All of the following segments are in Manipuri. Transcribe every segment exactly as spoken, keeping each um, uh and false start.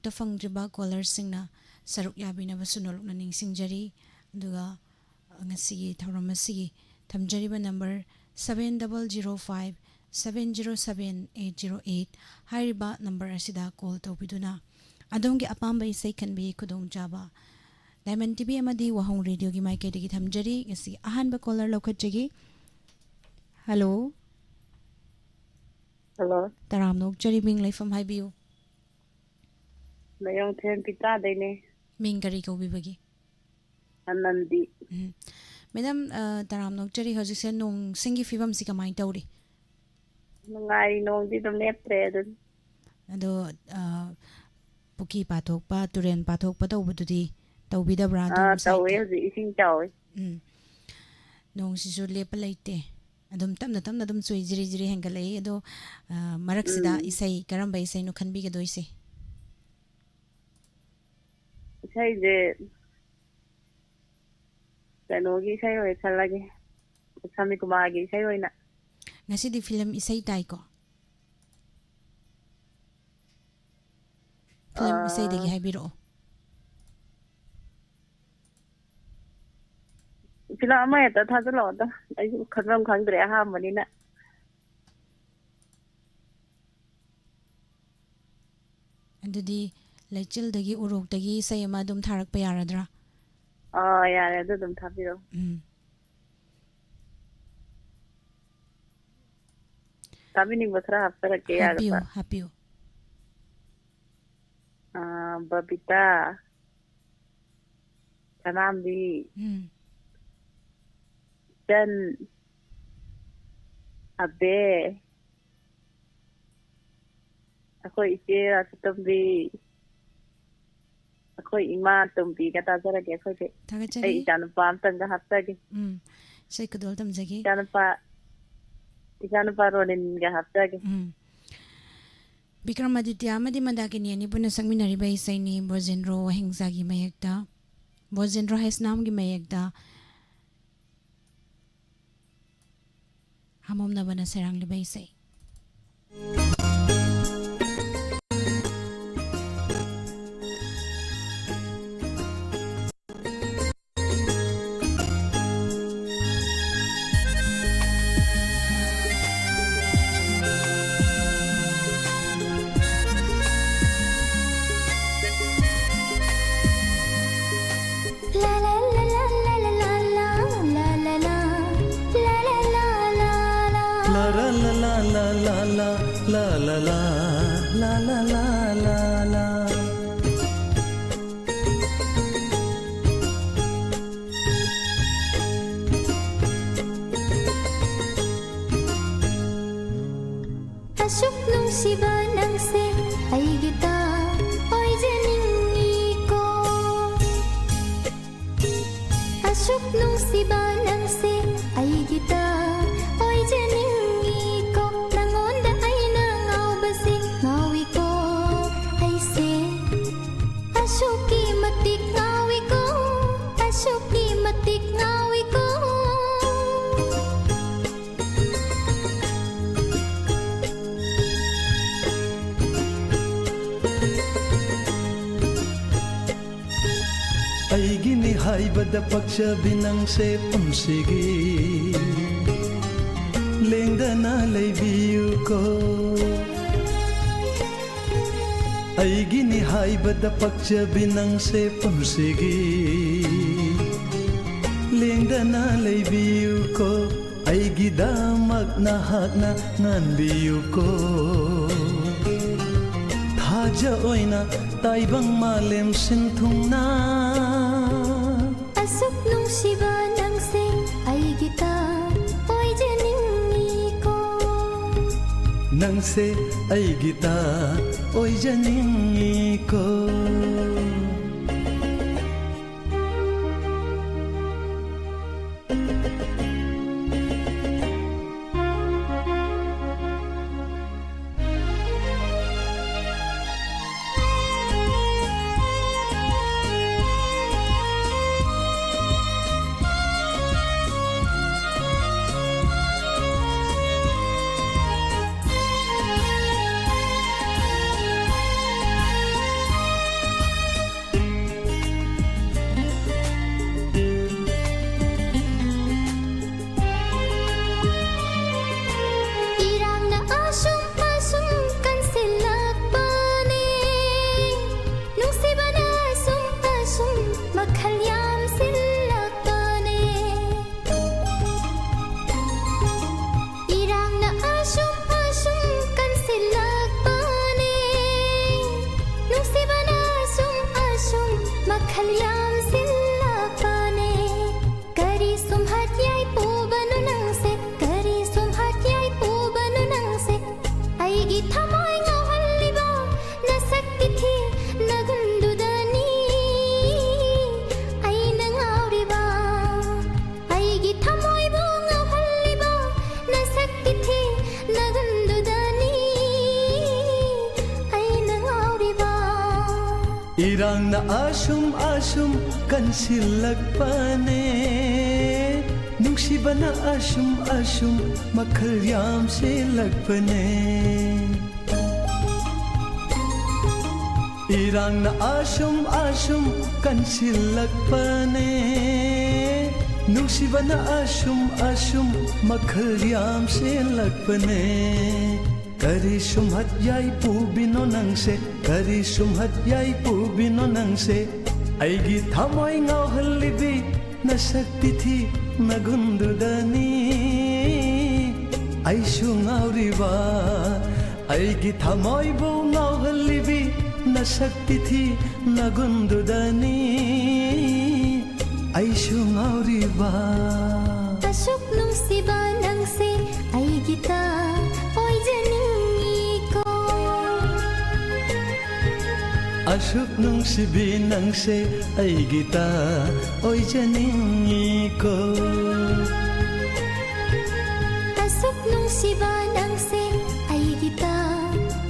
ꯇ ꯐꯪꯗ꯭ꯔꯤꯕ ꯀꯣꯂꯔꯁꯤꯡꯅ ꯁꯔꯨꯛ ꯌꯥꯕꯤꯅꯕꯁꯨ ꯅꯣꯂꯨꯛꯅ ꯅꯤꯡꯁꯤꯡꯖꯔꯤ꯫ ꯑꯗꯨꯒ ꯉꯁꯤꯒꯤ ꯊꯧꯔꯝ ꯑꯁꯤꯒꯤ ꯊꯝꯖꯔꯤꯕ number seven double zero five seven zero seven eight zero eight ꯍꯥꯏꯔꯤꯕ ꯅꯝꯕꯔ ꯑꯁꯤꯗ ꯀꯣꯜ ꯇꯧꯕꯤꯗꯨꯅ ꯑꯗꯣꯝꯒꯤ ꯑꯄꯥꯝꯕ ꯏꯁꯩ ꯈꯟꯕꯒꯤ ꯈꯨꯗꯣꯡꯆꯥꯕ ꯗꯥꯏꯃꯟ ꯇꯤ ꯚꯤ ꯑꯃꯗꯤ ꯋꯥꯍꯣꯡ ꯔꯦꯗꯤꯑꯣꯒꯤ ꯃꯥꯏꯀꯩꯗꯒꯤ ꯊꯝꯖꯔꯤ꯫ ꯉꯁꯤꯒꯤ ꯑꯍꯥꯟꯕ ꯀꯣꯂꯔ ꯂꯧꯈꯠꯆꯒꯦ꯫ ꯍꯜꯂꯣ꯫ ꯍꯜꯂꯣ꯫ ꯇꯔꯥꯝꯅ ꯑꯣꯛꯆꯔꯤ, ꯃꯤꯡ ꯂꯩꯐꯝ ꯍꯥꯏꯕꯤꯌꯨ꯫ ꯃꯌꯣꯡꯊꯦꯝ ꯄꯤꯇꯥꯗꯩꯅꯦ꯫ ꯃꯤꯡ ꯀꯔꯤ ꯀꯧꯕꯤꯕꯒꯦ? ꯑꯅꯟꯗꯤ꯫ ꯎꯝ꯫ ꯃꯦꯗꯥꯝ, ꯑ, ꯇꯔꯥꯝꯅ ꯑꯣꯛꯆꯔꯤ, ꯍꯧꯖꯤꯛꯁꯦ ꯅꯣꯡ ꯁꯤꯡꯒꯤ ꯐꯤꯕꯝꯁꯤ ꯀꯃꯥꯏꯅ ꯇꯧꯔꯤ? ꯅꯨꯡꯉꯥꯏꯔꯤ, ꯅꯣꯡꯗꯤ ꯑꯗꯨꯝ ꯂꯦꯞꯇ꯭ꯔꯦ ꯑꯗꯨꯝ꯫ ꯑꯗꯣ, ꯑ, ꯄꯨꯈ꯭ꯔꯤ ꯄꯥꯊꯣꯛꯄ, ꯇꯨꯔꯦꯟ ꯄꯥꯊꯣꯛꯄ ꯇꯧꯕꯗꯨꯗꯤ ꯇꯧꯕꯤꯗꯕ꯭ꯔꯥ ꯑꯗꯣꯝ ꯑꯥ, ꯇꯧꯋꯦ, ꯁꯥꯏꯠꯇꯤ? ꯍꯧꯖꯤꯛ ꯏꯁꯤꯡ ꯆꯥꯎꯋꯤ꯫ ꯎꯝ꯫ ꯅꯣꯡꯁꯤꯁꯨ ꯂꯦꯞꯄ ꯂꯩꯇꯦ꯫ ꯑꯗꯨꯝ ꯇꯞꯅ ꯇꯞꯅ ꯑꯗꯨꯝ ꯆꯨꯏ, ꯖꯤꯔꯤ ꯖꯤꯔꯤ ꯍꯦꯟꯒꯠꯂꯛꯏ꯫ ꯑꯗꯣ, ꯑ, ꯃꯔꯛꯁꯤꯗ ꯎꯝ꯫ ꯏꯁꯩ ꯀꯔꯝꯕ ꯏꯁꯩꯅꯣ ꯈꯟꯕꯤꯒꯗꯣꯏꯁꯦ? ꯏꯁꯩꯁꯦ ꯀꯩꯅꯣꯒꯤ ꯏꯁꯩ ꯑꯣꯏꯅ ꯈꯜꯂꯒꯦ, ꯁꯃꯤꯀꯨꯃꯥꯔꯒꯤ ꯏꯁꯩ ꯑꯣꯏꯅ꯫ ꯉꯁꯤꯗꯤ ꯐꯤꯂꯝ ꯏꯁꯩ ꯇꯥꯏꯀꯣ? ꯐꯤꯂꯝ ꯑꯥ꯫ ꯏꯁꯩꯗꯒꯤ ꯍꯥꯏꯕꯤꯔꯛꯑꯣ꯫ ꯐꯤꯂꯝ ꯑꯃ ꯍꯦꯛꯇ ꯊꯥꯖꯤꯜꯂꯛꯑꯣꯗ, ꯑꯩꯁꯨ ꯈꯟꯐꯝ ꯈꯪꯗ꯭ꯔꯦ ꯑꯍꯥꯟꯕꯅꯤꯅ꯫ ꯑꯗꯨꯗꯤ ꯂꯩꯆꯤꯜꯗꯒꯤ ꯎꯔꯣꯛꯇꯒꯤ ꯏꯁꯩ ꯑꯃ ꯑꯗꯨꯝ ꯊꯥꯔꯛꯄ ꯌꯥꯔꯗ꯭ꯔꯥ? ꯑꯥ, ꯌꯥꯔꯦ, ꯑꯗꯨ ꯑꯗꯨꯝ ꯊꯥꯕꯤꯔꯛꯑꯣ꯫ ꯎꯝ꯫ ꯇꯥꯕꯤꯅꯤꯡꯕ ꯈꯔ ꯍꯥꯞꯆꯔꯛꯀꯦ, ꯍꯥꯞꯄꯤꯌꯨ, ꯌꯥꯒꯗ꯭ꯔꯥ? ꯍꯥꯞꯄꯤꯌꯨ꯫ ꯑꯥ, ꯕꯕꯤꯇꯥ, ꯁꯅꯥꯝꯕꯤ, ꯎꯝ꯫ ꯏꯆꯟ, ꯑꯕꯦ, ꯑꯩꯈꯣꯏ ꯏꯆꯦ ꯔꯥꯁꯤꯇꯣꯝꯕꯤ, ꯑꯩꯈꯣꯏ ꯏꯃꯥ ꯇꯣꯝꯕꯤꯒ ꯇꯥꯖꯔꯒꯦ ꯑꯩꯈꯣꯏꯗꯤ꯫ ꯊꯥꯒꯠꯆꯔꯤ꯫ ꯑꯩ ꯏꯆꯥꯅꯨꯄꯥ ꯑꯝꯇꯪꯒ ꯍꯥꯞꯆꯒꯦ꯫ ꯎꯝ꯫ ꯏꯁꯩ ꯈꯨꯗꯣꯜ ꯇꯝꯖꯒꯦ꯫ ꯏꯆꯥꯅꯨꯄꯥ, ꯏꯆꯥꯅꯨꯄꯥ ꯔꯣꯅꯤꯟꯒ ꯍꯥꯞꯆꯒꯦ꯫ ꯎꯝ꯫ ꯕꯤꯀ꯭ꯔꯃꯥꯗꯤꯇ꯭ꯌ ꯑꯃꯗꯤ ꯃꯟꯗꯥꯀꯤꯅꯤ ꯑꯅꯤ ꯄꯨꯟꯅ ꯁꯛꯃꯤꯟꯅꯔꯤꯕ ꯏꯁꯩꯅꯤ, ꯕ꯭ꯔꯣꯖꯦꯟꯗ꯭ꯔꯣ ꯋꯥꯍꯦꯡꯖꯥꯒꯤ ꯃꯌꯦꯛꯇ, ꯕ꯭ꯔꯣꯖꯦꯟꯗ꯭ꯔꯣ ꯍꯩꯁꯅꯥꯝꯒꯤ ꯃꯌꯦꯛꯇ, ꯍꯥꯃꯣꯝꯅꯕꯅ ꯁꯩꯔꯥꯡꯂꯤꯕ ꯏꯁꯩ꯫ ꯍꯥꯏꯕꯗ ꯄꯛꯆꯕꯤ ꯅꯪꯁꯦ ꯄꯨꯟꯁꯤꯒꯤ ꯂꯦꯡꯗꯅ ꯂꯩꯕꯤꯌꯨꯀꯣ꯫ ꯑꯩꯒꯤꯅꯤ ꯍꯥꯏꯕꯗ ꯄꯛꯆꯕꯤ ꯅꯪꯁꯦ ꯄꯨꯟꯁꯤꯒꯤ ꯂꯦꯡꯗꯅ ꯂꯩꯕꯤꯌꯨꯀꯣ꯫ ꯑꯩꯒꯤꯗꯃꯛ ꯅꯍꯥꯛꯅ ꯉꯥꯟꯕꯤꯌꯨꯀꯣ꯫ ꯊꯥꯖ ꯑꯣꯏꯅ ꯇꯥꯏꯕꯪ ꯃꯥꯂꯦꯝ ꯁꯤꯟ ꯊꯨꯡꯅ꯫ ꯑꯁꯨꯛ ꯅꯨꯡꯁꯤꯕ ꯅꯪꯁꯦ ꯑꯩꯒꯤꯇ ꯑꯣꯏꯖꯅꯤꯡꯉꯤꯀꯣ꯫ ꯅꯪꯁꯦ ꯑꯩꯒꯤꯇ ꯑꯣꯏꯖꯅꯤꯡꯉꯤꯀꯣ꯫ ꯏꯔꯥꯡꯅ ꯑꯁꯨꯝ ꯑꯁꯨꯝ ꯀꯟꯁꯤꯜꯂꯛꯄꯅꯦ, ꯅꯨꯡꯁꯤꯕꯅ ꯑꯁꯨꯝ ꯑꯁꯨꯝ ꯃꯈꯜ ꯌꯥꯝꯁꯤꯜꯂꯛꯄꯅꯦ꯫ ꯏꯔꯥꯡꯅ ꯑꯁꯨꯝ ꯑꯁꯨꯝ ꯀꯟꯁꯤꯜꯂꯛꯄꯅꯦ, ꯅꯨꯡꯁꯤꯕꯅ ꯑꯁꯨꯝ ꯑꯁꯨꯝ ꯃꯈꯜ ꯌꯥꯝꯁꯤꯜꯂꯛꯄꯅꯦ꯫ ꯀꯔꯤ ꯁꯨꯝꯍꯠ ꯌꯥꯏ ꯄꯨꯕꯅꯣ ꯅꯪꯁꯦ, ꯀꯔꯤ ꯁꯨꯝꯍꯠ ꯌꯥꯏ ꯄꯨꯕꯅꯣ ꯅꯪꯁꯦ? ꯑꯩꯒꯤ ꯊꯃꯣꯏ ꯉꯥꯎꯍꯜꯂꯤꯕ ꯅꯁꯛ ꯇꯤꯊꯤ ꯅꯒꯨꯟꯗꯨꯗꯅꯤ ꯑꯩꯅ ꯉꯥꯎꯔꯤꯕ꯫ ꯑꯩꯒꯤ ꯊꯃꯣꯏꯕꯨ ꯉꯥꯎꯍꯜꯂꯤꯕ ꯅꯁꯛ ꯇꯤꯊꯤ ꯅꯒꯨꯟꯗꯨꯗꯅꯤ ꯑꯩꯅ ꯉꯥꯎꯔꯤꯕ꯫ ꯏꯔꯥꯡꯅ ꯑꯁꯨꯝ ꯑꯁꯨꯝ ꯀꯟꯁꯤꯜꯂꯛꯄꯅꯦ, ꯅꯨꯡꯁꯤꯕꯅ ꯑꯁꯨꯝ ꯑꯁꯨꯝ ꯃꯈꯜ ꯌꯥꯝꯁꯤꯜꯂꯛꯄꯅꯦ꯫ ꯏꯔꯥꯡꯅ ꯑꯁꯨꯝ ꯑꯁꯨꯝ ꯀꯟꯁꯤꯜꯂꯛꯄꯅꯦ, ꯅꯨꯡꯁꯤꯕꯅ ꯑꯁꯨꯝ ꯑꯁꯨꯝ ꯃꯈꯜ ꯌꯥꯝꯁꯤꯜꯂꯛꯄꯅꯦ꯫ ꯀꯔꯤ ꯁꯨꯝꯍꯠ ꯌꯥꯏ ꯄꯨꯕꯤꯅꯣ ꯅꯪꯁꯦ, ꯀꯔꯤ ꯁꯨꯝꯍꯠ ꯌꯥꯏ ꯄꯨꯕꯤꯅꯣ ꯅꯪꯁꯦ? ꯑꯩꯒꯤ ꯊꯃꯣꯏ ꯉꯥꯎꯍꯜꯂꯤꯕꯤ ꯅꯁꯛꯇꯤ ꯊꯤ ꯅꯒꯨꯟꯗꯨꯗꯅꯤ ꯑꯩꯁꯨ ꯉꯥꯎꯔꯤꯕ꯫ ꯑꯩꯒꯤ ꯊꯃꯣꯏꯕꯨ ꯉꯥꯎꯍꯜꯂꯤꯕꯤ ꯅꯁꯛꯇꯤ ꯊꯤ ꯅꯒꯨꯟꯗꯨꯗꯅꯤ ꯑꯩꯁꯨ ꯉꯥꯎꯔꯤꯕ꯫ ꯑꯁꯨꯛ ꯅꯨꯡꯁꯤꯕ ꯅꯪꯁꯦ ꯑꯩꯒꯤꯇ ꯑꯣꯏꯖꯅꯤꯡꯉꯤꯀꯣ꯫ ꯑꯁꯨꯛ ꯅꯨꯡꯁꯤꯕꯤ ꯅꯪꯁꯦ ꯑꯩꯒꯤꯇ ꯑꯣꯏꯖꯅꯤꯡꯉꯤꯀꯣ꯫ ꯑꯁꯨꯛ ꯅꯨꯡꯁꯤꯕ ꯅꯪꯁꯦ ꯑꯩꯒꯤꯇ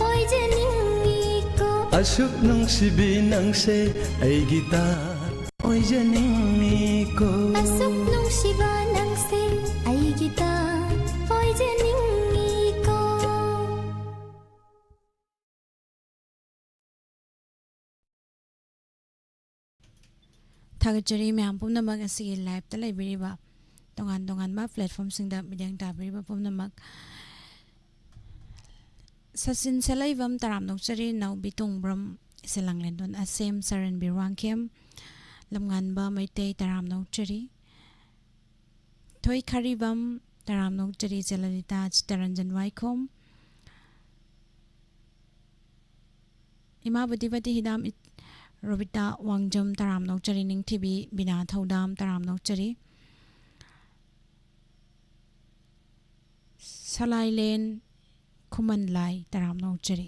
ꯑꯣꯏꯖꯅꯤꯡꯉꯤꯀꯣ꯫ ꯑꯁꯨꯛ ꯅꯨꯡꯁꯤꯕꯤ ꯅꯪꯁꯦ ꯑꯩꯒꯤꯇ ꯑꯣꯏꯖꯅꯤꯡꯉꯤꯀꯣ꯫ ꯑꯁꯨꯛ ꯅꯨꯡꯁꯤꯕ ꯅꯪꯁꯦ ꯑꯩꯒꯤꯇ ꯑꯣꯏꯖꯅꯤꯡꯉꯤꯀꯣ꯫ ꯊꯥꯒꯠꯆꯔꯤ ꯃꯌꯥꯝ ꯄꯨꯝꯅꯃꯛ ꯑꯁꯤꯒꯤ live-ꯇ ꯂꯩꯕꯤꯔꯤꯕ ꯇꯣꯉꯥꯟ ꯇꯣꯉꯥꯟꯕ platform-ꯁꯤꯡꯗ ꯃꯤꯠꯌꯦꯡ ꯇꯥꯕꯤꯔꯤꯕ ꯄꯨꯝꯅꯃꯛ꯫ ꯁꯆꯤꯟ ꯁꯦꯂꯩꯕꯝ ꯇꯔꯥꯝꯅ ꯑꯣꯛꯆꯔꯤ, ꯅꯥꯎꯕꯤ ꯇꯣꯡꯕ꯭ꯔꯝ ꯏꯆꯦ ꯂꯥꯡꯂꯦꯟꯗꯣꯟ ꯑꯁꯦꯝ, ꯁꯔꯟꯕꯤꯔ ꯋꯥꯡꯈꯦꯝ, ꯂꯝꯉꯥꯟꯕ ꯃꯩꯇꯩ ꯇꯔꯥꯝꯅ ꯑꯣꯛꯆꯔꯤ, ꯊꯣꯏ ꯈꯥꯔꯤꯕꯝ ꯇꯔꯥꯝꯅ ꯑꯣꯛꯆꯔꯤ, ꯏꯆꯦ ꯂꯂꯤꯇꯥ ꯆꯤꯠꯇꯔꯟꯖꯟ ꯋꯥꯏꯈꯣꯝ, ꯏꯃꯥ ꯕꯨꯙꯤꯕꯇꯤ ꯍꯤꯗꯥꯝ ꯏꯠ-, ꯔꯣꯕꯤꯇꯥ ꯋꯥꯡꯖꯝ ꯇꯔꯥꯝꯅ ꯑꯣꯛꯆꯔꯤ, ꯅꯤꯡꯊꯤꯕꯤ ꯕꯤꯅꯥ ꯊꯧꯗꯥꯝ ꯇꯔꯥꯝꯅ ꯑꯣꯛꯆꯔꯤ, ꯁꯂꯥꯏꯂꯦꯟ ꯈꯨꯃꯟ ꯂꯥꯏ ꯇꯔꯥꯝꯅ ꯑꯣꯛꯆꯔꯤ꯫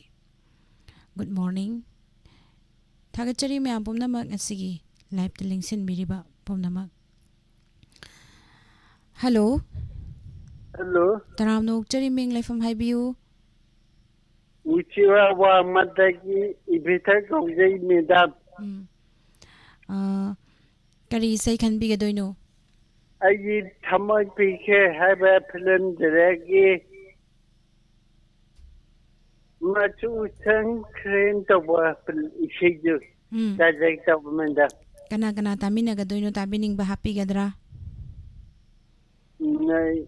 Good morning꯫ ꯊꯥꯒꯠꯆꯔꯤ ꯃꯌꯥꯝ ꯄꯨꯝꯅꯃꯛ ꯉꯁꯤꯒꯤ live-ꯇ ꯂꯦꯡꯁꯤꯟꯕꯤꯔꯤꯕ ꯄꯨꯝꯅꯃꯛ꯫ Hello꯫ Hello꯫ ꯇꯔꯥꯝꯅ ꯑꯣꯛꯆꯔꯤ, ꯃꯤꯡ ꯂꯩꯐꯝ ꯍꯥꯏꯕꯤꯌꯨ꯫ ꯎꯆꯤꯋꯥ ꯋꯥꯃꯗꯒꯤ ꯏꯕꯤꯊ ꯀꯧꯖꯩ, madam꯫ ꯎꯝ꯫ ꯑꯥ, ꯀꯔꯤ ꯏꯁꯩ ꯈꯟꯕꯤꯒꯗꯣꯏꯅꯣ? ꯑꯩꯒꯤ ꯊꯃꯣꯏ ꯄꯤꯈꯦ ꯍꯥꯏꯕ film-ꯗꯨꯗꯒꯤ ꯃꯆꯨ ꯁꯪꯈ꯭ꯔꯦꯅ ꯇꯧꯕ ꯏꯁꯩꯗꯨ ꯎꯝ꯫ ꯇꯥꯖꯒꯦ ꯇꯧꯕꯅꯤꯗ꯫ ꯀꯅꯥ ꯀꯅꯥ ꯇꯥꯃꯤꯟꯅꯒꯗꯣꯏꯅꯣ? ꯇꯥꯕꯤꯅꯤꯡꯕ ꯍꯥꯞꯄꯤꯒꯗ꯭ꯔꯥ? ꯎꯝ, ꯑꯩ-,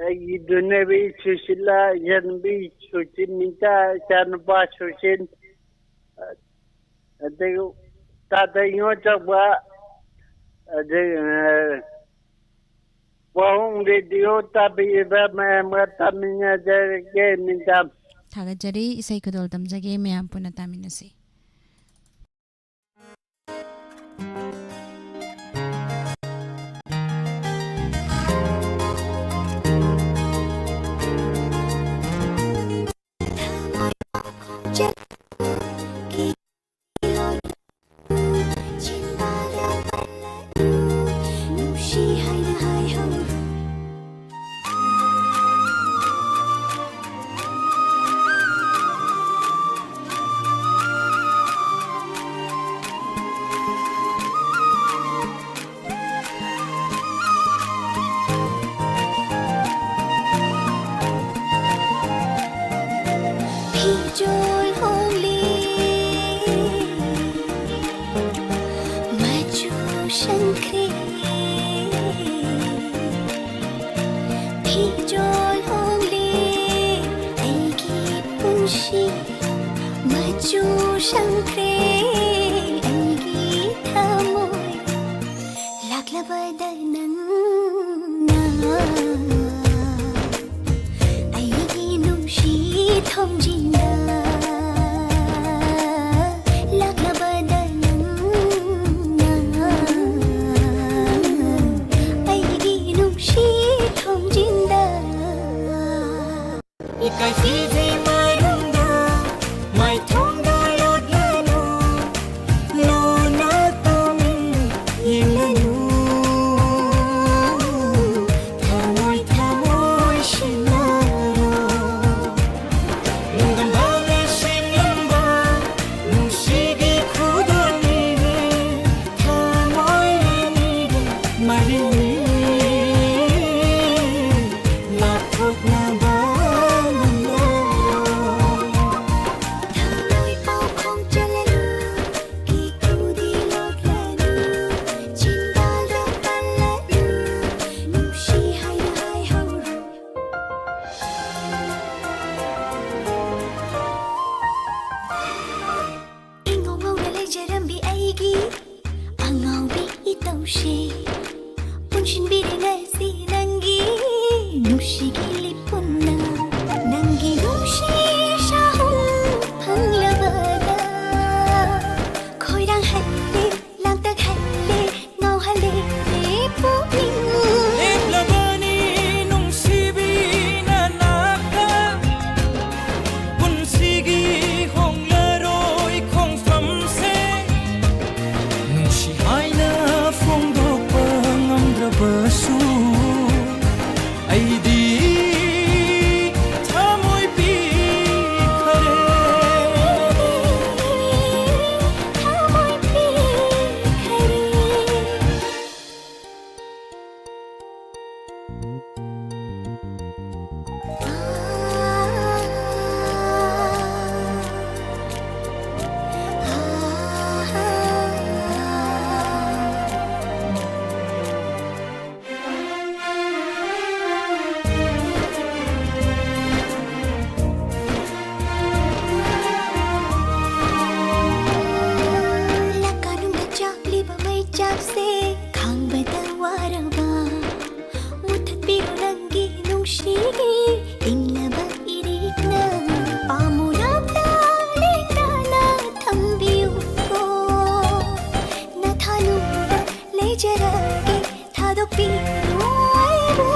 ꯑꯩꯒꯤꯗꯨꯅꯦꯕ ꯁꯨꯁꯤꯂꯥ, ꯏꯆꯥꯅꯨꯄꯤ ꯁꯨꯆꯤꯟ, ꯏꯆꯥ, ꯏꯆꯥꯅꯨꯄꯥ ꯁꯨꯆꯤꯟ, ꯑꯗꯒꯤ ꯇꯥꯗ ꯏꯉꯣ ꯆꯥꯎꯕ, ꯑꯗꯩ, ꯑ, ꯋꯥꯍꯣꯡ ꯔꯦꯗꯤꯑꯣ ꯇꯥꯕꯤꯔꯤꯕ ꯃꯌꯥꯝꯒ ꯇꯥꯃꯤꯟꯅꯖꯔꯒꯦ, ꯃꯦꯗꯥꯝ꯫ ꯊꯥꯒꯠꯆꯔꯤ, ꯏꯁꯩ ꯈꯨꯗꯣꯜ ꯇꯝꯖꯒꯦ, ꯃꯌꯥꯝ ꯄꯨꯟꯅ ꯇꯥꯃꯤꯟꯅꯁꯤ꯫ ꯐꯤꯖꯣꯜ ꯍꯣꯡꯂꯦ, ꯃꯆꯨ ꯁꯪꯈ꯭ꯔꯦ꯫ ꯐꯤꯖꯣꯜ ꯍꯣꯡꯂꯦ, ꯑꯩꯒꯤ ꯄꯨꯟꯁꯤ ꯃꯆꯨ ꯁꯪꯈ꯭ꯔꯦ꯫ ꯑꯩꯒꯤ ꯊꯃꯣꯏ ꯂꯥꯛꯂꯕꯗ ꯅꯪꯅ, ꯑꯩꯒꯤ ꯅꯨꯡꯁꯤ ꯊꯣꯡꯖꯤꯟꯗ ꯂꯥꯛꯂꯕꯗ ꯅꯪꯅ, ꯑꯩꯒꯤ ꯅꯨꯡꯁꯤ ꯊꯣꯡꯖꯤꯟꯗ꯫ ꯏꯀꯥꯏ ꯐꯤꯖꯦ ꯃꯔꯨꯝꯗ ꯃꯥꯏꯊꯣꯡꯗ ꯂꯣꯠꯂꯅꯨ, ꯂꯣꯟꯅ ꯇꯨꯃꯤꯟ ꯌꯦꯡꯂꯅꯨ꯫ ꯅꯨꯡꯁꯤ ꯄꯨꯟꯁꯤꯟꯕꯤꯔꯦ ꯉꯁꯤ ꯅꯪꯒꯤ ꯅꯨꯡꯁꯤꯒꯤ ꯂꯤꯛꯄꯨꯝꯅ꯫ ꯅꯪꯒꯤ ꯅꯨꯡꯁꯤ ꯁꯥꯍꯨꯝ ꯐꯪꯂꯕꯗ ꯈꯣꯏꯔꯥꯡꯍꯜꯂꯦ, ꯂꯥꯡꯇꯛꯍꯜꯂꯦ, ꯉꯥꯎꯍꯜꯂꯦ ꯄꯨꯛꯅꯤꯡ꯫ ꯂꯦꯞꯂꯕꯅꯤ ꯅꯨꯡꯁꯤꯕꯤ ꯅꯅꯥꯛꯇ, ꯄꯨꯟꯁꯤꯒꯤ ꯍꯣꯡꯂꯔꯣꯏ ꯈꯣꯡꯐꯝꯁꯦ꯫ ꯅꯨꯡꯁꯤ ꯍꯥꯏꯅ ꯐꯣꯡꯗꯣꯛꯄ ꯉꯝꯗ꯭ꯔꯕꯁꯨ, ꯑꯩꯗꯤ ꯊꯃꯣꯏ ꯄꯤꯈꯔꯦ꯫ ꯊꯃꯣꯏ ꯄꯤꯈꯔꯦ꯫ ꯂꯀꯥꯅꯨꯡꯗ ꯆꯥꯛꯂꯤꯕ ꯃꯩꯆꯥꯛꯁꯦ ꯈꯥꯡꯕꯗ ꯋꯥꯔꯕ, ꯃꯨꯊꯠꯄꯤꯔꯣ ꯅꯪꯒꯤ ꯅꯨꯡꯁꯤꯒꯤ ꯏꯪꯂꯕ ꯏꯔꯤꯛꯅ꯫ ꯄꯥꯝꯃꯨꯔꯕ ꯂꯦꯡꯗꯅ ꯊꯝꯕꯤꯌꯨꯀꯣ, ꯅꯊꯥꯅꯨꯡꯗ ꯂꯩꯖꯔꯒꯦ ꯊꯥꯗꯣꯛꯄꯤꯔꯣ ꯑꯩꯕꯨ꯫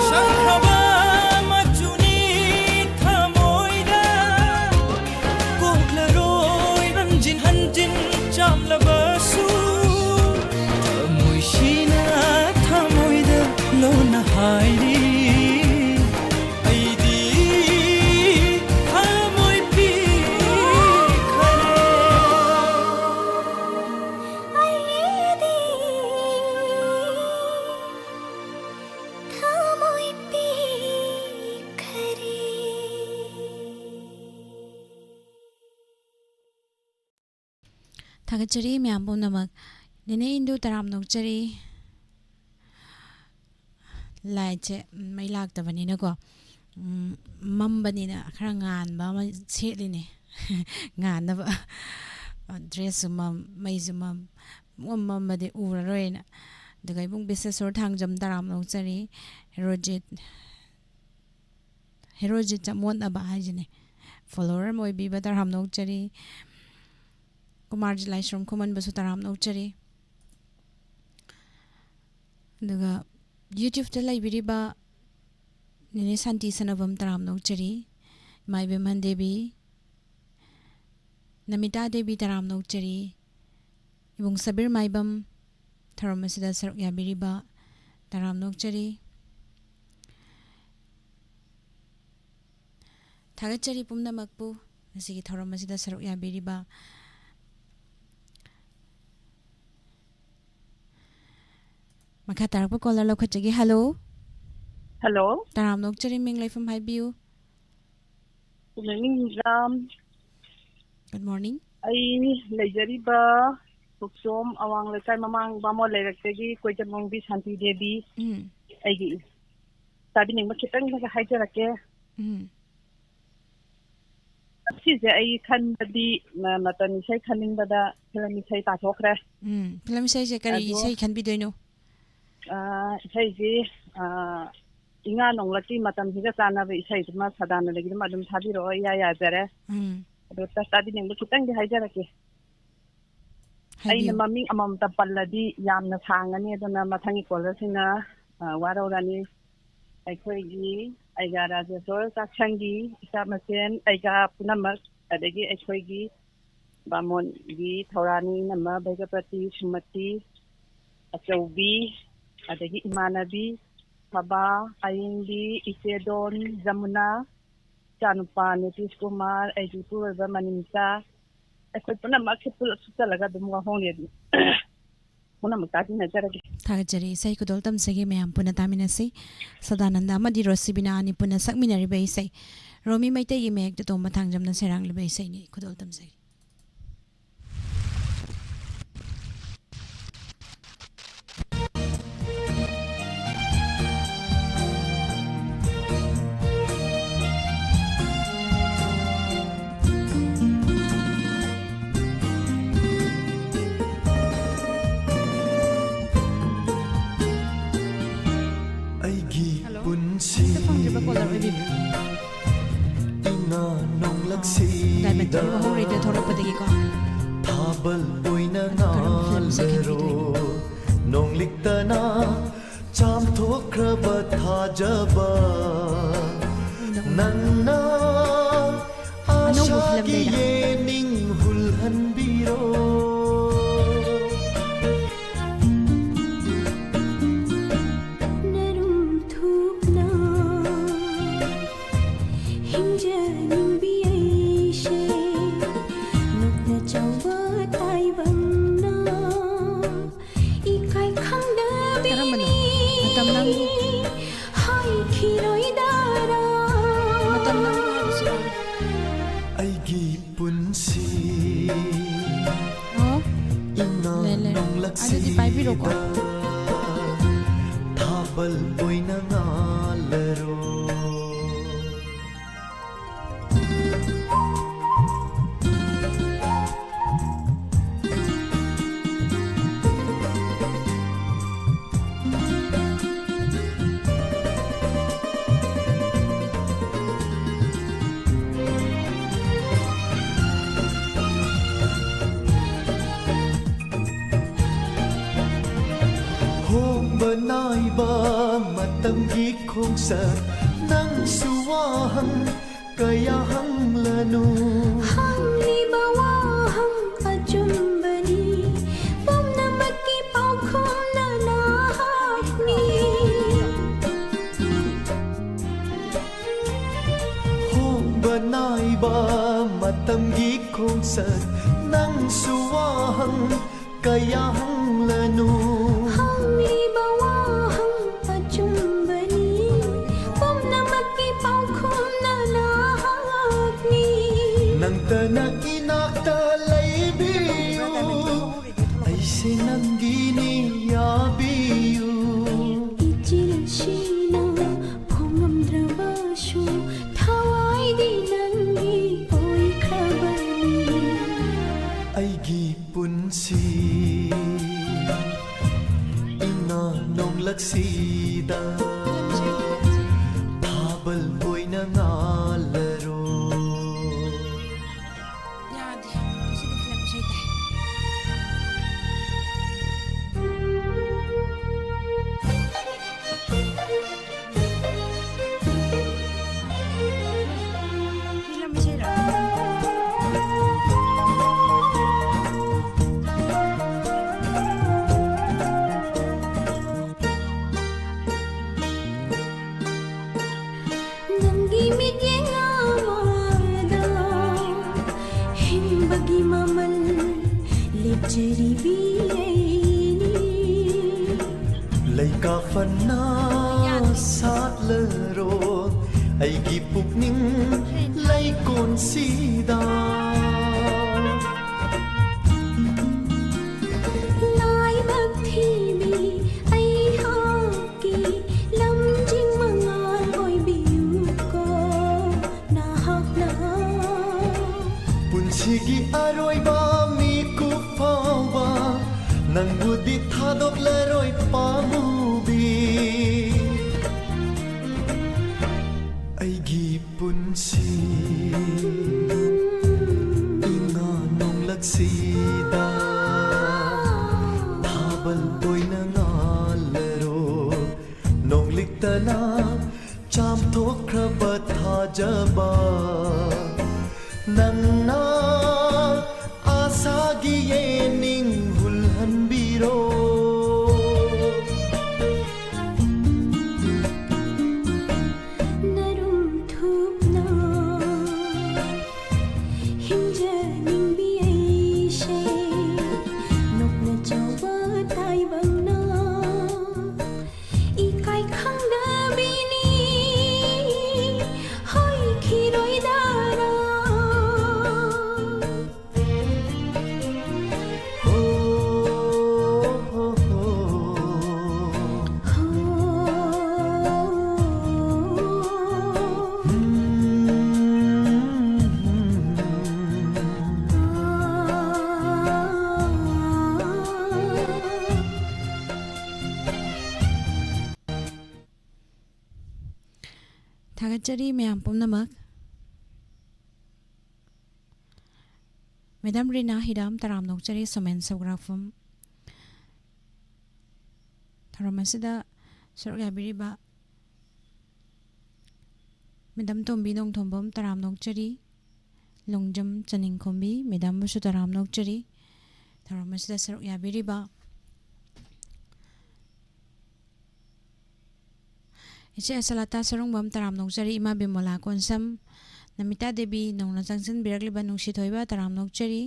ꯁꯪꯈ꯭ꯔꯕ ꯃꯆꯨꯅꯤ ꯊꯃꯣꯏꯗ, ꯀꯣꯛꯂꯔꯣꯏ ꯍꯟꯖꯤꯟ ꯍꯟꯖꯤꯟ ꯆꯥꯝꯂꯕꯁꯨ꯫ ꯊꯃꯣꯏꯁꯤꯅ ꯊꯃꯣꯏꯗ ꯂꯣꯟꯅ ꯍꯥꯏꯔꯤ, ꯑꯩꯗꯤ ꯊꯃꯣꯏ ꯄꯤꯈꯔꯦ꯫ ꯑꯩꯗꯤ ꯊꯃꯣꯏ ꯄꯤꯈꯔꯦ꯫ ꯊꯥꯒꯠꯆꯔꯤ ꯃꯌꯥꯝ ꯄꯨꯝꯅꯃꯛ꯫ ꯅꯦꯅꯦ ꯏꯟꯗꯨ ꯇꯔꯥꯝꯅ ꯑꯣꯛꯆꯔꯤ꯫ ꯂꯥꯏꯠꯁꯦ ꯃꯩ ꯂꯥꯛꯇꯕꯅꯤꯅꯀꯣ, ꯎꯝ, ꯃꯝꯕꯅꯤꯅ ꯈꯔ ꯉꯥꯟꯕ ꯑꯃ ꯁꯦꯠꯂꯤꯅꯦ꯫ ꯉꯥꯟꯅꯕ꯫ ꯗ꯭ꯔꯦꯁꯁꯨ ꯃꯝ, ꯃꯩꯁꯨ ꯃꯝ, ꯄꯨꯡꯃꯝ ꯃꯝꯃꯗꯤ ꯎꯔꯔꯣꯏꯅ꯫ ꯑꯗꯨꯒ ꯏꯕꯨꯡ ꯕꯤꯁꯦꯁꯣꯔ ꯊꯥꯡꯖꯝ ꯇꯔꯥꯝꯅ ꯑꯣꯛꯆꯔꯤ꯫ ꯍꯦꯔꯣꯖꯤꯠ, ꯍꯦꯔꯣꯖꯤꯠ ꯆꯃꯣꯠꯅꯕ ꯍꯥꯏꯁꯤꯅꯦ꯫ ꯐꯣꯂꯣꯋꯔ ꯑꯃ ꯑꯣꯏꯕꯤꯕ ꯇꯔꯥꯝꯅ ꯑꯣꯛꯆꯔꯤ꯫ ꯀꯨꯃꯥꯔꯖꯤꯠ ꯂꯥꯏꯁ꯭ꯔꯝ ꯈꯨꯃꯟꯕꯁꯨ ꯇꯔꯥꯝꯅ ꯑꯣꯛꯆꯔꯤ꯫ ꯑꯗꯨꯒ YouTubeꯇ ꯂꯩꯕꯤꯔꯤꯕ ꯅꯦꯅꯦ ꯁꯥꯟꯇꯤ ꯁꯅꯥꯕꯝ ꯇꯔꯥꯝꯅ ꯑꯣꯛꯆꯔꯤ꯫ ꯏꯃꯥ ꯏꯕꯦꯝꯍꯟ ꯗꯦꯕꯤ, ꯅꯃꯤꯇꯥ ꯗꯦꯕꯤ ꯇꯔꯥꯝꯅ ꯑꯣꯛꯆꯔꯤ꯫ ꯏꯕꯨꯡ ꯁꯕꯤꯔ ꯃꯥꯏꯕꯝ, ꯊꯧꯔꯝ ꯑꯁꯤꯗ ꯁꯔꯨꯛ ꯌꯥꯕꯤꯔꯤꯕ ꯇꯔꯥꯝꯅ ꯑꯣꯛꯆꯔꯤ꯫ ꯊꯥꯒꯠꯆꯔꯤ ꯄꯨꯝꯅꯃꯛꯄꯨ, ꯉꯁꯤꯒꯤ ꯊꯧꯔꯝ ꯑꯁꯤꯗ ꯁꯔꯨꯛ ꯌꯥꯕꯤꯔꯤꯕ꯫ ꯃꯈꯥ ꯇꯥꯔꯛꯄ ꯀꯣꯂꯔ ꯂꯧꯈꯠꯆꯒꯦ꯫ ꯍꯜꯂꯣ꯫ ꯍꯜꯂꯣ꯫ ꯇꯔꯥꯝꯅ ꯑꯣꯛꯆꯔꯤ, ꯃꯤꯡ ꯂꯩꯐꯝ ꯍꯥꯏꯕꯤꯌꯨ꯫ Good morning, madam. Good morning. ꯑꯩ ꯂꯩꯖꯔꯤꯕ ꯈꯣꯛꯆꯣꯝ ꯑꯋꯥꯡ ꯂꯩꯀꯥꯏ ꯃꯃꯥꯡ ꯕꯥꯃꯣꯟ ꯂꯩꯔꯛꯇꯒꯤ ꯀꯣꯏꯖꯃꯣꯡꯕꯤ ꯁꯥꯟꯇꯤ ꯗꯦꯕꯤ꯫ ꯎꯝ꯫ ꯑꯩꯒꯤ ꯇꯥꯕꯤꯅꯤꯡꯕ ꯈꯤꯇꯪꯒ ꯍꯥꯏꯖꯔꯛꯀꯦ꯫ ꯎꯝ꯫ ꯁꯤꯁꯦ ꯑꯩ ꯈꯟꯕꯗꯤ, ꯃ-, ꯃꯇꯝ ꯏꯁꯩ ꯈꯟꯅꯤꯡꯕꯗ ꯐꯤꯂꯝ ꯏꯁꯩ ꯇꯥꯊꯣꯛꯈ꯭ꯔꯦ꯫ ꯎꯝ, ꯐꯤꯂꯝ ꯏꯁꯩꯁꯦ ꯀꯔꯤ ꯑꯗꯣ ꯏꯁꯩ ꯈꯟꯕꯤꯗꯣꯏꯅꯣ? ꯑꯥ, ꯏꯁꯩꯁꯤ, ꯑꯥ, ꯏꯉꯥ ꯅꯣꯡꯂꯛꯀꯤ ꯃꯇꯝꯁꯤꯒ ꯆꯥꯟꯅꯕ ꯏꯁꯩꯗꯨꯃ ꯁꯗꯥꯅꯟꯗꯒꯤꯗꯨꯃ ꯑꯗꯨꯝ ꯊꯥꯕꯤꯔꯛꯑꯣ, ꯏꯌꯥ ꯌꯥꯖꯔꯦ꯫ ꯎꯝ꯫ ꯑꯗꯣ ꯇ-, ꯇꯥꯕꯤꯅꯤꯡꯕ ꯈꯤꯇꯪꯗꯤ ꯍꯥꯏꯖꯔꯛꯀꯦ꯫ ꯑꯩꯅ ꯍꯥꯏꯕꯤꯌꯨ꯫ ꯃꯃꯤꯡ ꯑꯃꯃꯝꯇ ꯄꯜꯂꯗꯤ ꯌꯥꯝꯅ ꯁꯥꯡꯉꯅꯤ, ꯑꯗꯨꯅ ꯃꯊꯪꯒꯤ ꯀꯣꯂꯔꯁꯤꯡꯅ, ꯑ, ꯋꯥꯔꯧꯔꯅꯤ꯫ ꯑꯩꯈꯣꯏꯒꯤ ꯑꯩꯒꯥ ꯔꯥꯖꯦꯁꯣꯔ ꯆꯥꯛꯁꯪꯒꯤ ꯏꯆꯥ ꯃꯁꯦꯟ, ꯑꯩꯒꯥ ꯄꯨꯝꯅꯃꯛ, ꯑꯗꯒꯤ ꯑꯩꯈꯣꯏꯒꯤ ꯕꯥꯃꯣꯟꯒꯤ ꯊꯧꯔꯥꯅꯤ ꯏꯅꯝꯃ ꯚꯩꯒ꯭ꯌꯄꯇꯤ, ꯁꯨꯃꯇꯤ, ꯑꯆꯧꯕꯤ, ꯑꯗꯒꯤ ꯏꯃꯥꯟꯅꯕꯤ ꯁꯕꯥ, ꯑꯌꯤꯡꯕꯤ, ꯏꯆꯦꯗꯣꯟ, ꯖꯃꯨꯅꯥ, ꯏꯆꯥꯅꯨꯄꯥ ꯅꯤꯇꯤꯁ ꯀꯨꯃꯥꯔ, ꯑꯩꯒꯤ ꯏꯄꯨꯔꯣꯏꯕ ꯃꯅꯤꯝꯆꯥ, ꯑꯩꯈꯣꯏ ꯄꯨꯝꯅꯃꯛꯁꯦ ꯄꯨꯂꯞ ꯁꯨꯞꯆꯜꯂꯒ ꯑꯗꯨꯝ ꯋꯥꯍꯣꯡꯂꯦ ꯑꯗꯨꯝ ꯄꯨꯝꯅꯃꯛ ꯇꯥꯃꯤꯟꯅꯖꯔꯒꯦ꯫ ꯊꯥꯒꯠꯆꯔꯤ꯫ ꯏꯁꯩ ꯈꯨꯗꯣꯜ ꯇꯝꯖꯒꯦ, ꯃꯌꯥꯝ ꯄꯨꯟꯅ ꯇꯥꯃꯤꯟꯅꯁꯤ꯫ ꯁꯗꯥꯅꯟꯗ ꯑꯃꯗꯤ ꯔꯣꯁꯤꯕꯤꯅꯥ ꯑꯅꯤ ꯄꯨꯟꯅ ꯁꯛꯃꯤꯟꯅꯔꯤꯕ ꯏꯁꯩ, ꯔꯣꯃꯤ ꯃꯩꯇꯩꯒꯤ ꯃꯌꯦꯛꯇ ꯇꯣꯝꯕ ꯊꯥꯡꯖꯝꯅ ꯁꯩꯔꯥꯡꯂꯤꯕ ꯏꯁꯩꯅꯤ꯫ ꯈꯨꯗꯣꯜ ꯇꯝꯖꯒꯦ꯫ ꯕꯜ ꯑꯣꯏꯅ ꯉꯥꯜꯂꯔꯣ꯫ ꯅꯣꯡꯂꯤꯛꯇꯅ ꯆꯥꯝꯊꯣꯛꯈ꯭ꯔꯕ ꯊꯥꯖꯕ ꯅꯪꯅ ꯑꯅꯧꯕ film ꯑꯥꯁꯥꯒꯤ ꯂꯩꯔꯦ꯫ ꯌꯦꯅꯤꯡ ꯍꯨꯜꯍꯟꯕꯤꯔꯣ꯫ ꯅꯔꯨꯝ ꯊꯨꯞꯅ ꯍꯤꯡꯖꯅꯤꯡꯕꯤ ꯑꯩꯁꯦ, ꯅꯣꯛꯅ ꯆꯥꯎꯕ ꯇꯥꯏꯕꯪꯅ ꯏꯀꯥꯏ ꯈꯪꯗꯕꯤꯅꯤ꯫ ꯀꯔꯝꯕꯅꯣ? ꯃꯇꯝ ꯅꯪꯒꯤ꯫ ꯍꯥꯏꯈꯤꯔꯣꯏꯗꯔꯥ? ꯃꯇꯝ ꯅꯪꯒꯤ ꯍꯥꯏꯕꯁꯤꯔꯣ? ꯑꯩꯒꯤ ꯄꯨꯟꯁꯤ ꯑꯣ꯫ ꯏꯉꯥ ꯂꯩ, ꯂꯩ꯫ ꯅꯣꯡꯂꯛꯁꯤꯗ ꯑꯗꯨꯗꯤ ꯄꯥꯏꯕꯤꯔꯣꯀꯣ꯫ ꯊꯥꯕꯜ ꯑꯣꯏꯅ ꯉꯥꯜꯂꯔꯣ꯫ ꯍꯣꯡꯕ ꯅꯥꯏꯕ ꯃꯇꯝꯒꯤ ꯈꯣꯡꯆꯠ, ꯅꯪꯁꯨ ꯋꯥꯍꯪ ꯀꯌꯥ ꯍꯪꯂꯅꯨ꯫ ꯍꯪꯂꯤꯕ ꯋꯥꯍꯪ ꯑꯆꯨꯝꯕꯅꯤ, ꯄꯨꯝꯅꯃꯛꯀꯤ ꯄꯥꯎꯈꯨꯝꯅ ꯅꯍꯥꯛꯅꯤ꯫ ꯍꯣꯡꯕ ꯅꯥꯏꯕ ꯃꯇꯝꯒꯤ ꯈꯣꯡꯆꯠ, ꯅꯪꯁꯨ ꯋꯥꯍꯪ ꯀꯌꯥ ꯍꯪꯂꯅꯨ꯫ ꯍꯪꯂꯤꯕ ꯋꯥꯍꯪ ꯑꯆꯨꯝꯕꯅꯤ, ꯄꯨꯝꯅꯃꯛꯀꯤ ꯄꯥꯎꯈꯨꯝꯅ ꯅꯍꯥꯛꯅꯤ꯫ ꯅꯪꯇꯅ ꯏꯅꯥꯛꯇ ꯂꯩꯕꯤꯌꯨ, ꯑꯩꯁꯦ ꯅꯪꯒꯤꯅꯤ ꯌꯥꯕꯤꯌꯨ꯫ ꯏꯆꯤꯜꯁꯤꯅ ꯐꯣꯡꯉꯝꯗ꯭ꯔꯕꯁꯨ ꯊꯋꯥꯏꯗꯤ ꯅꯪꯒꯤ ꯑꯣꯏꯈ꯭ꯔꯕꯅꯤ꯫ ꯑꯩꯒꯤ ꯄꯨꯟꯁꯤ ꯏꯉꯥ ꯅꯣꯡꯂꯛꯁꯤꯗ ꯊꯥꯕꯜ ꯑꯣꯏꯅ ꯉꯥꯜꯂꯔꯣ꯫ ꯌꯥꯗꯦ꯫ ꯉꯁꯤꯗꯤ film ꯏꯁꯩ ꯇꯥꯏ꯫ ꯆꯦꯔꯤꯕꯤ ꯑꯩꯅꯤ꯫ ꯂꯩꯀꯥ ꯐꯅ ꯁꯥꯠꯂꯔꯣ ꯑꯩꯒꯤ ꯄꯨꯛꯅꯤꯡ ꯂꯩꯀꯣꯟꯁꯤꯗ꯫ ꯂꯥꯏꯕꯛ ꯊꯤꯕꯤ ꯑꯩꯍꯥꯛꯀꯤ ꯂꯝꯖꯤꯡ ꯃꯉꯥꯜ ꯑꯣꯏꯕꯤꯌꯨꯀꯣ ꯅꯍꯥꯛꯅ꯫ ꯄꯨꯟꯁꯤꯒꯤ ꯑꯔꯣꯏꯕ ꯃꯤꯀꯨꯞ ꯐꯥꯎꯕ ꯅꯪꯕꯨꯗꯤ ꯊꯥꯗꯣꯛꯂꯔꯣꯏ ꯄꯥꯝꯃꯨꯕꯤ꯫ ꯑꯩꯒꯤ ꯄꯨꯟꯁꯤ ꯏꯉꯥ ꯅꯣꯡꯂꯛꯁꯤꯗ ꯊꯥꯕꯜ ꯑꯣꯏꯅ ꯉꯥꯜꯂꯔꯣ꯫ ꯅꯣꯡꯂꯤꯛꯇꯅ ꯆꯥꯝꯊꯣꯛꯈ꯭ꯔꯕ ꯊꯥꯖꯕ ꯅꯪꯅ ꯑꯥꯁꯥꯒꯤ ꯌꯦꯅꯤꯡ ꯍꯨꯜꯍꯟꯕꯤꯔꯣ꯫ ꯅꯔꯨꯝ ꯊꯨꯞꯅ ꯍꯤꯡꯖꯅꯤꯡꯕꯤ ꯑꯩꯁꯦ ꯅꯣꯛꯅ ꯆꯥꯎꯕ ꯇꯥꯏꯕꯪꯅ ꯏꯀꯥꯏ ꯈꯪꯗꯕꯤꯅꯤ ꯍꯣꯏꯈꯤꯔꯣꯏꯗꯔꯥ꯫ ꯍꯣ, ꯍꯣ, ꯍꯣ꯫ ꯍꯣ꯫ ꯊꯥꯒꯠꯆꯔꯤ ꯃꯌꯥꯝ ꯄꯨꯝꯅꯃꯛ꯫ ꯃꯦꯗꯥꯝ ꯔꯤꯅꯥ ꯍꯤꯔꯥꯝ ꯇꯔꯥꯝꯅ ꯑꯣꯛꯆꯔꯤ, ꯁꯣꯃꯦꯟ ꯁꯧꯒ꯭ꯔꯥꯛꯐꯝ꯫ ꯊꯧꯔꯝ ꯑꯁꯤꯗ ꯁꯔꯨꯛ ꯌꯥꯕꯤꯔꯤꯕ ꯃꯦꯗꯥꯝ ꯇꯣꯝꯕꯤ ꯅꯣꯡꯊꯣꯝꯕꯝ ꯇꯔꯥꯝꯅ ꯑꯣꯛꯆꯔꯤ, ꯂꯣꯡꯖꯝ ꯆꯅꯤꯡꯈꯣꯝꯕꯤ ꯃꯦꯗꯥꯝꯕꯨꯁꯨ ꯇꯔꯥꯝꯅ ꯑꯣꯛꯆꯔꯤ꯫ ꯊꯧꯔꯝ ꯑꯁꯤꯗ ꯁꯔꯨꯛ ꯌꯥꯕꯤꯔꯤꯕ ꯏꯆꯦ ꯑꯁꯂꯥꯇꯥ ꯁꯔꯨꯡꯕꯝ ꯇꯔꯥꯝꯅ ꯑꯣꯛꯆꯔꯤ, ꯏꯃꯥ ꯕꯤꯃꯣꯂꯥ ꯀꯣꯟꯁꯝ, ꯅꯃꯤꯇꯥ ꯗꯦꯕꯤ ꯅꯧꯅ ꯆꯪꯁꯤꯟꯕꯤꯔꯛꯂꯤꯕ ꯅꯨꯡꯁꯤꯊꯣꯏꯕ ꯇꯔꯥꯝꯅ ꯑꯣꯛꯆꯔꯤ꯫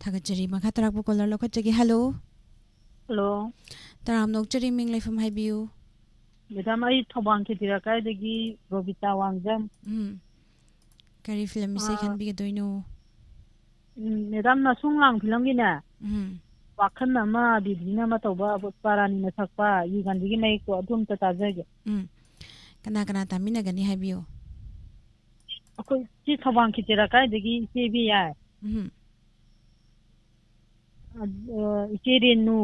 ꯊꯥꯒꯠꯆꯔꯤ꯫ ꯃꯈꯥ ꯇꯥꯔꯛꯄ ꯀꯣꯂꯔ ꯂꯧꯈꯠꯆꯒꯦ꯫ ꯍꯜꯂꯣ꯫ ꯍꯜꯂꯣ꯫ ꯇꯔꯥꯝꯅ ꯑꯣꯛꯆꯔꯤ, ꯃꯤꯡ ꯂꯩꯐꯝ ꯍꯥꯏꯕꯤꯌꯨ꯫ ꯃꯦꯗꯥꯝ, ꯑꯩ ꯊꯧꯕꯥꯜ ꯈꯦꯇ꯭ꯔꯤꯒꯥꯀꯥꯏꯗꯒꯤ ꯔꯣꯕꯤꯇꯥ ꯋꯥꯡꯖꯝ꯫ ꯎꯝ꯫ ꯀꯔꯤ ꯐꯤꯂꯝ ꯏꯁꯩ ꯑꯥ꯫ ꯈꯟꯕꯤꯒꯗꯣꯏꯅꯣ? ꯎꯝ, ꯃꯦꯗꯥꯝ, ꯅꯁꯨꯡ ꯂꯥꯡ ꯐꯤꯂꯝꯒꯤꯅꯦ, ꯎꯝ꯫ ꯋꯥꯈꯜ ꯑꯃ ꯕꯤꯕꯤꯅ ꯑꯃ ꯇꯧꯕ ꯄꯨꯁꯄꯥ ꯔꯥꯅꯤꯅ ꯁꯛꯄ ꯌꯨꯒꯥꯟꯙꯤꯒꯤ ꯃꯌꯦꯛꯇꯣ ꯑꯗꯨ ꯑꯝꯇ ꯇꯥꯖꯒꯦ꯫ ꯎꯝ꯫ ꯀꯅꯥ ꯀꯅꯥ ꯇꯥꯃꯤꯟꯅꯒꯅꯤ ꯍꯥꯏꯕꯤꯌꯨ꯫ ꯑꯩꯈꯣꯏ ꯁꯤ ꯊꯧꯕꯥꯜ ꯈꯦꯇ꯭ꯔꯤꯒꯥꯀꯥꯏꯗꯒꯤ ꯏꯆꯦ ꯏꯕꯦ ꯌꯥꯏ꯫ ꯎꯝ꯫ ꯑꯗ-, ꯏꯆꯦ ꯔꯦꯅꯨ,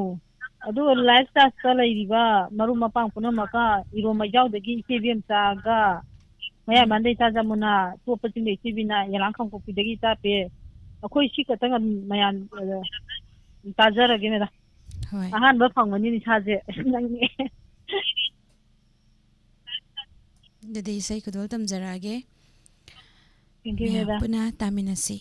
ꯑꯗꯨꯒ ꯂꯥꯏꯐ ꯇꯥꯁꯇ ꯂꯩꯔꯤꯕ ꯃꯔꯨꯞ ꯃꯄꯥꯡ ꯄꯨꯝꯅꯃꯛꯀ, ꯏꯔꯣꯝ ꯃꯩꯖꯥꯎꯗꯒꯤ ꯏꯆꯦ ꯏꯕꯦꯝꯆꯥꯒ, ꯃꯌꯥꯏ ꯎꯝ꯫ ꯃꯥꯟꯗꯩ ꯏꯆꯥ ꯖꯃꯨꯅꯥ, ꯇꯣꯞꯄ ꯆꯤꯡꯗꯩ ꯏꯆꯦ ꯕꯤꯅꯥ, ꯌꯦꯂꯥꯡ ꯈꯥꯡꯄꯣꯛꯄꯤꯗꯒꯤ ꯏꯆꯥ ꯄꯦ, ꯑꯩꯈꯣꯏ ꯁꯤ ꯈꯛꯇꯪ ꯑꯗꯨꯝ ꯃꯌꯥꯝ, ꯑ, ꯇꯥꯖꯔꯒꯦ ꯃꯦꯗꯥꯝ꯫ ꯍꯣꯏ꯫ ꯑꯍꯥꯟꯕ ꯐꯪꯕꯅꯤꯅ ꯏꯁꯥꯁꯦ ꯅꯪꯉꯦ꯫ ꯑꯗꯨꯗꯤ ꯏꯁꯩ ꯈꯨꯗꯣꯜ ꯇꯝꯖꯔꯛꯑꯒꯦ꯫ Thank you, ꯃꯌꯥꯝ ꯃꯦꯗꯥꯝ꯫ ꯄꯨꯟꯅ ꯇꯥꯃꯤꯟꯅꯁꯤ꯫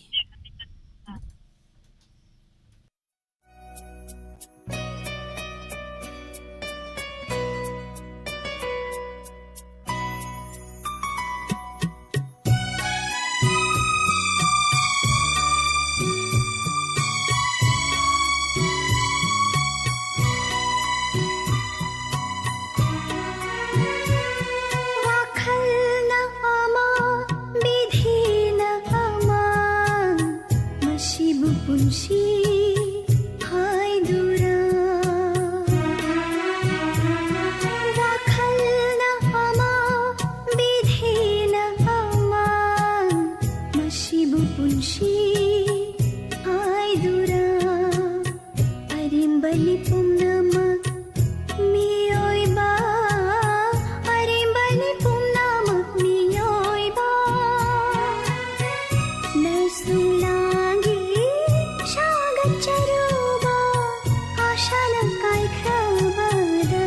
ꯋꯥꯈꯜꯅ ꯑꯃ, ꯕꯤꯙꯤꯅ ꯑꯃ, ꯃꯁꯤꯕꯨ ꯄꯨꯟꯁꯤ ꯍꯥꯏꯗꯨꯔꯥ? ꯋꯥꯈꯜꯅ ꯑꯃ, ꯕꯤꯙꯤꯅ ꯑꯃ, ꯃꯁꯤꯕꯨ ꯄꯨꯟꯁꯤ ꯍꯥꯏꯗꯨꯔꯥ? ꯑꯔꯦꯝꯕꯅꯤ ꯄꯨꯝꯅꯃꯛ ꯃꯤꯑꯣꯏꯕ, ꯑꯔꯦꯝꯕꯅꯤ ꯄꯨꯝꯅꯃꯛ ꯃꯤꯑꯣꯏꯕ꯫ ꯅꯁꯨꯡ ꯂꯥꯡꯒꯤ ꯁꯥꯒꯠꯆꯔꯨꯕ ꯑꯥꯁꯥꯅ ꯀꯥꯏꯈ꯭ꯔꯕꯗ꯫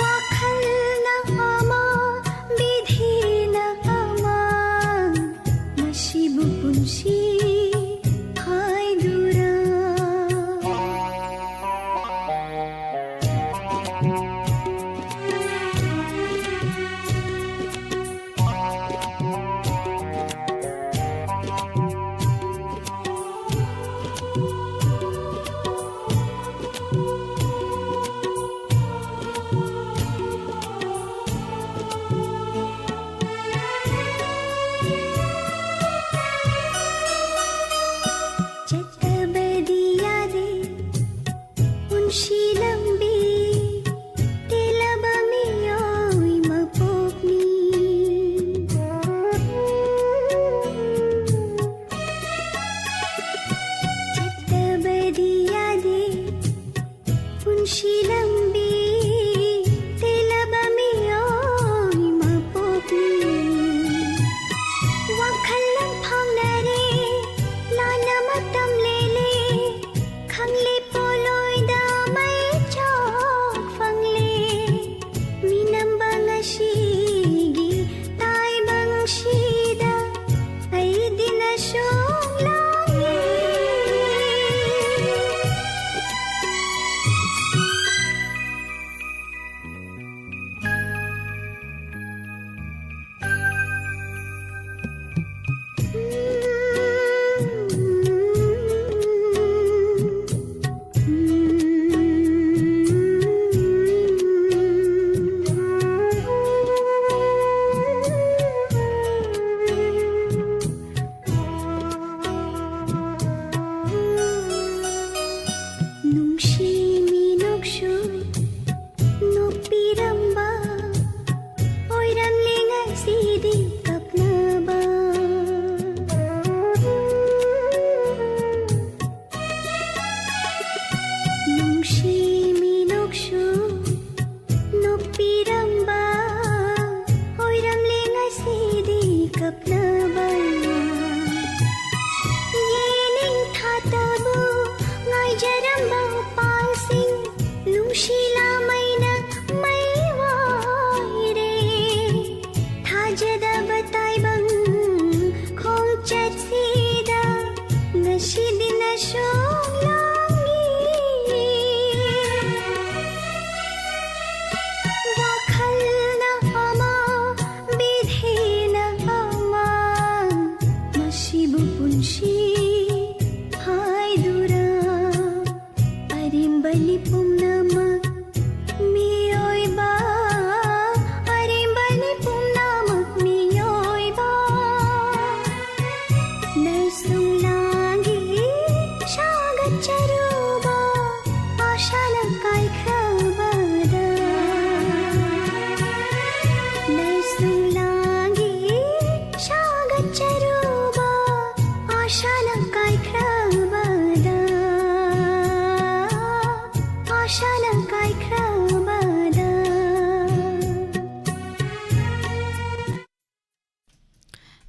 ꯋꯥꯈꯜꯅ ꯑꯃ, ꯕꯤꯙꯤꯅ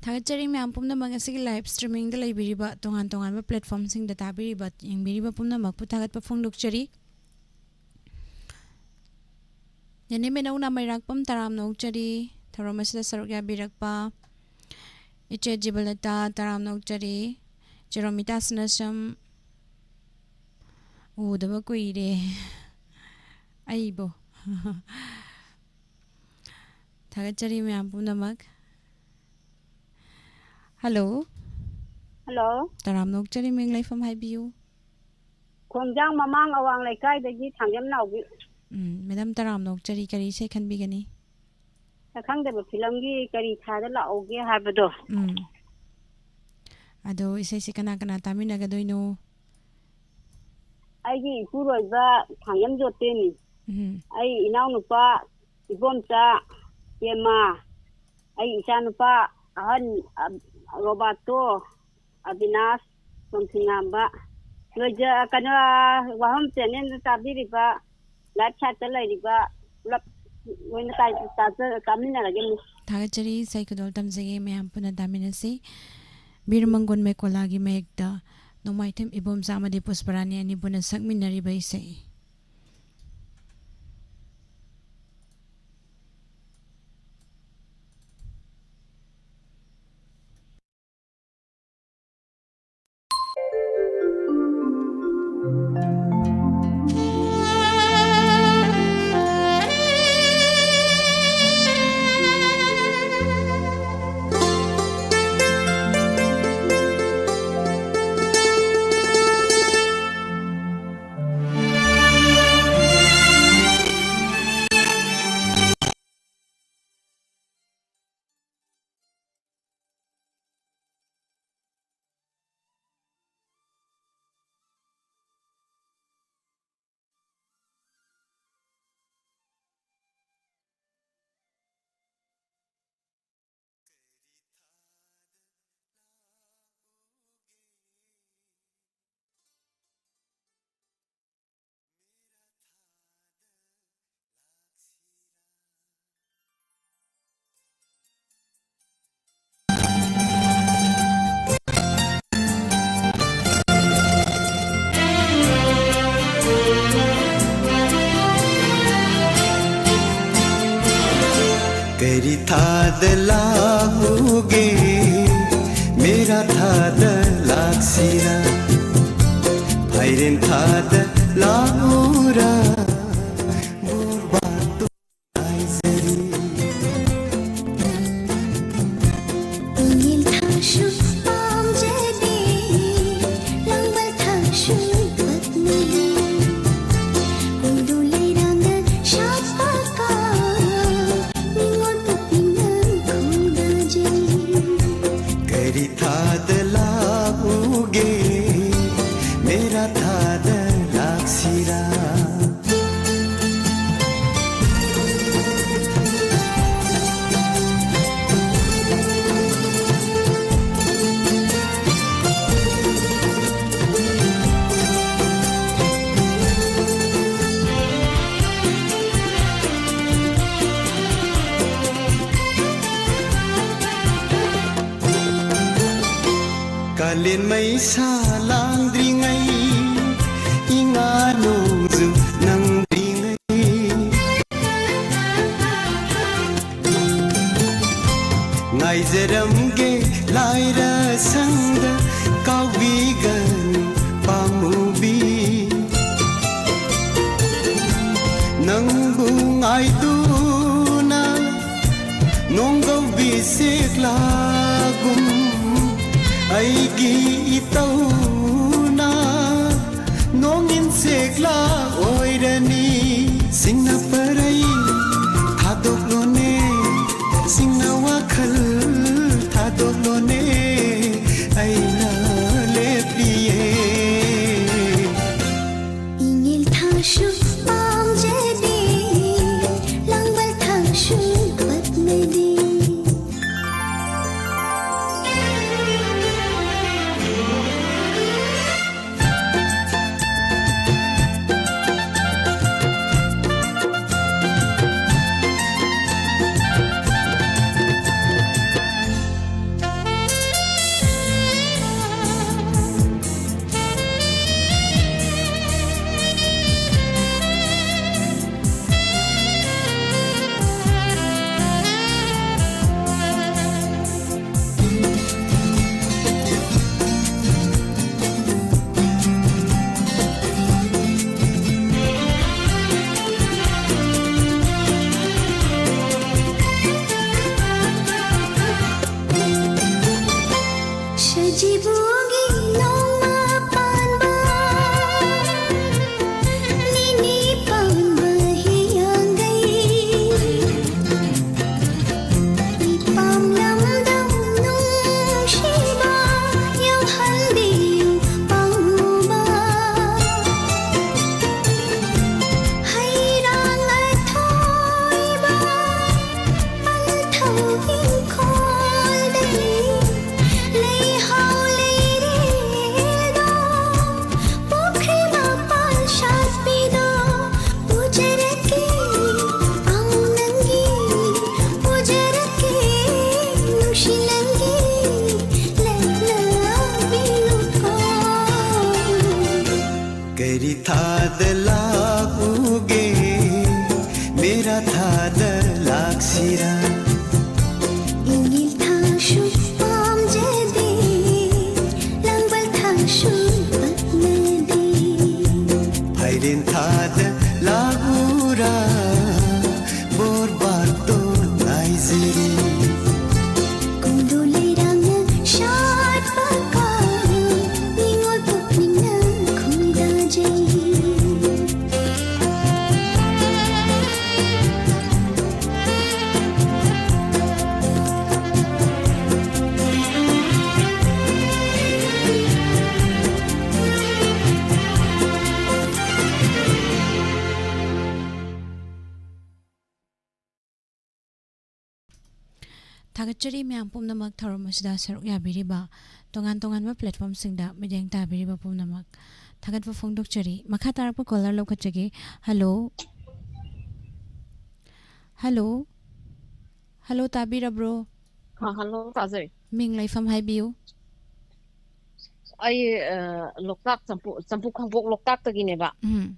ꯊꯥꯒꯠꯆꯔꯤ ꯃꯌꯥꯝ ꯄꯨꯝꯅꯃꯛ, ꯉꯁꯤꯒꯤ live streamingꯗ ꯂꯩꯕꯤꯔꯤꯕ, ꯇꯣꯉꯥꯟ ꯇꯣꯉꯥꯟꯕ platformꯁꯤꯡꯗ ꯇꯥꯕꯤꯔꯤꯕ, ꯌꯦꯡꯕꯤꯔꯤꯕ ꯄꯨꯝꯅꯃꯛꯄꯨ ꯊꯥꯒꯠꯄ ꯐꯣꯡꯗꯣꯛꯆꯔꯤ꯫ ꯅꯦꯅꯦ ꯃꯦꯅꯧ ꯅꯥꯃꯩꯔꯥꯛꯄꯝ, ꯇꯔꯥꯝꯅ ꯑꯣꯛꯆꯔꯤ ꯊꯧꯔꯝ ꯑꯁꯤꯗ ꯁꯔꯨꯛ ꯌꯥꯕꯤꯔꯛꯄ꯫ ꯏꯆꯦ ꯖꯤꯕꯂꯇꯥ, ꯇꯔꯥꯝꯅ ꯑꯣꯛꯆꯔꯤ꯫ ꯏꯆꯦ ꯔꯣꯃꯤꯇꯥ ꯁꯅꯥꯁꯝ, ꯎꯗꯕ ꯀꯨꯏꯔꯦ ꯑꯩꯕꯣ꯫ ꯊꯥꯒꯠꯆꯔꯤ ꯃꯌꯥꯝ ꯄꯨꯝꯅꯃꯛ꯫ Hello꯫ Hello꯫ ꯇꯔꯥꯝꯅ ꯑꯣꯛꯆꯔꯤ, ꯃꯤꯡ ꯂꯩꯐꯝ ꯍꯥꯏꯕꯤꯌꯨ꯫ ꯈꯣꯡꯖꯥꯡ ꯃꯃꯥꯡ ꯑꯋꯥꯡ ꯂꯩꯀꯥꯏꯗꯒꯤ ꯊꯥꯡꯖꯝ ꯅꯥꯎꯕꯤ꯫ ꯎꯝ, ꯃꯦꯗꯥꯝ, ꯇꯔꯥꯝꯅ ꯑꯣꯛꯆꯔꯤ, ꯀꯔꯤ ꯏꯁꯩ ꯈꯟꯕꯤꯒꯅꯤ? ꯁꯛꯈꯪꯗꯕ ꯐꯤꯂꯝꯒꯤ ꯀꯔꯤ ꯊꯥꯗ ꯂꯥꯛꯍꯧꯒꯦ ꯍꯥꯏꯕꯗꯣ꯫ ꯎꯝ꯫ ꯑꯗꯣ ꯏꯁꯩꯁꯦ ꯀꯅꯥ ꯀꯅꯥ ꯇꯥꯃꯤꯟꯅꯒꯗꯣꯏꯅꯣ? ꯑꯩꯒꯤ ꯏꯄꯨꯔꯣꯏꯕ ꯊꯥꯡꯖꯝ ꯖꯣꯇꯤꯟ, ꯎꯝ꯫ ꯑꯩ ꯏꯅꯥꯎꯅꯨꯄꯥ ꯏꯕꯣꯝꯆꯥ, ꯄꯦꯃꯥ, ꯑꯩ ꯏꯆꯥꯅꯨꯄꯥ ꯑꯍꯟ, ꯑ, ꯔꯣꯕꯥꯔꯇꯣ, ꯑꯕꯤꯅꯥꯁ, ꯇꯣꯝꯊꯤꯉꯥꯝꯕ, ꯂꯣꯏꯖ-, ꯀꯩꯅꯣ, ꯋꯥꯍꯣꯝ channelꯗ ꯇꯥꯕꯤꯔꯤꯕ, live chatꯇ ꯂꯩꯔꯤꯕ ꯄꯨꯂꯞ ꯂꯣꯏꯅ ꯇꯥꯏ-, ꯇꯥꯖ-, ꯇꯥꯃꯤꯟꯅꯔꯒꯦ, ꯃꯤꯁ꯫ ꯊꯥꯒꯠꯆꯔꯤ, ꯏꯁꯩ ꯈꯨꯗꯣꯜ ꯇꯝꯖꯒꯦ, ꯃꯌꯥꯝ ꯄꯨꯟꯅ ꯇꯥꯃꯤꯟꯅꯁꯤ꯫ ꯕꯤꯔ ꯃꯪꯒꯣꯟ ꯃꯦꯀꯣꯂꯥꯒꯤ ꯃꯌꯦꯛꯇ ꯅꯣꯡꯃꯥꯏꯊꯦꯝ ꯏꯕꯣꯝꯆꯥ ꯑꯃꯗꯤ ꯄꯨꯁꯄꯔꯥꯅꯤ ꯑꯅꯤ ꯄꯨꯟꯅ ꯁꯛꯃꯤꯟꯅꯔꯤꯕ ꯏꯁꯩ꯫ ꯀꯔꯤ ꯊꯥꯗ ꯂꯥꯛꯎꯒꯦ? ꯃꯦꯔꯥ ꯊꯥꯗ ꯂꯥꯛꯁꯤꯔꯥ? ꯐꯥꯏꯔꯦꯟ ꯊꯥꯗ ꯂꯥꯛꯎꯔꯥ? ꯕꯣꯔꯕꯥꯇꯣꯟ ꯉꯥꯏꯖꯔꯤ꯫ ꯏꯉꯦꯜ ꯊꯥꯁꯨ ꯄꯥꯝꯖꯗꯦ, ꯂꯥꯡꯕꯜ ꯊꯥꯁꯨ ꯄꯛꯅꯗꯦ꯫ ꯀꯣꯏꯗꯨ ꯂꯩꯔꯥꯡꯗ ꯁꯥꯠꯄ ꯀꯥꯡ, ꯅꯤꯉꯣꯜ ꯄꯣꯛꯄꯤ ꯅꯪ ꯈꯣꯏꯗꯥꯖꯩ꯫ ꯀꯔꯤ ꯊꯥꯗ ꯂꯥꯛꯎꯒꯦ? ꯃꯦꯔꯥ ꯊꯥꯗ ꯂꯥꯛꯁꯤꯔꯥ? ꯀꯥꯂꯦꯟ ꯃꯩꯁꯥ ꯂꯥꯡꯗ꯭ꯔꯤꯉꯩ, ꯏꯉꯥ ꯅꯣꯡꯖꯨ ꯅꯪꯗ꯭ꯔꯤꯉꯩ, ꯉꯥꯏꯖꯔꯝꯒꯦ ꯂꯥꯏꯔ ꯁꯪꯗ, ꯀꯥꯎꯕꯤꯒꯅꯨ ꯄꯥꯝꯃꯨꯕꯤ꯫ ꯅꯪꯕꯨ ꯉꯥꯏꯗꯨꯅ ꯅꯣꯡꯒꯧꯕꯤ ꯁꯦꯛꯂꯥꯒꯨꯝ, ꯑꯩꯒꯤ ꯏꯇꯧꯅ ꯅꯣꯡꯏꯟ ꯁꯦꯛꯂꯥ ꯑꯣꯏꯔꯅꯤ꯫ ꯁꯤꯡꯅ ꯄꯔꯩ ꯊꯥꯗꯣꯛꯂꯣꯅꯦ, ꯁꯤꯡꯅ ꯋꯥꯈꯜ ꯊꯥꯗꯣꯛꯂꯣꯅꯦ, ꯑꯩꯅ ꯂꯦꯞꯂꯤꯌꯦ꯫ ꯏꯉꯦꯜ ꯊꯥꯁꯨ ꯄꯥꯝꯖꯗꯦ, ꯂꯥꯡꯕꯜ ꯊꯥꯁꯨ ꯄꯛꯅꯗꯦ꯫ ꯏꯪꯒꯤꯜ ꯊꯥꯡꯁꯨ ꯄꯥꯝꯖꯗꯦ, ꯂꯥꯡꯕꯜ ꯊꯥꯡꯁꯨ ꯄꯛꯅꯗꯦ꯫ ꯐꯥꯏꯔꯦꯟ ꯊꯥꯗ ꯂꯥꯛꯎꯔꯥ, ꯕꯣꯔ ꯕꯥꯇꯣꯟ ꯉꯥꯏꯖꯔꯤ꯫ ꯀꯣꯟꯗꯣ ꯂꯩꯔꯥꯡꯅ ꯁꯥꯠꯄ ꯀꯥꯏꯅ, ꯅꯤꯉꯣꯜ ꯄꯨꯛꯅꯤꯡꯅ ꯈꯣꯏꯗꯥꯖꯩ꯫ ꯊꯥꯒꯠꯆꯔꯤ ꯃꯌꯥꯝ ꯄꯨꯝꯅꯃꯛ ꯊꯧꯔꯝ ꯑꯁꯤꯗ ꯁꯔꯨꯛ ꯌꯥꯕꯤꯔꯤꯕ, ꯇꯣꯉꯥꯟ ꯇꯣꯉꯥꯟꯕ platformꯁꯤꯡꯗ ꯃꯤꯠꯌꯦꯡ ꯇꯥꯕꯤꯔꯤꯕ ꯄꯨꯝꯅꯃꯛ ꯊꯥꯒꯠꯄ ꯐꯣꯡꯗꯣꯛꯆꯔꯤ꯫ ꯃꯈꯥ ꯇꯥꯔꯛꯄ caller ꯂꯧꯈꯠꯆꯒꯦ꯫ Hello꯫ Hello꯫ Hello, ꯇꯥꯕꯤꯔꯕ꯭ꯔꯣ? ꯑ, hello, ꯇꯥꯖꯩ꯫ ꯃꯤꯡ ꯂꯩꯐꯝ ꯍꯥꯏꯕꯤꯌꯨ꯫ ꯑꯩ, ꯑ, ꯂꯣꯛꯇꯥꯛ ꯆꯝꯄꯨ-, ꯆꯝꯄꯨ ꯈꯣꯡꯄꯣꯛ ꯂꯣꯛꯇꯥꯛꯇꯒꯤꯅꯦꯕ꯫ ꯎꯝ꯫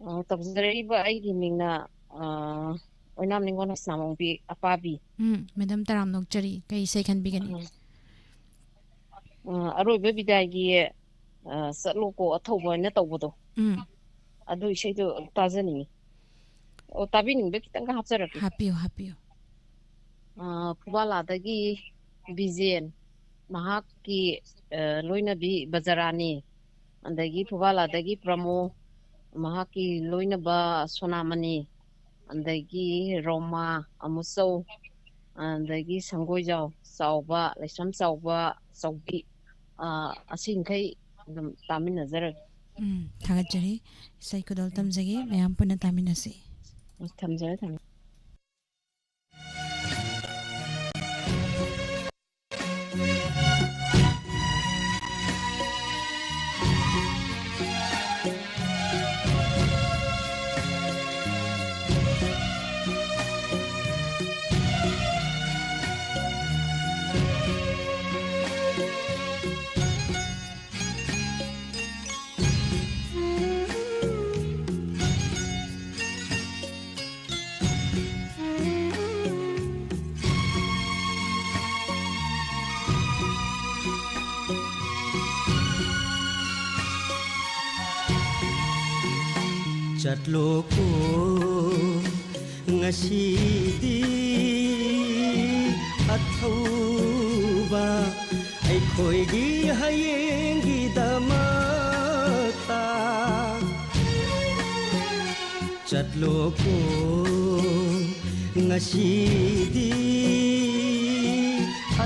ꯑ, ꯇꯧꯖꯔꯛꯏꯕ ꯑꯩꯒꯤ ꯃꯤꯡꯅ, ꯑ, ꯑꯣꯏꯅꯥꯝ ꯅꯤꯉꯣꯜ ꯍꯁꯅꯥꯃꯣꯡꯕꯤ ꯑꯄꯥꯕꯤ꯫ ꯎꯝ, madam ꯇꯔꯥꯝꯅ ꯑꯣꯛꯆꯔꯤ꯫ ꯀꯩ ꯏꯁꯩ ꯈꯟꯕꯤꯒꯅꯤ? ꯎꯝ꯫ ꯑ, ꯑꯔꯣꯏꯕ ꯕꯤꯗꯥꯏꯒꯤ, ꯑ, "ꯆꯠꯂꯣꯀꯣ ꯑꯊꯧꯕ" ꯍꯥꯏꯅ ꯇꯧꯕꯗꯣ꯫ ꯎꯝ꯫ ꯑꯗꯨ ꯏꯁꯩꯗꯣ ꯇꯥꯖꯅꯤꯡꯉꯤ꯫ ꯑꯣ, ꯇꯥꯕꯤꯅꯤꯡꯕ ꯈꯤꯇꯪꯒ ꯍꯥꯞꯆꯔꯛꯀꯦ꯫ ꯍꯥꯞꯄꯤꯌꯨ, ꯍꯥꯞꯄꯤꯌꯨ꯫ ꯑ, ꯐꯨꯕꯥꯂꯥꯗꯒꯤ ꯕꯤꯖꯦꯟ, ꯃꯍꯥꯛꯀꯤ, ꯑ, ꯂꯣꯏꯅꯕꯤ ꯕꯖꯔꯥꯅꯤ, ꯑꯗꯒꯤ ꯐꯨꯕꯥꯂꯥꯗꯒꯤ ꯄ꯭ꯔꯃꯣ, ꯃꯍꯥꯛꯀꯤ ꯂꯣꯏꯅꯕ ꯁꯣꯅꯥꯃꯅꯤ, ꯑꯗꯒꯤ ꯔꯣꯃꯥ, ꯑꯃꯨꯆꯧ, ꯑꯗꯒꯤ ꯁꯪꯒꯣꯏꯖꯥꯎ ꯆꯥꯎꯕ, ꯂꯩꯁ꯭ꯔꯝ ꯆꯥꯎꯕ, ꯆꯥꯎꯕꯤ, ꯑ, ꯑꯁꯤꯈꯩ ꯑꯗꯨꯝ ꯇꯥꯃꯤꯟꯅꯖꯔꯒꯦ꯫ ꯎꯝ, ꯊꯥꯒꯠꯆꯔꯤ꯫ ꯏꯁꯩ ꯈꯨꯗꯣꯜ ꯇꯝꯖꯒꯦ꯫ ꯃꯌꯥꯝ ꯄꯨꯟꯅ ꯇꯥꯃꯤꯟꯅꯁꯤ꯫ ꯊꯝꯖꯔꯦ, ꯊꯝꯖꯔꯦ꯫ ꯆꯠꯂꯣꯀꯣ ꯉꯁꯤꯗꯤ ꯑꯊꯧꯕ, ꯑꯩꯈꯣꯏꯒꯤ ꯍꯌꯦꯡꯒꯤꯗꯃꯛꯇ꯫ ꯆꯠꯂꯣꯀꯣ ꯉꯁꯤꯗꯤ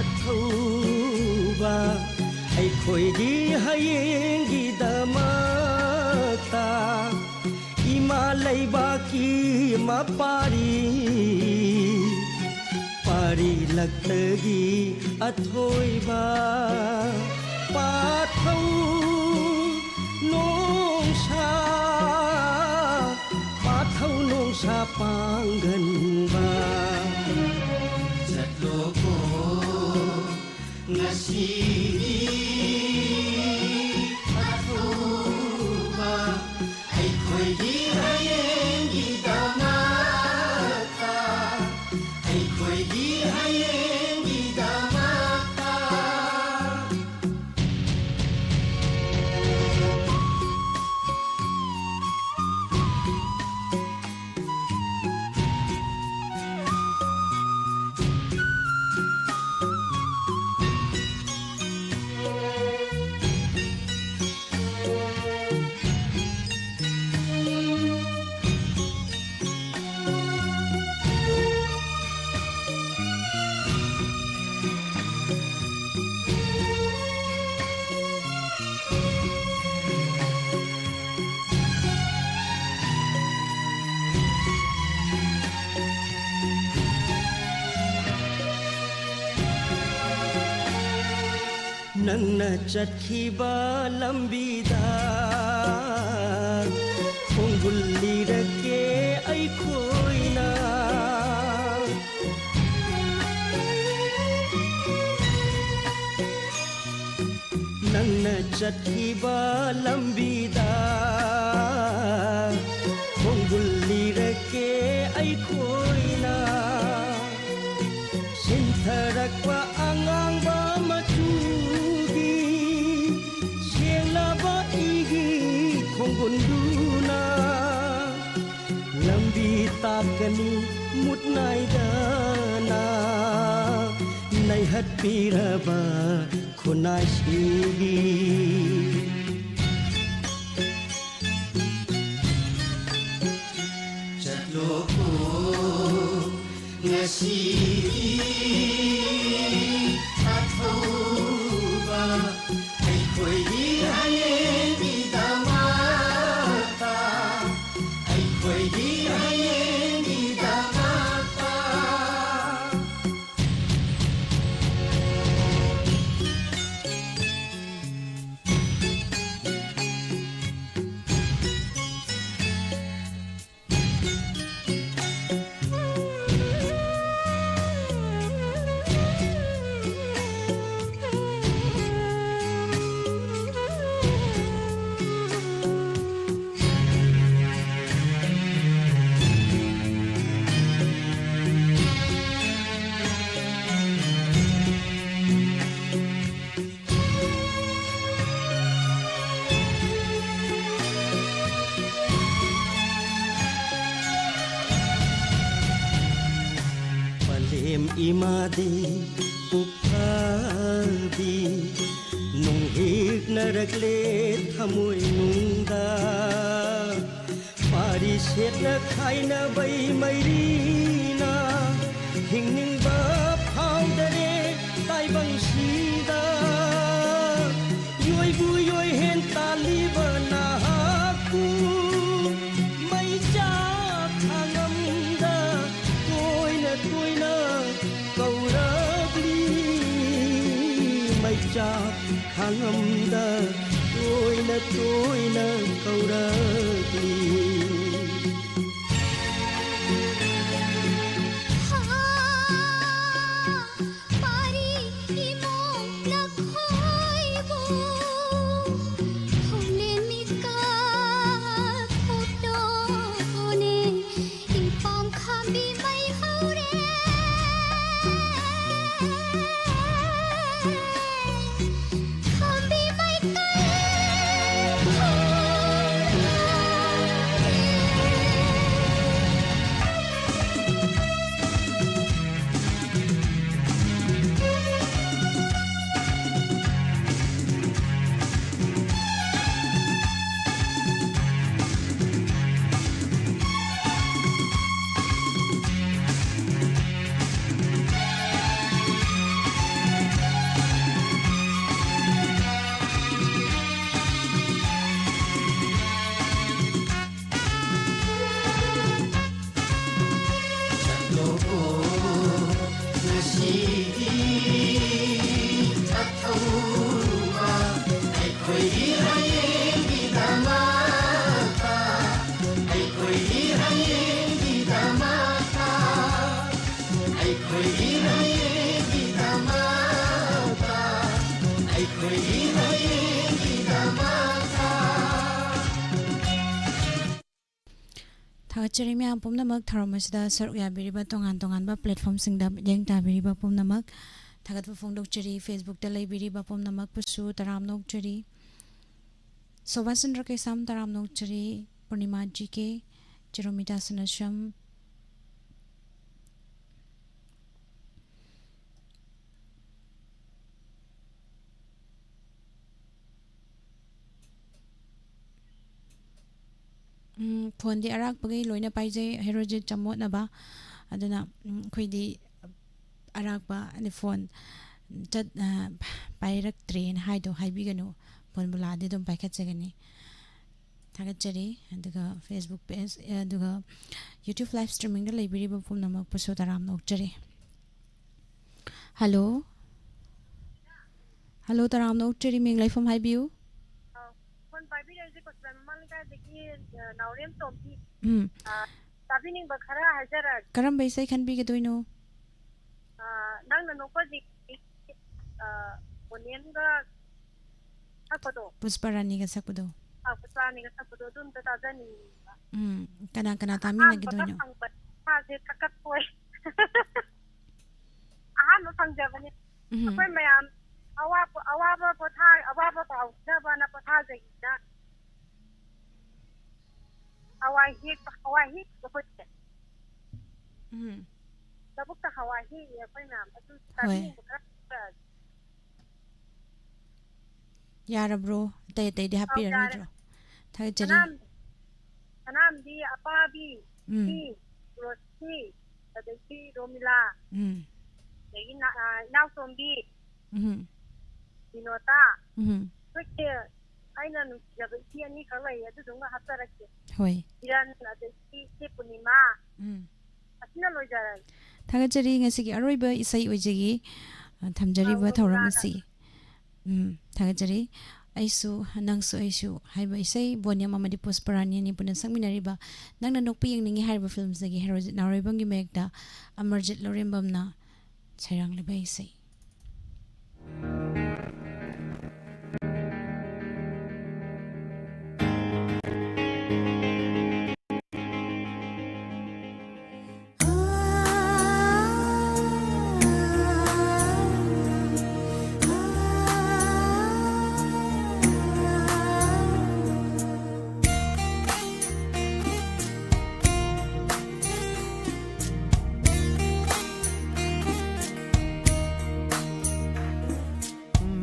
ꯑꯊꯧꯕ, ꯑꯩꯈꯣꯏꯒꯤ ꯍꯌꯦꯡꯒꯤꯗꯃꯛꯇ꯫ ꯏꯃꯥ ꯂꯩꯕꯥꯛꯀꯤ ꯃꯄꯥꯔꯤ, ꯄꯥꯔꯤꯂꯛꯇꯒꯤ ꯑꯊꯣꯏꯕ ꯄꯥꯊꯧ ꯅꯣꯡꯁꯥ, ꯄꯥꯊꯧ ꯅꯣꯡꯁꯥ ꯄꯥꯡꯒꯟꯕ꯫ ꯆꯠꯂꯣꯀꯣ ꯉꯁꯤꯗꯤ ꯑꯊꯧꯕ, ꯑꯩꯈꯣꯏꯒꯤ ꯍꯌꯦꯡꯒꯤꯗꯃꯛꯇ, ꯑꯩꯈꯣꯏꯒꯤ ꯍꯌꯦꯡꯒꯤꯗꯃꯛꯇ꯫ ꯅꯪꯅ ꯆꯠꯈꯤꯕ ꯂꯝꯕꯤꯗ ꯈꯣꯡꯒꯨꯜ ꯂꯤꯔꯛꯀꯦ ꯑꯩꯈꯣꯏꯅ꯫ ꯅꯪꯅ ꯆꯠꯈꯤꯕ ꯂꯝꯕꯤꯗ ꯈꯣꯡꯒꯨꯜ ꯂꯤꯔꯛꯀꯦ ꯑꯩꯈꯣꯏꯅ꯫ ꯁꯤꯟꯊꯔꯛꯄ ꯑꯉꯥꯡꯕ ꯃꯆꯨꯒꯤ ꯁꯦꯡꯂꯕ ꯏꯒꯤ ꯈꯣꯡꯒꯨꯜꯗꯨꯅ ꯂꯥꯛꯀꯅꯤ ꯃꯨꯠ ꯅꯥꯏꯗꯅ ꯅꯩꯍꯠꯄꯤꯔꯕ ꯈꯨꯟꯅꯥꯏꯁꯤꯡꯒꯤ꯫ ꯆꯠꯂꯣꯀꯣ ꯉꯁꯤꯗꯤ ꯑꯊꯧꯕ ꯑꯩꯈꯣꯏꯒꯤ ꯍꯌꯦꯡꯒꯤꯗꯃꯛꯇ, ꯑꯩꯈꯣꯏꯒꯤ ꯍꯌꯦꯡꯒꯤꯗꯃꯛꯇ꯫ ꯄꯂꯦꯝ ꯏꯃꯥꯗꯤ ꯄꯨꯛꯐꯕꯤ ꯅꯨꯡꯍꯤꯛꯅꯔꯛꯂꯦ ꯊꯃꯣꯏꯅꯨꯡꯗ꯫ ꯄꯥꯔꯤ ꯁꯦꯠꯅ ꯈꯥꯏꯅꯕꯩ ꯃꯩꯔꯤꯅ ꯍꯤꯡꯅꯤꯡꯕ ꯐꯥꯎꯗꯔꯦ ꯇꯥꯏꯕꯪꯁꯤꯗ꯫ ꯌꯣꯏꯕꯨ ꯌꯣꯏꯍꯦꯟ ꯇꯥꯜꯂꯤꯕ ꯅꯍꯥꯛꯄꯨ ꯃꯩꯆꯥꯛ ꯈꯥꯡꯉꯝꯗ ꯇꯣꯏꯅ ꯇꯣꯏꯅ ꯀꯧꯔꯛꯂꯤ꯫ ꯃꯩꯆꯥꯛ ꯈꯥꯡꯉꯝꯗ ꯇꯣꯏꯅ ꯇꯣꯏꯅ ꯀꯧꯔꯛꯂꯤ꯫ ꯄꯥꯔꯤ ꯏꯃꯣꯝ ꯂꯈꯣꯏꯕꯨ ꯍꯧꯂꯦꯟ ꯃꯤꯀꯞ ꯊꯣꯛꯂꯣꯅꯦ꯫ ꯏꯄꯥꯝ ꯈꯥꯝꯕꯤ ꯃꯩ ꯍꯧꯔꯦ꯫ ꯈꯥꯝꯕꯤ ꯃꯩ ꯀꯜ ꯍꯧꯔꯦ꯫ ꯑꯊꯧꯕ ꯑꯩꯈꯣꯏꯒꯤ ꯍꯌꯦꯡꯒꯤꯗꯃꯛꯇ, ꯑꯩꯈꯣꯏꯒꯤ ꯍꯌꯦꯡꯒꯤꯗꯃꯛꯇ, ꯑꯩꯈꯣꯏꯒꯤ ꯍꯌꯦꯡꯒꯤꯗꯃꯛꯇ, ꯑꯩꯈꯣꯏꯒꯤ ꯍꯌꯦꯡꯒꯤꯗꯃꯛꯇ꯫ ꯊꯥꯒꯠꯆꯔꯤ ꯃꯌꯥꯝ ꯄꯨꯝꯅꯃꯛ ꯊꯧꯔꯝ ꯑꯁꯤꯗ ꯁꯔꯨꯛ ꯌꯥꯕꯤꯔꯤꯕ ꯇꯣꯉꯥꯟ ꯇꯣꯉꯥꯟꯕ platformꯁꯤꯡꯗ ꯃꯤꯠꯌꯦꯡ ꯇꯥꯕꯤꯔꯤꯕ ꯄꯨꯝꯅꯃꯛ ꯊꯥꯒꯠꯄ ꯐꯣꯡꯗꯣꯛꯆꯔꯤ꯫ Facebookꯇ ꯂꯩꯕꯤꯔꯤꯕ ꯄꯨꯝꯅꯃꯛꯄꯨꯁꯨ ꯇꯔꯥꯝꯅ ꯑꯣꯛꯆꯔꯤ꯫ ꯁꯣꯚꯥ ꯆꯟꯗ꯭ꯔ ꯀꯩꯁꯥꯝ ꯇꯔꯥꯝꯅ ꯑꯣꯛꯆꯔꯤ꯫ ꯄꯨꯔꯅꯤꯃꯥ ꯖꯤ ꯀꯦ, ꯆꯤꯔꯣꯃꯤꯇꯥ ꯁꯅꯥꯁꯝ, ꯎꯝ, ꯐꯣꯟꯗꯤ ꯑꯔꯥꯛꯄꯈꯩ ꯂꯣꯏꯅ ꯄꯥꯏꯖꯩ, ꯍꯦꯔꯣꯖꯤꯠ ꯆꯃꯣꯠꯅꯕ꯫ ꯑꯗꯨꯅ, ꯎꯝ, ꯑꯩꯈꯣꯏꯗꯤ ꯑꯔꯥꯛꯄ, ꯑꯗꯩ ꯐꯣꯟ ꯆꯠ-, ꯑ, ꯄꯥꯏꯔꯛꯇ꯭ꯔꯦꯅ ꯍꯥꯏꯗꯣ ꯍꯥꯏꯕꯤꯒꯅꯨ꯫ ꯐꯣꯟꯕꯨ ꯂꯥꯛꯑꯗꯤ ꯑꯗꯨꯝ ꯄꯥꯏꯈꯠꯆꯒꯅꯤ꯫ ꯊꯥꯒꯠꯆꯔꯤ꯫ ꯑꯗꯨꯒ Facebook page, ꯑ, ꯑꯗꯨꯒ YouTube live streamingꯗ ꯂꯩꯕꯤꯔꯤꯕ ꯄꯨꯝꯅꯃꯛꯄꯨꯁꯨ ꯇꯔꯥꯝꯅ ꯑꯣꯛꯆꯔꯤ꯫ ꯍꯜꯂꯣ꯫ ꯍꯜꯂꯣ, ꯇꯔꯥꯝꯅ ꯑꯣꯛꯆꯔꯤ, ꯃꯤꯡ ꯂꯩꯐꯝ ꯍꯥꯏꯕꯤꯌꯨ꯫ ꯑ, ꯐꯣꯟ ꯄꯥꯏꯕꯤꯔꯛꯏꯁꯦ ꯀꯣꯁꯤꯕꯥꯏ ꯃꯃꯥꯡ ꯂꯩꯀꯥꯏꯗꯒꯤ, ꯑ, ꯅꯥꯎꯔꯦꯝ ꯇꯣꯝꯕꯤ꯫ ꯎꯝ꯫ ꯑ, ꯇꯥꯕꯤꯅꯤꯡꯕ ꯈꯔ ꯍꯥꯏꯖꯔꯛꯑꯒꯦ꯫ ꯀꯔꯝꯕ ꯏꯁꯩ ꯈꯟꯕꯤꯒꯗꯣꯏꯅꯣ? ꯑ, ꯅꯪꯅ ꯅꯣꯛꯄ ꯍꯧꯖꯤꯛ, ꯑ, ꯕꯣꯅꯤꯌꯟꯒ ꯁꯛꯄꯗꯣ꯫ ꯄꯨꯁꯄ ꯔꯥꯅꯤꯒ ꯁꯛꯄꯗꯣ꯫ ꯑ, ꯄꯨꯁꯄ ꯔꯥꯅꯤꯒ ꯁꯛꯄꯗꯣ, ꯑꯗꯨ ꯑꯝꯇ ꯇꯥꯖꯅꯤꯡꯕ꯫ ꯎꯝ, ꯀꯅꯥ ꯀꯅꯥ ꯑꯍꯥꯟꯕꯒ ꯇꯥꯃꯤꯟꯅꯒꯗꯣꯏꯅꯣ? ꯐꯪꯕ ꯏꯁꯥꯁꯦ ꯊꯛꯀꯠꯄꯣꯏ꯫ ꯑꯍꯥꯟꯕ ꯐꯪꯖꯕꯅꯤ꯫ ꯎꯝ꯫ ꯑꯩꯈꯣꯏ ꯃꯌꯥꯝ ꯑꯋꯥꯕ, ꯑꯋꯥꯕ ꯄꯣꯊꯥ-, ꯑꯋꯥꯕ ꯀꯥꯎꯅꯕꯅ ꯄꯣꯊꯥꯖꯩꯅ꯫ ꯍꯋꯥꯏ ꯍꯦꯛꯄ, ꯍꯋꯥꯏ ꯍꯦꯛꯄ ꯑꯩꯈꯣꯏꯁꯦ꯫ ꯎꯝ꯫ ꯂꯧꯕꯨꯛꯇ ꯍꯋꯥꯏ ꯍꯦꯛꯏ ꯑꯩꯈꯣꯏ ꯃꯌꯥꯝ꯫ ꯑꯗꯨ ꯍꯣꯏ꯫ ꯆꯥꯕꯤꯅꯤꯡꯕ ꯈꯔ ꯈꯔ꯫ ꯌꯥꯔꯕ꯭ꯔꯣ? ꯑꯇꯩ ꯑꯇꯩꯗꯤ ꯑꯧ, ꯌꯥꯔꯦ꯫ ꯍꯥꯞꯄꯤꯔꯔꯣꯏꯗ꯭ꯔꯣ? ꯊꯥꯒꯠꯆꯔꯤ꯫ ꯁꯅꯥꯝ-, ꯁꯅꯥꯝꯗꯤ, ꯑꯄꯥꯕꯤ, ꯎꯝ꯫ ꯁꯤ, ꯔꯣꯁꯤ, ꯑꯗꯒꯤ ꯔꯣꯃꯤꯂꯥ, ꯎꯝ꯫ ꯑꯗꯒꯤ ꯅ-, ꯑ, ꯏꯅꯥꯎꯇꯣꯝꯕꯤ, ꯎꯝ꯫ ꯕꯤꯅꯣꯇꯥ꯫ ꯎꯝ꯫ ꯑꯩꯈꯣꯏꯁꯦ ꯑꯩꯅ ꯅꯨꯡꯁꯤꯖꯕ ꯏꯆꯦ ꯑꯅꯤꯈꯛ ꯂꯩꯌꯦ, ꯑꯗꯨꯗꯨꯃꯒ ꯍꯥꯞꯆꯔꯛꯀꯦ꯫ ꯍꯣꯏ꯫ ꯀꯤꯔꯟ, ꯑꯗꯒꯤ ꯏꯆꯦ ꯄꯨꯔꯅꯤꯃꯥ꯫ ꯎꯝ꯫ ꯑꯁꯤꯅ ꯂꯣꯏꯖꯔꯒꯦ꯫ ꯊꯥꯒꯠꯆꯔꯤ꯫ ꯉꯁꯤꯒꯤ ꯑꯔꯣꯏꯕ ꯏꯁꯩ ꯑꯣꯏꯖꯒꯦ, ꯑ, ꯊꯝꯖꯔꯤꯕ ꯊꯧꯔꯝ ꯑꯁꯤ꯫ ꯎꯝ, ꯊꯥꯒꯠꯆꯔꯤ꯫ ꯑꯩꯁꯨ, ꯅꯪꯁꯨ ꯑꯩꯁꯨ ꯍꯥꯏꯕ ꯏꯁꯩ, ꯕꯣꯅꯤꯌꯝ ꯑꯃꯗꯤ ꯄꯨꯁꯄꯔꯥꯅꯤ ꯑꯅꯤ ꯄꯨꯟꯅ ꯁꯛꯃꯤꯟꯅꯔꯤꯕ ꯅꯪꯅ ꯅꯣꯛꯄ ꯌꯦꯡꯅꯤꯡꯉꯤ ꯍꯥꯏꯔꯤꯕ ꯐꯤꯂꯝꯁꯤꯗꯒꯤ ꯍꯦꯔꯣꯖꯤꯠ ꯅꯥꯎꯔꯦꯝꯕꯝꯒꯤ ꯃꯌꯦꯛꯇ ꯑꯃꯔꯖꯤꯠ ꯂꯧꯔꯦꯝꯕꯝꯅ ꯁꯩꯔꯥꯡꯂꯤꯕ ꯏꯁꯩ꯫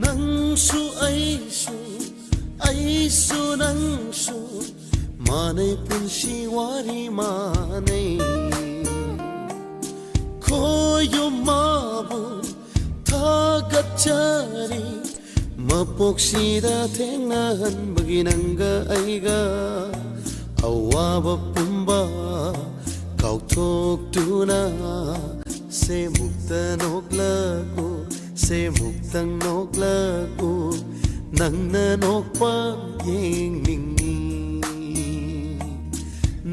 ꯅꯪꯁꯨ ꯑꯩꯁꯨ, ꯑꯩꯁꯨ ꯅꯪꯁꯨ, ꯃꯥꯟꯅꯩ ꯄꯨꯟꯁꯤ ꯋꯥꯔꯤ ꯃꯥꯟꯅꯩ꯫ ꯈꯣꯏꯌꯨꯝ ꯃꯥꯕꯨ ꯊꯥꯒꯠꯆꯔꯤ, ꯃꯄꯣꯛꯁꯤꯗ ꯊꯦꯡꯅꯍꯟꯕꯒꯤ ꯅꯪꯒ ꯑꯩꯒ ꯑꯋꯥꯕ ꯄꯨꯝꯕ ꯀꯥꯎꯊꯣꯛꯇꯨꯅ ꯁꯦꯃꯨꯛꯇ ꯅꯣꯛꯂꯛꯎ, ꯁꯦꯃꯨꯛꯇꯪ ꯅꯣꯛꯂꯛꯎ, ꯅꯪꯅ ꯅꯣꯛꯄ ꯌꯦꯡꯅꯤꯡꯉꯤ,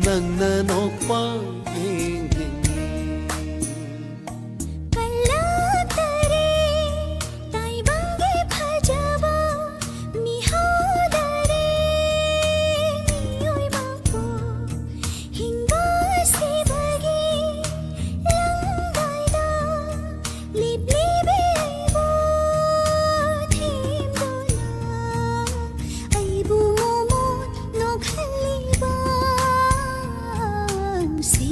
ꯅꯪꯅ ꯅꯣꯛꯄ ꯌꯦꯡꯅꯤꯡꯉꯤ꯫ ꯀꯜꯂꯛꯇꯔꯦ ꯇꯥꯏꯕꯪꯒꯤ ꯐꯖꯕ, ꯃꯤꯍꯧꯗꯔꯦ ꯃꯤꯑꯣꯏꯕ ꯄꯣꯛ꯫ ꯍꯤꯡꯕꯁꯤꯕꯒꯤ ꯂꯪꯗꯥꯏꯗ ꯂꯤꯞꯂꯤꯕꯤꯕ ꯊꯦꯝꯗꯨꯅ ꯑꯩꯕꯨ ꯃꯣꯃꯣꯟ ꯅꯣꯛꯍꯜꯂꯤꯕ ꯁꯤ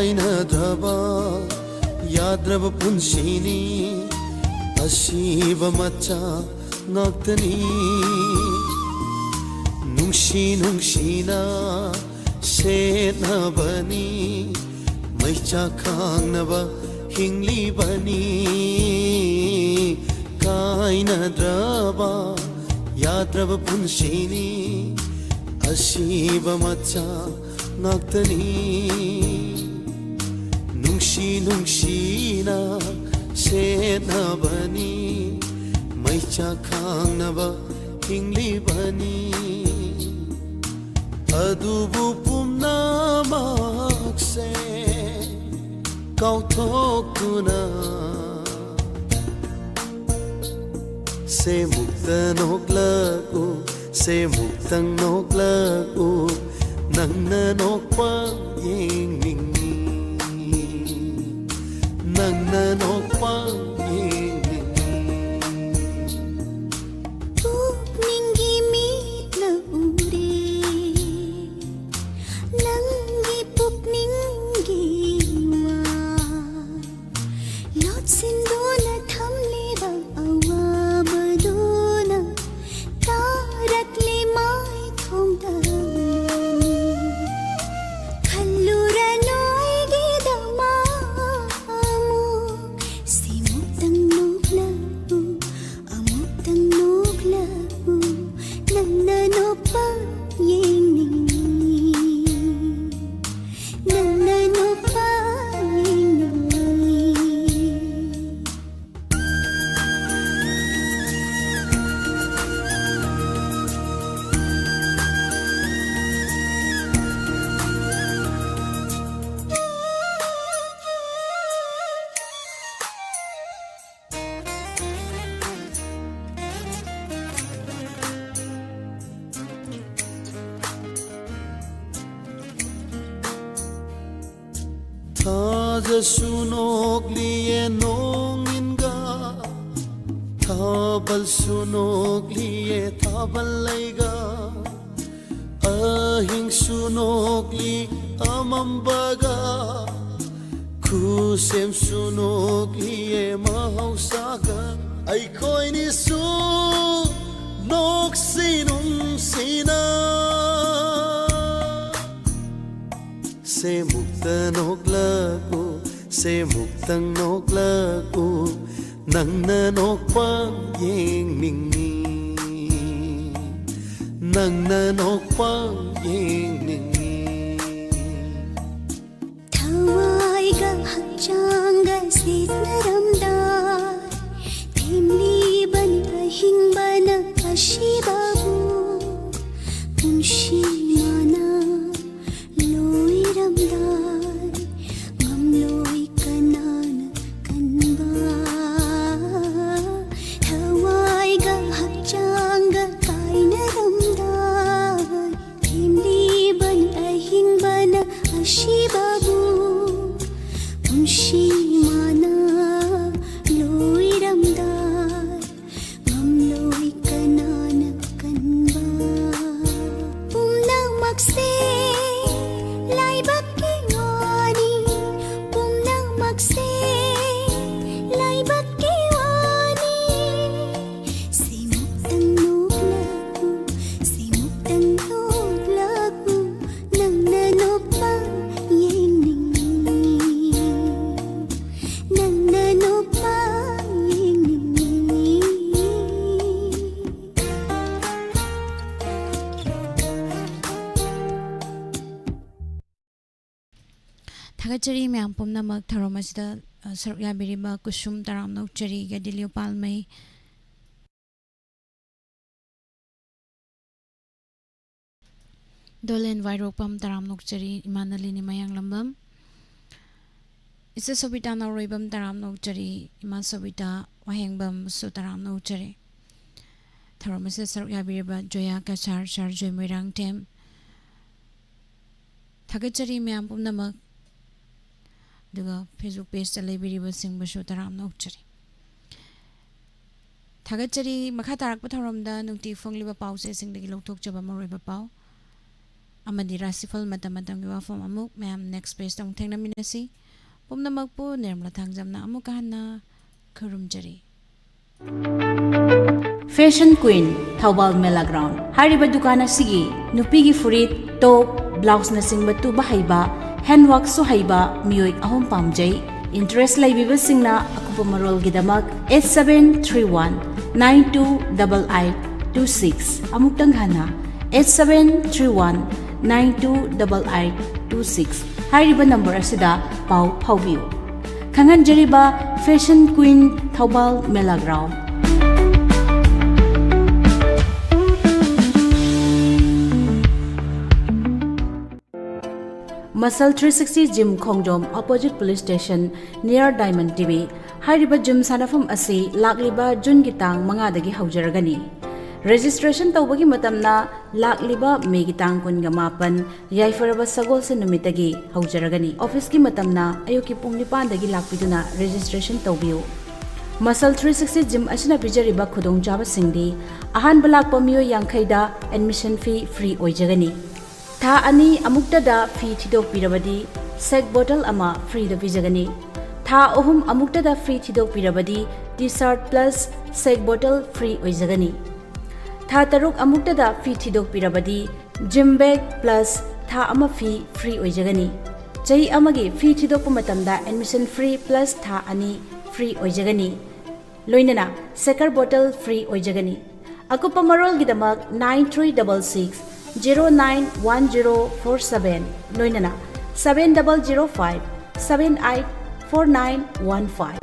ꯀꯥꯏꯅꯗ꯭ꯔꯕ ꯌꯥꯗ꯭ꯔꯕ ꯄꯨꯟꯁꯤꯅꯤ, ꯑꯁꯤꯕ ꯃꯆꯥ ꯉꯥꯛꯇꯅꯤ꯫ ꯅꯨꯡꯁꯤ ꯅꯨꯡꯁꯤꯅ ꯁꯦꯠꯅꯕꯅꯤ, ꯃꯩꯆꯥꯛ ꯈꯥꯡꯅꯕ ꯍꯤꯡꯂꯤꯕꯅꯤ꯫ ꯀꯥꯏꯅꯗ꯭ꯔꯕ ꯌꯥꯗ꯭ꯔꯕ ꯄꯨꯟꯁꯤꯅꯤ, ꯑꯁꯤꯕ ꯃꯆꯥ ꯉꯥꯛꯇꯅꯤ꯫ ꯅꯨꯡꯁꯤ ꯅꯨꯡꯁꯤꯅ ꯁꯦꯠꯅꯕꯅꯤ, ꯃꯩꯆꯥꯛ ꯈꯥꯡꯅꯕ ꯍꯤꯡꯂꯤꯕꯅꯤ꯫ ꯑꯗꯨꯕꯨ ꯄꯨꯝꯅꯃꯛꯁꯦ ꯀꯥꯎꯊꯣꯛꯇꯨꯅ ꯁꯦꯃꯨꯛꯇ ꯅꯣꯛꯂꯛꯎ, ꯁꯦꯃꯨꯛꯇꯪ ꯅꯣꯛꯂꯛꯎ, ꯅꯪꯅ ꯅꯣꯛꯄ ꯌꯦꯡꯅꯤꯡꯉꯤ, ꯅꯪꯅ ꯅꯣꯛꯄ ꯌꯦꯡꯅꯤꯡꯉꯤ꯫ ꯄꯨꯛꯅꯤꯡꯒꯤ ꯃꯤꯠꯅ ꯎꯔꯦ ꯅꯪꯒꯤ ꯄꯨꯛꯅꯤꯡꯒꯤ ꯋꯥ꯫ ꯂꯣꯠꯁꯤꯟꯗꯨꯅ ꯊꯝꯂꯤꯕ ꯑꯋꯥꯕꯗꯨꯅ ꯇꯥꯔꯛꯂꯤ ꯃꯥꯏꯊꯣꯡꯗ꯫ ꯈꯜꯂꯨꯔꯅꯨ ꯑꯩꯒꯤꯗꯃꯛ ꯑꯃꯨꯛ꯫ ꯁꯤꯃꯨꯛꯇꯪ ꯅꯣꯛꯂꯛꯎ, ꯑꯃꯨꯛꯇꯪ ꯅꯣꯛꯂꯛꯎ, ꯅꯪꯅ ꯅꯣꯛꯄ ꯌꯦꯡꯅꯤꯡꯉꯤ, ꯅꯪꯅ ꯅꯣꯛꯄ ꯌꯦꯡꯅꯤꯡꯉꯤ꯫ ꯊꯥꯖꯁꯨ ꯅꯣꯛꯂꯤꯌꯦ ꯅꯣꯡꯏꯟꯒ, ꯊꯥꯕꯜꯁꯨ ꯅꯣꯛꯂꯤꯌꯦ ꯊꯥꯕꯜ ꯂꯩꯒ, ꯑꯍꯤꯡꯁꯨ ꯅꯣꯛꯂꯤ ꯑꯃꯝꯕꯒ꯫ ꯈꯨꯁꯦꯝꯁꯨ ꯅꯣꯛꯂꯤꯌꯦ ꯃꯍꯧꯁꯥꯒ ꯑꯩꯈꯣꯏꯅꯤꯁꯨ ꯅꯣꯛꯁꯤ ꯅꯨꯡꯁꯤꯅ꯫ ꯁꯦꯃꯨꯛꯇ ꯅꯣꯛꯂꯛꯎ, ꯁꯦꯃꯨꯛꯇꯪ ꯅꯣꯛꯂꯛꯎ, ꯅꯪꯅ ꯅꯣꯛꯄ ꯌꯦꯡꯅꯤꯡꯉꯤ, ꯅꯪꯅ ꯅꯣꯛꯄ ꯌꯦꯡꯅꯤꯡꯉꯤ꯫ ꯊꯋꯥꯏꯒ ꯍꯛꯆꯥꯡꯒ ꯁꯦꯠꯅꯔꯝꯗꯥꯏ, ꯊꯦꯝꯂꯤꯕꯅꯤ ꯑꯍꯤꯡꯕꯅ ꯑꯁꯤꯕꯕꯨ꯫ ꯄꯨꯟꯁꯤ ꯃꯥꯅ ꯂꯣꯏꯔꯝꯗꯥꯏ, ꯉꯝꯂꯣꯏ ꯀꯅꯥꯅ ꯀꯟꯕ꯫ ꯊꯋꯥꯏꯒ ꯍꯛꯆꯥꯡꯒ ꯀꯥꯏꯅꯔꯝꯗꯥꯏ, ꯊꯦꯝꯂꯤꯕꯅꯤ ꯑꯍꯤꯡꯕꯅ ꯑꯁꯤꯕꯕꯨ꯫ ꯄꯨꯟꯁꯤ ꯃꯥꯅ ꯂꯣꯏꯔꯝꯗꯥꯏ, ꯉꯝꯂꯣꯏ ꯀꯅꯥꯅ ꯀꯟꯕ꯫ ꯄꯨꯝꯅꯃꯛꯁꯦ ꯂꯥꯏꯕꯛꯀꯤ ꯋꯥꯅꯤ, ꯄꯨꯝꯅꯃꯛꯁꯦ ꯂꯥꯏꯕꯛꯀꯤ ꯋꯥꯅꯤ꯫ ꯁꯤꯃꯨꯛꯇꯪ ꯅꯣꯛꯂꯛꯎ, ꯁꯤꯃꯨꯛꯇꯪ ꯅꯣꯛꯂꯛꯎ, ꯅꯪꯅ ꯅꯣꯛꯄ ꯌꯦꯡꯅꯤꯡꯉꯤ, ꯅꯪꯅ ꯅꯣꯛꯄ ꯌꯦꯡꯅꯤꯡꯉꯤ꯫ ꯊꯥꯒꯠꯆꯔꯤ ꯃꯌꯥꯝ ꯄꯨꯝꯅꯃꯛ ꯊꯧꯔꯝ ꯑꯁꯤꯗ, ꯑ, ꯁꯔꯨꯛ ꯌꯥꯕꯤꯔꯤꯕ ꯀꯨꯁꯨꯝ ꯇꯔꯥꯝꯅ ꯑꯣꯛꯆꯔꯤ, ꯒꯦꯗꯤꯂꯤꯌꯣ ꯄꯥꯜꯃꯩ, ꯗꯣꯂꯦꯟ ꯋꯥꯏꯔꯣꯛꯄꯝ ꯇꯔꯥꯝꯅ ꯑꯣꯛꯆꯔꯤ, ꯏꯃꯥ ꯅꯂꯤꯅꯤ ꯃꯌꯥꯡꯂꯝꯕꯝ, ꯏꯆꯦ ꯁꯣꯕꯤꯇꯥ ꯅꯥꯎꯔꯣꯏꯕꯝ ꯇꯔꯥꯝꯅ ꯑꯣꯛꯆꯔꯤ, ꯏꯃꯥ ꯁꯣꯕꯤꯇꯥ ꯋꯥꯍꯦꯡꯕꯝꯁꯨ ꯇꯔꯥꯝꯅ ꯑꯣꯛꯆꯔꯤ꯫ ꯊꯧꯔꯝ ꯑꯁꯤꯗ ꯁꯔꯨꯛ ꯌꯥꯕꯤꯔꯤꯕ ꯖꯣꯌꯥ ꯀꯁꯥꯔ, ꯁꯥꯔ ꯖꯣꯏ ꯃꯣꯏꯔꯥꯡꯊꯦꯝ, ꯊꯥꯒꯠꯆꯔꯤ ꯃꯌꯥꯝ ꯄꯨꯝꯅꯃꯛ꯫ ꯑꯗꯨꯒ Facebook pageꯇ ꯂꯩꯕꯤꯔꯤꯕꯁꯤꯡꯕꯨꯁꯨ ꯇꯔꯥꯝꯅ ꯑꯣꯛꯆꯔꯤ꯫ ꯊꯥꯒꯠꯆꯔꯤ꯫ ꯃꯈꯥ ꯇꯥꯔꯛꯄ ꯊꯧꯔꯝꯗ ꯅꯨꯡꯇꯤ ꯐꯣꯡꯂꯤꯕ ꯄꯥꯎꯆꯦꯁꯤꯡꯗꯒꯤ ꯂꯧꯊꯣꯛꯆꯕ ꯃꯔꯨꯑꯣꯏꯕ ꯄꯥꯎ ꯑꯃꯗꯤ ꯔꯥꯁꯤꯐꯜ ꯃꯇꯝ ꯃꯇꯝꯒꯤ ꯋꯥꯐꯝ ꯑꯃꯨꯛ ꯃꯌꯥꯝ next pageꯇ ꯑꯃꯨꯛ ꯊꯦꯡꯅꯃꯤꯟꯅꯁꯤ꯫ ꯄꯨꯝꯅꯃꯛꯄꯨ ꯅꯤꯔꯃꯂꯥ ꯊꯥꯡꯖꯝꯅ ꯑꯃꯨꯛꯀ ꯍꯟꯅ ꯈꯨꯔꯨꯝꯖꯔꯤ꯫ Fashion Queen, ꯊꯧꯕꯥꯜ ꯃꯦꯂꯥ ꯒ꯭ꯔꯥꯎꯟ꯫ ꯍꯥꯏꯔꯤꯕ ꯗꯨꯀꯥꯟ ꯑꯁꯤꯒꯤ ꯅꯨꯄꯤꯒꯤ ꯐꯨꯔꯤꯠ, ꯇꯣꯞ, ꯕ꯭ꯂꯥꯎꯁꯅꯆꯤꯡꯕ ꯇꯨꯕ ꯍꯩꯕ, ꯍꯦꯟꯋꯥꯛꯁꯨ ꯍꯩꯕ ꯃꯤꯑꯣꯏ ꯑꯍꯨꯝ ꯄꯥꯝꯖꯩ꯫ ꯏꯟꯇꯔꯦꯁ ꯂꯩꯕꯤꯕꯁꯤꯡꯅ ꯑꯀꯨꯞꯄ ꯃꯔꯣꯜꯒꯤꯗꯃꯛ eight seven three one nine two double eight two six, ꯑꯃꯨꯛꯇꯪ ꯍꯟꯅ, eight seven three one nine two double eight two six ꯍꯥꯏꯔꯤꯕ ꯅꯝꯕꯔ ꯑꯁꯤꯗ ꯄꯥꯎ ꯐꯥꯎꯕꯤꯌꯨ꯫ ꯈꯪꯍꯟꯖꯔꯤꯕ, Fashion Queen, ꯊꯧꯕꯥꯜ ꯃꯦꯂꯥ ground. Muscle three sixty Gym, ꯈꯣꯡꯖꯣꯝ, opposite police station, near Diamond T V꯫ ꯍꯥꯏꯔꯤꯕ ꯖꯤꯝ ꯁꯥꯟꯅꯐꯝ ꯑꯁꯤ ꯂꯥꯛꯂꯤꯕ ꯖꯨꯟꯒꯤ ꯇꯥꯡ ꯃꯉꯥꯗꯒꯤ ꯍꯧꯖꯔꯒꯅꯤ꯫ ꯔꯦꯖꯤꯁꯇ꯭ꯔꯦꯁꯟ ꯇꯧꯕꯒꯤ ꯃꯇꯝꯅ ꯂꯥꯛꯂꯤꯕ ꯃꯦꯒꯤ ꯇꯥꯡ ꯀꯨꯟꯒ ꯃꯥꯄꯟ, ꯌꯥꯏꯐꯔꯕ ꯁꯒꯣꯜꯁꯦꯟ ꯅꯨꯃꯤꯠꯇꯒꯤ ꯍꯧꯖꯔꯒꯅꯤ꯫ ꯑꯣꯐꯤꯁꯀꯤ ꯃꯇꯝꯅ ꯑꯌꯨꯛꯀꯤ ꯄꯨꯡ ꯅꯤꯄꯥꯟꯗꯒꯤ ꯂꯥꯛꯄꯤꯗꯨꯅ ꯔꯦꯖꯤꯁꯇ꯭ꯔꯦꯁꯟ ꯇꯧꯕꯤꯌꯨ꯫ Muscle three sixty Gym ꯑꯁꯤꯅ ꯄꯤꯖꯔꯤꯕ ꯈꯨꯗꯣꯡꯆꯥꯕꯁꯤꯡꯗꯤ: ꯑꯍꯥꯟꯕ ꯂꯥꯛꯄ ꯃꯤꯑꯣꯏ ꯌꯥꯡꯈꯩꯗ admission fee free ꯑꯣꯏꯖꯒꯅꯤ꯫ ꯊꯥ ꯑꯅꯤ ꯑꯃꯨꯛꯇꯗ ꯐꯤ ꯊꯤꯗꯣꯛꯄꯤꯔꯕꯗꯤ ꯁꯦꯛ ꯕꯣꯇꯜ ꯑꯃ ꯐ꯭ꯔꯤꯗ ꯄꯤꯖꯒꯅꯤ꯫ ꯊꯥ ꯑꯍꯨꯝ ꯑꯃꯨꯛꯇꯗ ꯐꯤ ꯊꯤꯗꯣꯛꯄꯤꯔꯕꯗꯤ T-shirt plus ꯁꯦꯛ ꯕꯣꯇꯜ ꯐ꯭ꯔꯤ ꯑꯣꯏꯖꯒꯅꯤ꯫ ꯊꯥ ꯇꯔꯨꯛ ꯑꯃꯨꯛꯇꯗ ꯐꯤ ꯊꯤꯗꯣꯛꯄꯤꯔꯕꯗꯤ ꯖꯤꯝ ꯕꯦꯒ plus ꯊꯥ ꯑꯃ ꯐꯤ ꯐ꯭ꯔꯤ ꯑꯣꯏꯖꯒꯅꯤ꯫ ꯆꯍꯤ ꯑꯃꯒꯤ ꯐꯤ ꯊꯤꯗꯣꯛꯄ ꯃꯇꯝꯗ admission fee plus ꯊꯥ ꯑꯅꯤ ꯐ꯭ꯔꯤ ꯑꯣꯏꯖꯒꯅꯤ, ꯂꯣꯏꯅꯅ ꯁꯦꯀꯔ ꯕꯣꯇꯜ ꯐ꯭ꯔꯤ ꯑꯣꯏꯖꯒꯅꯤ꯫ ꯑꯀꯨꯞꯄ ꯃꯔꯣꯜꯒꯤꯗꯃꯛ nine three double six zero nine one zero four seven, ꯂꯣꯏꯅꯅ seven double zero five seven eight four nine one five꯫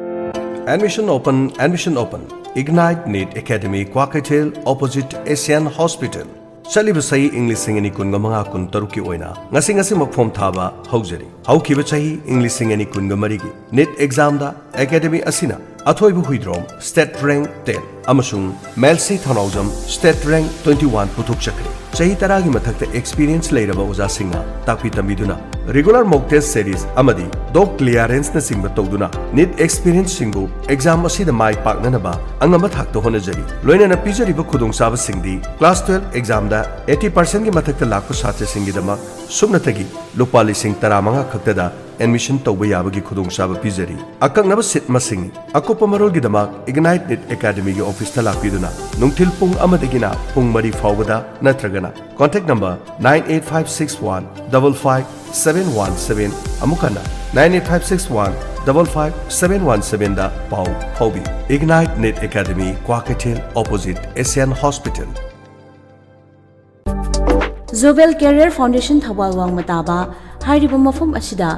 Admission open, admission open. Ignite NEET Academy, Kwakeithel, opposite Asian Hospital꯫ ꯆꯠꯂꯤꯕ ꯆꯍꯤ ꯏꯪ ꯂꯤꯁꯤꯡ ꯑꯅꯤ ꯀꯨꯟꯒ ꯃꯉꯥ ꯀꯨꯟꯇꯔꯨꯛꯀꯤ ꯑꯣꯏꯅ ꯉꯁꯤ ꯉꯁꯤꯃꯛ ꯐꯣꯝ ꯊꯥꯕ ꯍꯧꯖꯔꯤ꯫ ꯍꯧꯈꯤꯕ ꯆꯍꯤ ꯏꯪ ꯂꯤꯁꯤꯡ ꯑꯅꯤ ꯀꯨꯟꯒ ꯃꯔꯤꯒꯤ NEET examꯗ ꯑꯦꯀꯥꯗꯦꯃꯤ ꯑꯁꯤꯅ ꯑꯊꯣꯏꯕ ꯍꯨꯏꯗ꯭ꯔꯣꯝ state rank ten ꯑꯃꯁꯨꯡ ꯃꯦꯜꯁꯤ ꯊꯧꯅꯥꯎꯖꯝ state rank twenty one ꯄꯨꯊꯣꯛꯆꯈ꯭ꯔꯦ꯫ ꯆꯍꯤ ꯇꯔꯥꯒꯤ ꯃꯊꯛꯇ experience ꯂꯩꯔꯕ ꯑꯣꯖꯥꯁꯤꯡꯅ ꯇꯥꯛꯄꯤ ꯇꯝꯕꯤꯗꯨꯅ Regular mock test series ꯑꯃꯗꯤ doc clearanceꯅꯆꯤꯡꯕ ꯇꯧꯗꯨꯅ NEET aspirantꯁꯤꯡꯕꯨ exam ꯑꯁꯤꯗ ꯃꯥꯏ ꯄꯥꯛꯅꯅꯕ ꯑꯉꯝꯕ ꯊꯥꯛꯇ ꯍꯣꯠꯅꯖꯔꯤ꯫ ꯂꯣꯏꯅꯅ ꯄꯤꯖꯔꯤꯕ ꯈꯨꯗꯣꯡꯆꯥꯕꯁꯤꯡꯗꯤ class twelve examꯗ eighty percentꯒꯤ ꯃꯊꯛꯇ ꯂꯥꯛꯄ ꯁꯥꯇ꯭ꯔꯁꯤꯡꯒꯤꯗꯃꯛ ꯁꯨꯞꯅꯇꯒꯤ ꯂꯨꯄꯥ ꯂꯤꯁꯤꯡ ꯇꯔꯥꯃꯉꯥ ꯈꯛꯇꯗ admission ꯇꯧꯕ ꯌꯥꯕꯒꯤ ꯈꯨꯗꯣꯡꯆꯥꯕ ꯄꯤꯖꯔꯤ꯫ ꯑꯀꯛꯅꯕ seat ꯃꯁꯤꯡꯅꯤ꯫ ꯑꯀꯨꯞꯄ ꯃꯔꯣꯜꯒꯤꯗꯃꯛ Ignite NEET Academyꯒꯤ officeꯇ ꯂꯥꯛꯄꯤꯗꯨꯅ ꯅꯨꯡꯊꯤꯜ ꯄꯨꯡ ꯑꯃꯗꯒꯤꯅ ꯄꯨꯡ ꯃꯔꯤ ꯐꯥꯎꯕꯗ ꯅꯠꯇ꯭ꯔꯒꯅ contact number nine eight five six one double five seven one seven, ꯑꯃꯨꯛ ꯍꯟꯅ nine eight five six one double five seven one sevenꯗ ꯄꯥꯎ ꯐꯥꯎꯕꯤꯌꯨ꯫ Ignite NEET Academy, Kwakeithel, opposite Asian Hospital꯫ Jobel Career Foundation Thoubal ꯋꯥꯡꯃ ꯇꯥꯕ ꯍꯥꯏꯔꯤꯕ ꯃꯐꯝ ꯑꯁꯤꯗ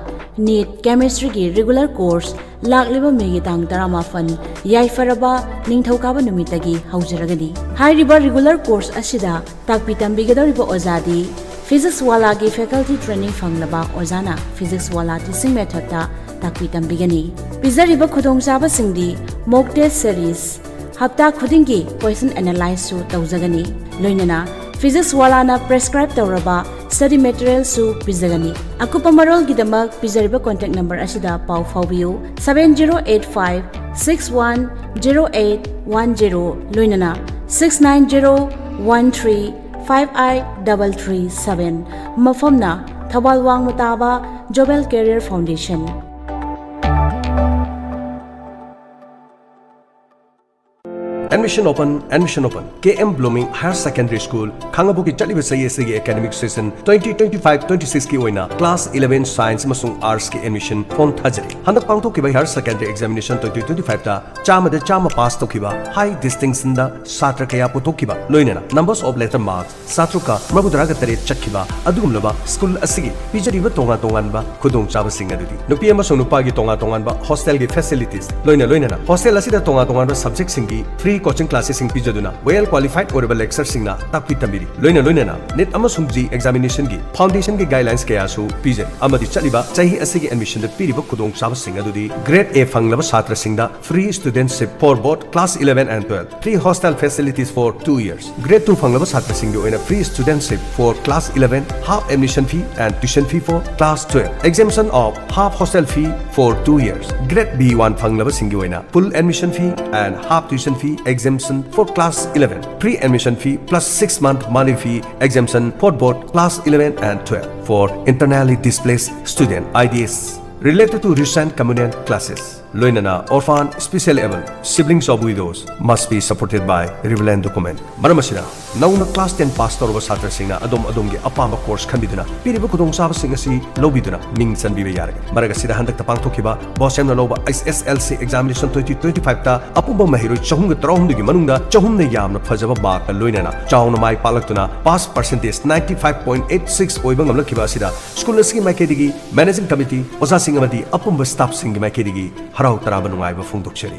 NEET Chemistryꯒꯤ regular course ꯂꯥꯛꯂꯤꯕ Mayꯒꯤ ꯇꯥꯡ ꯇꯔꯥꯃꯥꯄꯟ, ꯌꯥꯏꯐꯔꯕ ꯅꯤꯡꯊꯧꯀꯥꯕ ꯅꯨꯃꯤꯠꯇꯒꯤ ꯍꯧꯖꯔꯒꯅꯤ꯫ ꯍꯥꯏꯔꯤꯕ regular course ꯑꯁꯤꯗ ꯇꯥꯛꯄꯤ ꯇꯝꯕꯤꯒꯗꯧꯔꯤꯕ ꯑꯣꯖꯥꯗꯤ Physics Wallꯥꯒꯤ faculty training ꯐꯪꯂꯕ ꯑꯣꯖꯥꯅ Physics Walla teaching methodꯇ ꯇꯥꯛꯄꯤ ꯇꯝꯕꯤꯒꯅꯤ꯫ ꯄꯤꯖꯔꯤꯕ ꯈꯨꯗꯣꯡꯆꯥꯕꯁꯤꯡꯗꯤ mock test series, ꯍꯞꯇꯥ ꯈꯨꯗꯤꯡꯒꯤ question analyseꯁꯨ ꯇꯧꯖꯒꯅꯤ, ꯂꯣꯏꯅꯅ Physics Wallꯥꯅ prescribe ꯇꯧꯔꯕ study materialꯁꯨ ꯄꯤꯖꯒꯅꯤ꯫ ꯑꯀꯨꯞꯄ ꯃꯔꯣꯜꯒꯤꯗꯃꯛ ꯄꯤꯖꯔꯤꯕ contact number ꯑꯁꯤꯗ ꯄꯥꯎ ꯐꯥꯎꯕꯤꯌꯨ, seven zero eight five six one zero eight one zero, ꯂꯣꯏꯅꯅ six nine zero one three five eight double three seven꯫ ꯃꯐꯝꯅ Thoubal ꯋꯥꯡꯃ ꯇꯥꯕ Jobel Career Foundation꯫ Admission open, admission open. K M Blooming Higher Secondary School, ꯈꯥꯡꯉꯕꯣꯛꯀꯤ ꯆꯠꯂꯤꯕ ꯆꯍꯤ ꯑꯁꯤꯒꯤ academic session twenty twenty-five twenty-sixꯀꯤ ꯑꯣꯏꯅ class eleven science ꯑꯃꯁꯨꯡ artsꯀꯤ admission form ꯊꯥꯖꯔꯤ꯫ ꯍꯟꯗꯛ ꯄꯥꯡꯊꯣꯛꯈꯤꯕ higher secondary examination twenty twenty-fiveꯇ ꯆꯥꯝꯃꯗ ꯆꯥꯝꯃ pass ꯇꯧꯈꯤꯕ, high distinctionꯗ ꯁꯥꯇ꯭ꯔ ꯀꯌꯥ ꯄꯨꯊꯣꯛꯈꯤꯕ, ꯂꯣꯏꯅꯅ numbers of letter marks ꯆꯥꯇ꯭ꯔꯨꯛꯀ ꯃꯔꯤꯐꯨꯇꯔꯥꯒ ꯇꯔꯦꯠ ꯆꯠꯈꯤꯕ ꯑꯗꯨꯒꯨꯝꯂꯕ school ꯑꯁꯤꯒꯤ ꯄꯤꯖꯔꯤꯕ ꯇꯣꯉꯥꯟ ꯇꯣꯉꯥꯟꯕ ꯈꯨꯗꯣꯡꯆꯥꯕꯁꯤꯡ ꯑꯗꯨꯗꯤ ꯅꯨꯄꯤ ꯑꯃꯁꯨꯡ ꯅꯨꯄꯥꯒꯤ ꯇꯣꯉꯥꯟ ꯇꯣꯉꯥꯟꯕ hostelꯒꯤ facilities, ꯂꯣꯏꯅ ꯂꯣꯏꯅꯅ hostel ꯑꯁꯤꯗ ꯇꯣꯉꯥꯟ ꯇꯣꯉꯥꯟꯕ subjectꯁꯤꯡꯒꯤ free ꯀꯣꯆꯤꯡ ꯀ꯭ꯂꯥꯁꯦꯁꯁꯤꯡ ꯄꯤꯖꯗꯨꯅ ꯋꯦꯜ ꯀ꯭ꯋꯥꯂꯤꯐꯥꯏꯗ ꯑꯣꯏꯔꯕ ꯂꯦꯛꯆꯔꯁꯤꯡꯅ ꯇꯥꯛꯄꯤ ꯇꯝꯕꯤꯔꯤ꯫ ꯂꯣꯏꯅ ꯂꯣꯏꯅꯅ ꯅꯤꯠ ꯑꯃꯁꯨꯡ ꯖꯤ ꯑꯦꯛꯖꯥꯃꯤꯅꯦꯁꯟꯒꯤ ꯐꯥꯎꯟꯗꯦꯁꯟꯒꯤ ꯒꯥꯏꯗꯂꯥꯏꯟꯁ ꯀꯌꯥꯁꯨ ꯄꯤꯖꯔꯤ ꯑꯃꯗꯤ ꯆꯠꯂꯤꯕ ꯆꯍꯤ ꯑꯁꯤꯒꯤ ꯑꯦꯗꯃꯤꯁꯟꯗ ꯄꯤꯔꯤꯕ ꯈꯨꯗꯣꯡꯆꯥꯕꯁꯤꯡ ꯑꯗꯨꯗꯤ: Grade A ꯐꯪꯂꯕ ꯁꯥꯇ꯭ꯔꯁꯤꯡꯗ free studentship for both class eleven and twelve, free hostel facilities for two years. Grade two ꯐꯪꯂꯕ ꯁꯥꯇ꯭ꯔꯁꯤꯡꯒꯤ ꯑꯣꯏꯅ free studentship for class eleven, half admission fee and tuition fee for class twelve. Exemption of half hostel fee for two years. Grade B one ꯐꯪꯂꯕꯁꯤꯡꯒꯤ ꯑꯣꯏꯅ full admission fee and half tuition fee exemption for class eleven. Free admission fee plus six month monthly fee exemption for both class eleven and twelve for internally displaced student, I D S. Related to recent communion classes, ꯂꯣꯏꯅꯅ orphan, specially abled, siblings of widows must be supported by relevant document. ꯃꯔꯝ ꯑꯁꯤꯅ, ꯅꯧꯅ class ten pass ꯇꯧꯔꯕ ꯁꯥꯇ꯭ꯔꯁꯤꯡꯅ ꯑꯗꯣꯝ ꯑꯗꯣꯝꯒꯤ ꯑꯄꯥꯝꯕ course ꯈꯟꯕꯤꯗꯨꯅ ꯄꯤꯔꯤꯕ ꯈꯨꯗꯣꯡꯆꯥꯕꯁꯤꯡ ꯑꯁꯤ ꯂꯧꯕꯤꯗꯨꯅ ꯃꯤꯡ ꯆꯟꯕꯤꯕ ꯌꯥꯔꯒꯅꯤ꯫ ꯃꯔꯛ ꯑꯁꯤꯗ, ꯍꯟꯗꯛꯇ ꯄꯥꯡꯊꯣꯛꯈꯤꯕ BOSEM ꯅ ꯂꯧꯕ H S S L C examination twenty twenty-five ꯇ ꯑꯄꯨꯟꯕ ꯃꯍꯩꯔꯣꯏ ꯆꯍꯨꯝꯒ ꯇꯔꯥꯍꯨꯝꯗꯣꯏꯒꯤ ꯃꯅꯨꯡꯗ ꯆꯍꯨꯝꯅ ꯌꯥꯝꯅ ꯐꯖꯕ mark ꯂꯣꯏꯅꯅ ꯆꯥꯎꯅ ꯃꯥꯏ ꯄꯥꯛꯂꯛꯇꯨꯅ pass percentage ninety five point eight six ꯑꯣꯏꯕ ꯉꯝꯂꯛꯈꯤꯕ ꯑꯁꯤꯗ school ꯑꯁꯤꯒꯤ ꯃꯥꯏꯀꯩꯗꯒꯤ managing committee, ꯑꯣꯖꯥꯁꯤꯡ ꯑꯃꯗꯤ ꯑꯄꯨꯟꯕ staff ꯁꯤꯡꯒꯤ ꯃꯥꯏꯀꯩꯗꯒꯤ ꯍꯔꯥꯎ ꯇꯔꯥꯕ ꯅꯨꯡꯉꯥꯏꯕ ꯐꯣꯡꯗꯣꯛꯆꯔꯤ꯫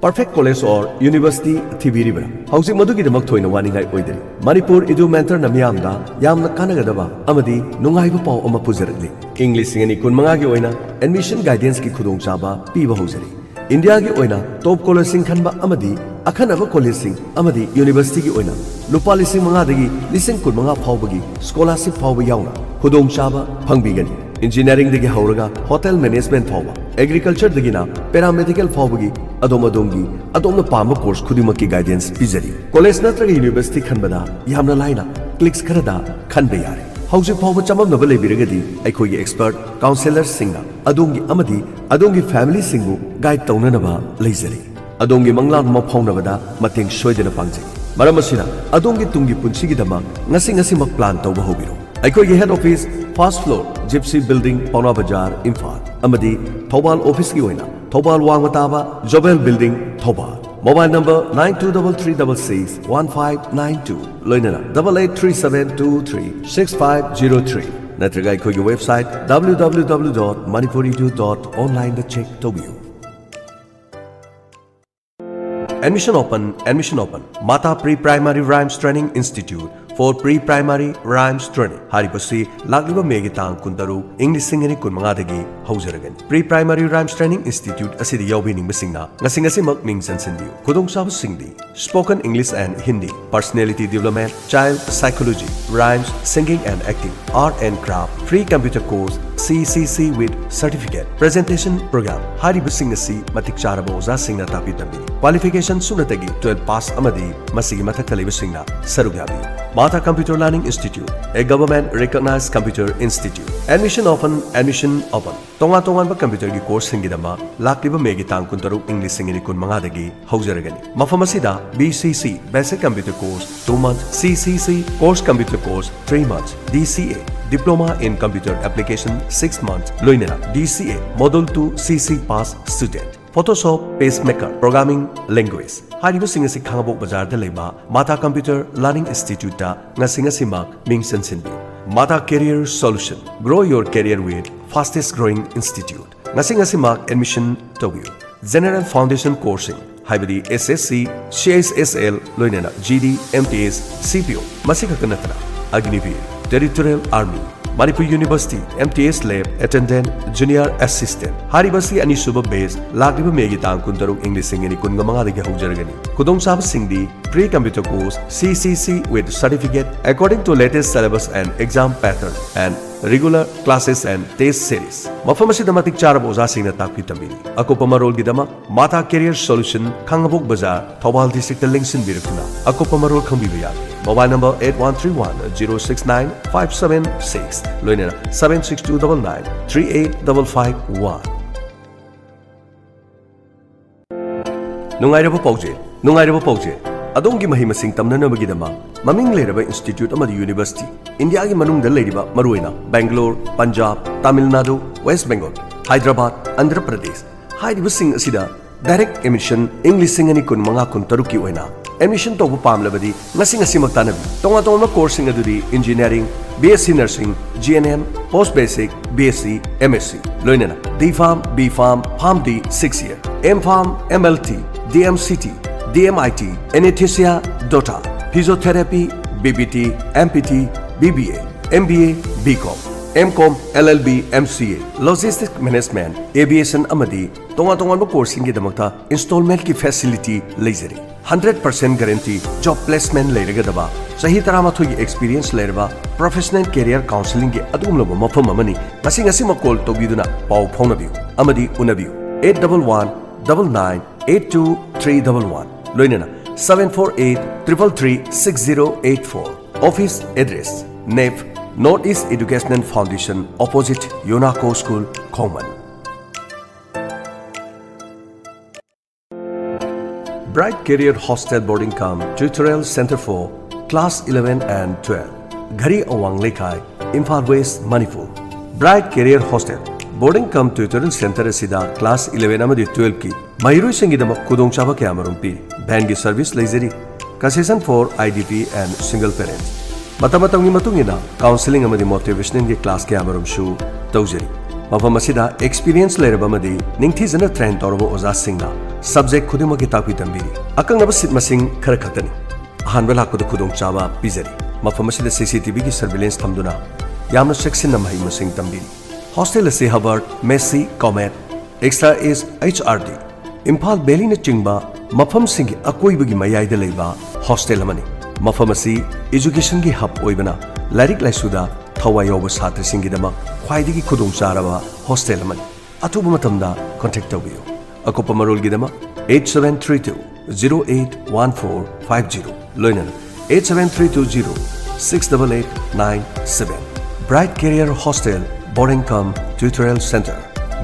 Perfect college or university ꯊꯤꯕꯤꯔꯤꯕ꯭ꯔꯥ? ꯍꯧꯖꯤꯛ ꯃꯗꯨꯒꯤꯗꯃꯛ ꯊꯣꯏꯅ ꯋꯥꯅꯤꯡꯉꯥꯏ ꯑꯣꯏꯗꯔꯤ꯫ ꯃꯅꯤꯄꯨꯔ ꯏꯗꯨ ꯃꯦꯟꯇꯔꯅ ꯃꯤꯌꯥꯝꯗ ꯌꯥꯝꯅ ꯀꯥꯟꯅꯒꯗꯕ ꯑꯃꯗꯤ ꯅꯨꯡꯉꯥꯏꯕ ꯄꯥꯎ ꯑꯃ ꯄꯨꯖꯔꯛꯂꯤ꯫ ꯏꯪ ꯂꯤꯁꯤꯡ ꯑꯅꯤ ꯀꯨꯟꯃꯉꯥꯒꯤ ꯑꯣꯏꯅ admission guidance ꯀꯤ ꯈꯨꯗꯣꯡꯆꯥꯕ ꯄꯤꯕ ꯍꯧꯖꯔꯤ꯫ ꯏꯟꯗꯤꯌꯥꯒꯤ ꯑꯣꯏꯅ top college ꯁꯤꯡ ꯈꯟꯕ ꯑꯃꯗꯤ ꯑꯈꯟꯅꯕ college ꯁꯤꯡ ꯑꯃꯗꯤ university ꯒꯤ ꯑꯣꯏꯅ ꯂꯨꯄꯥ ꯂꯤꯁꯤꯡ ꯃꯉꯥꯗꯒꯤ ꯂꯤꯁꯤꯡ ꯀꯨꯟꯃꯉꯥ ꯐꯥꯎꯕꯒꯤ scholarship ꯐꯥꯎꯕ ꯌꯥꯎꯅ ꯈꯨꯗꯣꯡꯆꯥꯕ ꯐꯪꯕꯤꯒꯅꯤ꯫ Engineering ꯗꯒꯤ ꯍꯧꯔꯒ hotel management ꯐꯥꯎꯕ, agriculture ꯗꯒꯤꯅ paramedical ꯐꯥꯎꯕꯒꯤ ꯑꯗꯣꯝ ꯑꯗꯣꯝꯒꯤ ꯑꯗꯣꯝꯅ ꯄꯥꯝꯕ course ꯈꯨꯗꯤꯡꯃꯛꯀꯤ guidance ꯄꯤꯖꯔꯤ꯫ College ꯅꯠꯇ꯭ꯔꯒ university ꯈꯟꯕꯗ ꯌꯥꯝꯅ ꯂꯥꯏꯅ clicks ꯈꯔꯗ ꯈꯟꯕ ꯌꯥꯔꯦ꯫ ꯍꯧꯖꯤꯛ ꯐꯥꯎꯕ ꯆꯃꯝꯅꯕ ꯂꯩꯕꯤꯔꯒꯗꯤ ꯑꯩꯈꯣꯏꯒꯤ expert counsellor ꯁꯤꯡꯅ ꯑꯗꯣꯝꯒꯤ ꯑꯃꯗꯤ ꯑꯗꯣꯝꯒꯤ family ꯁꯤꯡꯕꯨ guide ꯇꯧꯅꯅꯕ ꯂꯩꯖꯔꯤ꯫ ꯑꯗꯣꯝꯒꯤ ꯃꯪꯂꯥꯟ ꯑꯃ ꯐꯥꯎꯅꯕꯗ ꯃꯇꯦꯡ ꯁꯣꯏꯗꯅ ꯄꯥꯡꯖꯩ꯫ ꯃꯔꯝ ꯑꯁꯤꯅ, ꯑꯗꯣꯝꯒꯤ ꯇꯨꯡꯒꯤ ꯄꯨꯟꯁꯤꯒꯤꯗꯃꯛ ꯉꯁꯤ ꯉꯁꯤꯃꯛ plan ꯇꯧꯕ ꯍꯧꯕꯤꯔꯣ꯫ ꯑꯩꯈꯣꯏꯒꯤ head office, first floor, Gypsy Building, ꯄꯥꯎꯅꯥ ꯕꯖꯥꯔ, ꯏꯝꯐꯥꯜ, ꯑꯃꯗꯤ ꯊꯧꯕꯥꯜ office ꯀꯤ ꯑꯣꯏꯅ ꯊꯧꯕꯥꯜ ꯋꯥꯡꯃ ꯇꯥꯕ Jobel Building, Thoubal. Mobile number nine two double three double six one five nine two, ꯂꯣꯏꯅꯅ double eight three seven two three six five zero three, ꯅꯠꯇ꯭ꯔꯒ ꯑꯩꯈꯣꯏꯒꯤ website W W W dot manipuri edu dot online ꯗ check ꯇꯧꯕꯤꯌꯨ꯫ Admission open, admission open. Mata Pre-Primary Rhymes Training Institute for Pre-Primary Rhymes Training ꯍꯥꯏꯔꯤꯕꯁꯤ ꯂꯥꯛꯂꯤꯕ ꯃꯦꯒꯤ ꯇꯥꯡ ꯀꯨꯟꯇꯔꯨꯛ, ꯏꯪ ꯂꯤꯁꯤꯡ ꯑꯅꯤ ꯀꯨꯟꯃꯉꯥꯗꯒꯤ ꯍꯧꯖꯔꯒꯅꯤ꯫ Pre-Primary Rhymes Training Institute ꯑꯁꯤꯗ ꯌꯥꯎꯕꯤꯅꯤꯡꯕꯁꯤꯡꯅ ꯉꯁꯤ ꯉꯁꯤꯃꯛ ꯃꯤꯡ ꯆꯟꯁꯤꯟꯕꯤꯌꯨ꯫ ꯈꯨꯗꯣꯡꯆꯥꯕꯁꯤꯡꯗꯤ: Spoken English and Hindi, Personality Development, Child Psychology, Rhymes, Singing and Acting, Art and Craft, Free Computer Course, C C C with Certificate, Presentation Program ꯍꯥꯏꯔꯤꯕꯁꯤꯡ ꯑꯁꯤ ꯃꯇꯤꯛ ꯆꯥꯔꯕ ꯑꯣꯖꯥꯁꯤꯡꯅ ꯇꯥꯛꯄꯤ ꯇꯝꯕꯤꯔꯤ꯫ Qualification ꯁꯨꯞꯅꯇꯒꯤ twelve pass ꯑꯃꯗꯤ ꯃꯁꯤꯒꯤ ꯃꯊꯛꯇ ꯂꯩꯕꯁꯤꯡꯅ ꯁꯔꯨꯛ ꯌꯥꯕꯤꯌꯨ꯫ Mata Computer Learning Institute, a government recognized computer institute. Admission open, admission open. ꯇꯣꯉꯥꯟ ꯇꯣꯉꯥꯟꯕ ꯀꯝꯄ꯭ꯌꯨꯇꯔꯒꯤ ꯀꯣꯔꯁꯁꯤꯡꯒꯤꯗꯃꯛ ꯂꯥꯛꯂꯤꯕ ꯃꯦꯒꯤ ꯇꯥꯡ ꯀꯨꯟꯇꯔꯨꯛ, ꯏꯪ ꯂꯤꯁꯤꯡ ꯑꯅꯤ ꯀꯨꯟꯃꯉꯥꯗꯒꯤ ꯍꯧꯖꯔꯒꯅꯤ꯫ ꯃꯐꯝ ꯑꯁꯤꯗ B C C, Basic Computer Course, two months, C C C, Course Computer Course, three months, D C A, Diploma in Computer Application, six months, ꯂꯣꯏꯅꯅ D C A Module two C C pass student, Photoshop, PageMaker, Programming Language ꯍꯥꯏꯔꯤꯕꯁꯤꯡ ꯑꯁꯤ ꯈꯥꯉꯕꯣꯛ ꯕꯖꯥꯔꯗ ꯂꯩꯕ Mata Computer Learning Instituteꯇ ꯉꯁꯤ ꯉꯁꯤꯃꯛ ꯃꯤꯡ ꯆꯟꯁꯤꯟꯕꯤꯌꯨ꯫ Mata Career Solution, Grow your career with fastest growing institute. ꯉꯁꯤ ꯉꯁꯤꯃꯛ admission ꯇꯧꯕꯤꯌꯨ꯫ General Foundation Courseꯁꯤꯡ ꯍꯥꯏꯕꯗꯤ S S C, C H S L, ꯂꯣꯏꯅꯅ G D, M T S, C P O, ꯃꯁꯤ ꯈꯛꯇ ꯅꯠꯇꯅ Agniveer, Territorial Army, Manipur University, M T S Lab Attendant, Junior Assistant ꯍꯥꯏꯔꯤꯕꯁꯤ ꯑꯅꯤꯁꯨꯕ batch ꯂꯥꯛꯂꯤꯕ ꯃꯦꯒꯤ ꯇꯥꯡ ꯀꯨꯟꯇꯔꯨꯛ, ꯏꯪ ꯂꯤꯁꯤꯡ ꯑꯅꯤ ꯀꯨꯟꯃꯉꯥꯗꯒꯤ ꯍꯧꯖꯔꯒꯅꯤ꯫ ꯈꯨꯗꯣꯡꯆꯥꯕꯁꯤꯡꯗꯤ: Free Computer Course, C C C with Certificate, according to latest syllabus and exam pattern, and regular classes and test series. ꯃꯐꯝ ꯑꯁꯤꯗ ꯃꯇꯤꯛ ꯆꯥꯔꯕ ꯑꯣꯖꯥꯁꯤꯡꯅ ꯇꯥꯛꯄꯤ ꯇꯝꯕꯤꯔꯤ꯫ ꯑꯀꯨꯞꯄ ꯃꯔꯣꯜꯒꯤꯗꯃꯛ Mata Career Solution, ꯈꯥꯉꯕꯣꯛ ꯕꯖꯥꯔ, ꯊꯧꯕꯥꯜ districtꯇ ꯂꯦꯡꯁꯤꯟꯕꯤꯔꯛꯇꯨꯅ ꯑꯀꯨꯞꯄ ꯃꯔꯣꯜ ꯈꯪꯕꯤꯕ ꯌꯥꯒꯅꯤ꯫ Mobile number eight one three one zero six nine five seven six, ꯂꯣꯏꯅꯅ seven six two double nine three eight double five one꯫ ꯅꯨꯡꯉꯥꯏꯔꯕ ꯄꯥꯎꯖꯦꯜ, ꯅꯨꯡꯉꯥꯏꯔꯕ ꯄꯥꯎꯖꯦꯜ꯫ ꯑꯗꯣꯝꯒꯤ ꯃꯍꯩ ꯃꯁꯤꯡ ꯇꯝꯅꯅꯕꯒꯤꯗꯃꯛ ꯃꯃꯤꯡ ꯂꯩꯔꯕ institute ꯑꯃꯗꯤ university, ꯏꯟꯗꯤꯌꯥꯒꯤ ꯃꯅꯨꯡꯗ ꯂꯩꯔꯤꯕ ꯃꯔꯨꯑꯣꯏꯅ ꯕꯦꯡꯒꯂꯣꯔ, ꯄꯟꯖꯥꯕ, ꯇꯥꯃꯤꯜ ꯅꯥꯗꯨ, ꯋꯦꯁ꯭ꯠ ꯕꯦꯡꯒꯣꯜ, ꯍꯥꯏꯗ꯭ꯔꯕꯥꯗ, ꯑꯟꯙ꯭ꯔ ꯄ꯭ꯔꯗꯦꯁ ꯍꯥꯏꯔꯤꯕꯁꯤꯡ ꯑꯁꯤꯗ direct admission ꯏꯪ ꯂꯤꯁꯤꯡ ꯑꯅꯤ ꯀꯨꯟꯃꯉꯥ ꯀꯨꯟꯇꯔꯨꯛꯀꯤ ꯑꯣꯏꯅ admission ꯇꯧꯕ ꯄꯥꯝꯂꯕꯗꯤ ꯉꯁꯤ ꯉꯁꯤꯃꯛ ꯇꯥꯟꯅꯕꯤꯌꯨ꯫ ꯇꯣꯉꯥꯟ ꯇꯣꯉꯥꯟꯕ courseꯁꯤꯡ ꯑꯗꯨꯗꯤ Engineering, B S C Nursing, G N M, Post Basic, B S C, M S C, ꯂꯣꯏꯅꯅ D Pharm, B Pharm, PharmD six year, M Pharm, M L T, D M C T, D M I T, Anesthesia, DOTA, Physiotherapy, B B T, M P T, B B A, M B A, B Com, M Com, L L B, M C A, Logistic Management, Aviation ꯑꯃꯗꯤ ꯇꯣꯉꯥꯟ ꯇꯣꯉꯥꯟꯕ courseꯁꯤꯡꯒꯤꯗꯃꯛꯇ installmentꯀꯤ facility ꯂꯩꯖꯔꯤ꯫ Hundred percent guarantee job placement ꯂꯩꯔꯒꯗꯕ, ꯆꯍꯤ ꯇꯔꯥꯃꯥꯊꯣꯏꯒꯤ experience ꯂꯩꯔꯕ professional career counselingꯒꯤ ꯑꯗꯨꯒꯨꯝꯂꯕ ꯃꯐꯝ ꯑꯃꯅꯤ꯫ ꯉꯁꯤ ꯉꯁꯤꯃꯛ call ꯇꯧꯕꯤꯗꯨꯅ ꯄꯥꯎ ꯐꯥꯎꯅꯕꯤꯌꯨ ꯑꯃꯗꯤ ꯎꯅꯕꯤꯌꯨ꯫ Eight double one double nine eight two three double one, ꯂꯣꯏꯅꯅ seven four eight triple three six zero eight four꯫ Office address: NEF, North East Educational Foundation, opposite Yonaco School, ꯈꯣꯡꯃꯟ꯫ Bright Career Hostel Boarding cum Tutorial Center for Class eleven and twelve, ꯘꯔꯤ ꯑꯋꯥꯡ ꯂꯩꯀꯥꯏ, Imphal west, Manipur. Bright Career Hostel Boarding cum Tutorial Center ꯑꯁꯤꯗ class eleven ꯑꯃꯗꯤ twelveꯀꯤ ꯃꯍꯩꯔꯣꯏꯁꯤꯡꯒꯤꯗꯃꯛ ꯈꯨꯗꯣꯡꯆꯥꯕ ꯀꯌꯥꯃꯔꯨꯝ ꯄꯤꯔꯤ꯫ Vanꯒꯤ service ꯂꯩꯖꯔꯤ꯫ Concession for I D P and single parents꯫ ꯃꯇꯝ ꯃꯇꯝꯒꯤ ꯃꯇꯨꯡ ꯏꯟꯅ counselling ꯑꯃꯗꯤ motivationalꯒꯤ class ꯀꯌꯥꯃꯔꯨꯝꯁꯨ ꯇꯧꯖꯔꯤ꯫ ꯃꯐꯝ ꯑꯁꯤꯗ experience ꯂꯩꯔꯕ ꯑꯃꯗꯤ ꯅꯤꯡꯊꯤꯖꯅ train ꯇꯧꯔꯕ ꯑꯣꯖꯥꯁꯤꯡꯅ subject ꯈꯨꯗꯤꯡꯃꯛꯀꯤ ꯇꯥꯛꯄꯤ ꯇꯝꯕꯤꯔꯤ꯫ ꯑꯀꯛꯅꯕ seat ꯃꯁꯤꯡ ꯈꯔ ꯈꯛꯇꯅꯤ꯫ ꯑꯍꯥꯟꯕ ꯂꯥꯛꯄꯗ ꯈꯨꯗꯣꯡꯆꯥꯕ ꯄꯤꯖꯔꯤ꯫ ꯃꯐꯝ ꯑꯁꯤꯗ C C T Vꯒꯤ surveillance ꯊꯝꯗꯨꯅ ꯌꯥꯝꯅ ꯆꯦꯛꯁꯤꯟꯅ ꯃꯍꯩ ꯃꯁꯤꯡ ꯇꯝꯕꯤꯔꯤ꯫ Hostel ꯑꯁꯤ Harvard, Massey, Comet, Extra East, H R D, Imphal ꯚꯦꯂꯤꯅꯆꯤꯡꯕ ꯃꯐꯝꯁꯤꯡꯒꯤ ꯑꯀꯣꯏꯕꯒꯤ ꯃꯌꯥꯏꯗ ꯂꯩꯕ hostel ꯑꯃꯅꯤ꯫ ꯃꯐꯝ ꯑꯁꯤ educationꯒꯤ hub ꯑꯣꯏꯕꯅ ꯂꯥꯏꯔꯤꯛ ꯂꯥꯏꯁꯨꯗ ꯊꯋꯥꯏ ꯌꯥꯎꯕ ꯁꯥꯇ꯭ꯔꯁꯤꯡꯒꯤꯗꯃꯛ ꯈ꯭ꯋꯥꯏꯗꯒꯤ ꯈꯨꯗꯣꯡꯆꯥꯔꯕ hostel ꯑꯃꯅꯤ꯫ ꯑꯊꯨꯕ ꯃꯇꯝꯗ contact ꯇꯧꯕꯤꯌꯨ꯫ ꯑꯀꯨꯞꯄ ꯃꯔꯣꯜꯒꯤꯗꯃꯛ eight seven three two zero eight one four five zero, ꯂꯣꯏꯅꯅ eight seven three two zero six double eight nine seven꯫ Bright Career Hostel, Boarding cum Tutorial Center,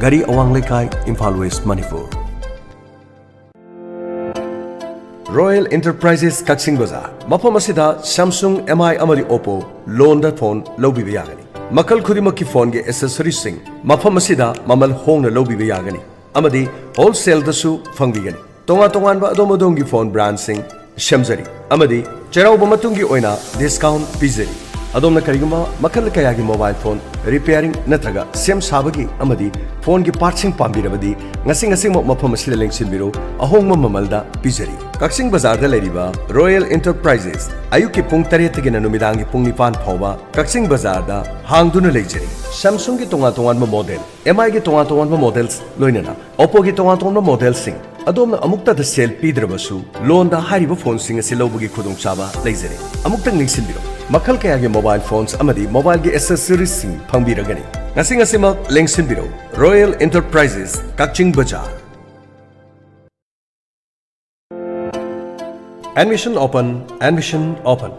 ꯘꯔꯤ ꯑꯋꯥꯡ ꯂꯩꯀꯥꯏ, Imphal west, Manipur. Royal Enterprises Kakching Bazar. ꯃꯐꯝ ꯑꯁꯤꯗ Samsung, M I ꯑꯃꯗꯤ Oppo loanꯗ phone ꯂꯧꯕꯤꯕ ꯌꯥꯒꯅꯤ꯫ ꯃꯈꯜ ꯈꯨꯗꯤꯡꯃꯛꯀꯤ phoneꯒꯤ accessoriesꯁꯤꯡ ꯃꯐꯝ ꯑꯁꯤꯗ ꯃꯃꯜ ꯍꯣꯡꯅ ꯂꯧꯕꯤꯕ ꯌꯥꯒꯅꯤ ꯑꯃꯗꯤ wholesaleꯗꯁꯨ ꯐꯪꯕꯤꯒꯅꯤ꯫ ꯇꯣꯉꯥꯟ ꯇꯣꯉꯥꯟꯕ ꯑꯗꯣꯝ ꯑꯗꯣꯝꯒꯤ phone brandꯁꯤꯡ ꯁꯦꯝꯖꯔꯤ ꯑꯃꯗꯤ ꯆꯩꯔꯥꯎꯕ ꯃꯇꯨꯡꯒꯤ ꯑꯣꯏꯅ discount ꯄꯤꯖꯔꯤ꯫ ꯑꯗꯣꯝꯅ ꯀꯔꯤꯒꯨꯝꯕ ꯃꯈꯜ ꯀꯌꯥꯒꯤ mobile phone ꯔꯤꯄꯦꯌꯥꯔꯤꯡ ꯅꯠꯇ꯭ꯔꯒ ꯁꯦꯝ ꯁꯥꯕꯒꯤ ꯑꯃꯗꯤ ꯐꯣꯟꯒꯤ ꯄꯥꯔꯠꯁꯤꯡ ꯄꯥꯝꯕꯤꯔꯕꯗꯤ ꯉꯁꯤ ꯉꯁꯤꯃꯛ ꯃꯐꯝ ꯑꯁꯤꯗ ꯂꯦꯡꯁꯤꯟꯕꯤꯔꯣ꯫ ꯑꯍꯣꯡꯕ ꯃꯃꯜꯗ ꯄꯤꯖꯔꯤ꯫ ꯀꯛꯆꯤꯡ ꯕꯖꯥꯔꯗ ꯂꯩꯔꯤꯕ ꯔꯣꯌꯦꯜ ꯏꯟꯇꯔꯄ꯭ꯔꯥꯏꯖꯦꯁ ꯑꯌꯨꯛꯀꯤ ꯄꯨꯡ ꯇꯔꯦꯠꯇꯒꯤꯅ ꯅꯨꯃꯤꯗꯥꯡꯒꯤ ꯄꯨꯡ ꯅꯤꯄꯥꯟ ꯐꯥꯎꯕ ꯀꯛꯆꯤꯡ ꯕꯖꯥꯔꯗ ꯍꯥꯡꯗꯨꯅ ꯂꯩꯖꯔꯤ꯫ ꯁꯦꯝꯁꯨꯡꯒꯤ ꯇꯣꯉꯥꯟ ꯇꯣꯉꯥꯟꯕ ꯃꯣꯗꯦꯜ, ꯑꯦꯝ ꯑꯥꯏꯒꯤ ꯇꯣꯉꯥꯟ ꯇꯣꯉꯥꯟꯕ ꯃꯣꯗꯦꯜꯁ, ꯂꯣꯏꯅꯅ ꯑꯣꯞꯄꯣꯒꯤ ꯇꯣꯉꯥꯟ ꯇꯣꯉꯥꯟꯕ ꯃꯣꯗꯦꯜꯁꯤꯡ, ꯑꯗꯣꯝꯅ ꯑꯃꯨꯛꯇꯗ ꯁꯦꯜ ꯄꯤꯗ꯭ꯔꯕꯁꯨ ꯂꯣꯟꯗ ꯍꯥꯏꯔꯤꯕ ꯐꯣꯟꯁꯤꯡ ꯑꯁꯤ ꯂꯧꯕꯒꯤ ꯈꯨꯗꯣꯡꯆꯥꯕ ꯂꯩꯖꯔꯤ꯫ ꯑꯃꯨꯛꯇꯪ ꯅꯤꯡꯁꯤꯡꯕꯤꯔꯣ, ꯃꯈꯜ ꯀꯌꯥꯒꯤ ꯃꯣꯕꯥꯏꯜ ꯐꯣꯟꯁ ꯑꯃꯗꯤ ꯃꯣꯕꯥꯏꯜꯒꯤ ꯑꯦꯁꯦꯁꯔꯤꯁꯁꯤꯡ ꯐꯪꯕꯤꯔꯒꯅꯤ꯫ ꯉꯁꯤ ꯉꯁꯤꯃꯛ ꯂꯦꯡꯁꯤꯟꯕꯤꯔꯣ, ꯔꯣꯌꯦꯜ ꯏꯟꯇꯔꯄ꯭ꯔꯥꯏꯖꯦꯁ, ꯀꯛꯆꯤꯡ ꯕꯖꯥꯔ꯫ Admission open, admission open.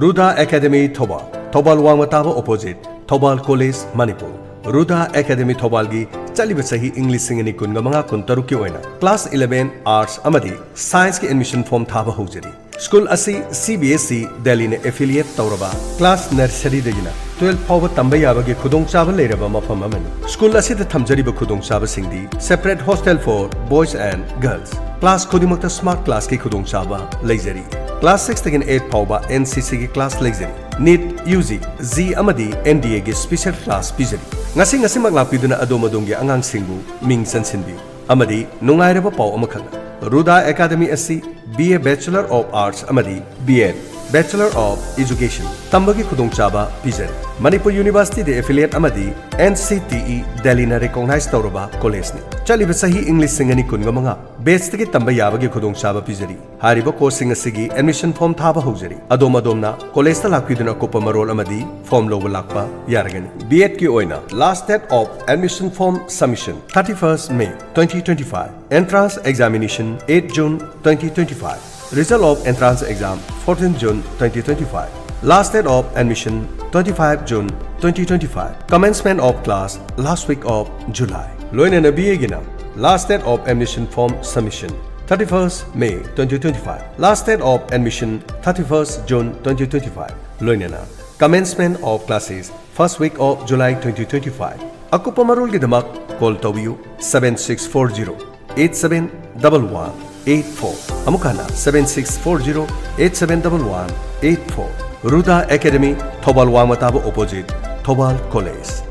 Ruda academy Thoubal, Thoubal ꯋꯥꯡꯃ ꯇꯥꯕ opposite, Thoubal college, Manipur. Ruda academy ꯊꯧꯕꯥꯜꯒꯤ ꯆꯠꯂꯤꯕ ꯆꯍꯤ ꯏꯪ ꯂꯤꯁꯤꯡ ꯑꯅꯤ ꯀꯨꯟꯒ ꯃꯉꯥ ꯀꯨꯟ ꯇꯔꯨꯛꯀꯤ ꯑꯣꯏꯅ ꯀ꯭ꯂꯥꯁ ꯏꯂꯦꯚꯦꯟ ꯑꯥꯔꯠꯁ ꯑꯃꯗꯤ ꯁꯥꯏꯟꯁꯀꯤ ꯑꯦꯗꯃꯤꯁꯟ ꯐꯣꯔꯝ ꯊꯥꯕ ꯍꯧꯖꯔꯤ꯫ ꯁ꯭ꯀꯨꯜ ꯑꯁꯤ C B S E ꯗꯦꯜꯂꯤꯅ affiliate ꯇꯧꯔꯕ ꯀ꯭ꯂꯥꯁ ꯅꯔꯁꯔꯤꯗꯒꯤꯅ ꯇꯨꯋꯦꯜꯐ ꯐꯥꯎꯕ ꯇꯝꯕ ꯌꯥꯕꯒꯤ ꯈꯨꯗꯣꯡꯆꯥꯕ ꯂꯩꯔꯕ ꯃꯐꯝ ꯑꯃꯅꯤ꯫ ꯁ꯭ꯀꯨꯜ ꯑꯁꯤꯗ ꯊꯝꯖꯔꯤꯕ ꯈꯨꯗꯣꯡꯆꯥꯕꯁꯤꯡꯗꯤ separate hostel for boys and girls, class ꯈꯨꯗꯤꯡꯃꯛꯇ ꯁ꯭ꯃꯥꯔꯠ ꯀ꯭ꯂꯥꯁꯀꯤ ꯈꯨꯗꯣꯡꯆꯥꯕ ꯂꯩꯖꯔꯤ꯫ ꯀ꯭ꯂꯥꯁ ꯁꯤꯛꯁꯇꯒꯤꯅ ꯑꯩꯠ ꯐꯥꯎꯕ ꯑꯦꯟ ꯁꯤ ꯁꯤꯒꯤ ꯀ꯭ꯂꯥꯁ ꯂꯩꯖꯔꯤ꯫ ꯅꯤꯠ, ꯌꯨ ꯖꯤ, ꯖꯤ ꯑꯃꯗꯤ ꯑꯦꯟ ꯗꯤ ꯑꯦꯒꯤ ꯁ꯭ꯄꯤꯁꯦꯜ ꯀ꯭ꯂꯥꯁ ꯄꯤꯖꯔꯤ꯫ ꯉꯁꯤ ꯉꯁꯤꯃꯛ ꯂꯥꯛꯄꯤꯗꯨꯅ ꯑꯗꯣꯝ ꯑꯗꯣꯝꯒꯤ ꯑꯉꯥꯡꯁꯤꯡꯕꯨ ꯃꯤꯡ ꯆꯟꯁꯤꯟꯕꯤꯌꯨ ꯑꯃꯗꯤ ꯅꯨꯡꯉꯥꯏꯔꯕ ꯄꯥꯎ ꯑꯃꯈꯛꯅ, ꯔꯨꯗꯥ ꯑꯦꯀꯥꯗꯦꯃꯤ ꯑꯁꯤ B A Bachelor of Arts ꯑꯃꯗꯤ B Ed Bachelor of Education ꯇꯝꯕꯒꯤ ꯈꯨꯗꯣꯡꯆꯥꯕ ꯄꯤꯖꯔꯤ꯫ ꯃꯅꯤꯄꯨꯔ ꯌꯨꯅꯤꯚꯔꯁꯤꯇꯤꯗ ꯑꯦꯐꯤꯂꯤꯌꯦꯠ ꯑꯃꯗꯤ ꯑꯦꯟ ꯁꯤ ꯇꯤ ꯏ ꯗꯦꯜꯂꯤꯅ ꯔꯦꯀꯣꯒꯅꯥꯏꯖ ꯇꯧꯔꯕ ꯀꯣꯂꯦꯖꯅꯤ꯫ ꯆꯠꯂꯤꯕ ꯆꯍꯤ ꯏꯪ ꯂꯤꯁꯤꯡ ꯑꯅꯤ ꯀꯨꯟꯒ ꯃꯉꯥ ꯕꯦꯆꯇꯒꯤ ꯇꯝꯕ ꯌꯥꯕꯒꯤ ꯈꯨꯗꯣꯡꯆꯥꯕ ꯄꯤꯖꯔꯤ꯫ ꯍꯥꯏꯔꯤꯕ ꯀꯣꯔꯁꯁꯤꯡ ꯑꯁꯤꯒꯤ ꯑꯦꯗꯃꯤꯁꯟ ꯐꯣꯔꯝ ꯊꯥꯕ ꯍꯧꯖꯔꯤ꯫ ꯑꯗꯣꯝ ꯑꯗꯣꯝꯅ ꯀꯣꯂꯦꯖꯇ ꯂꯥꯛꯄꯤꯗꯨꯅ ꯑꯀꯨꯞꯄ ꯃꯔꯣꯜ ꯑꯃꯗꯤ ꯐꯣꯔꯝ ꯂꯧꯕ ꯂꯥꯛꯄ ꯌꯥꯔꯒꯅꯤ꯫ ꯕꯤ ꯑꯦꯗꯀꯤ ꯑꯣꯏꯅ last date of admission form submission thirty first May twenty twenty five. Entrance examination eight June twenty twenty five. Result of entrance exam fourteen June twenty twenty five. Last date of admission twenty five June twenty twenty five. Commencement of class last week of July. ꯂꯣꯏꯅꯅ B ꯑꯦꯒꯤꯅ last date of admission form submission thirty first May twenty twenty five. Last date of admission thirty first June twenty twenty five. ꯂꯣꯏꯅꯅ commencement of classes first week of July twenty twenty five. ꯑꯀꯨꯞꯄ ꯃꯔꯣꯜꯒꯤꯗꯃꯛ ꯀꯣꯜ ꯇꯧꯕꯤꯌꯨ seven six four zero eight seven double one eight four꯫ ꯑꯃꯨꯛ ꯍꯟꯅ seven six four zero eight seven double one eight four꯫ Ruda academy, Thoubal ꯋꯥꯡꯃ ꯇꯥꯕ ꯑꯣꯄꯣꯖꯤꯠ, ꯊꯧꯕꯥꯜ ꯀꯣꯂꯦꯖ꯫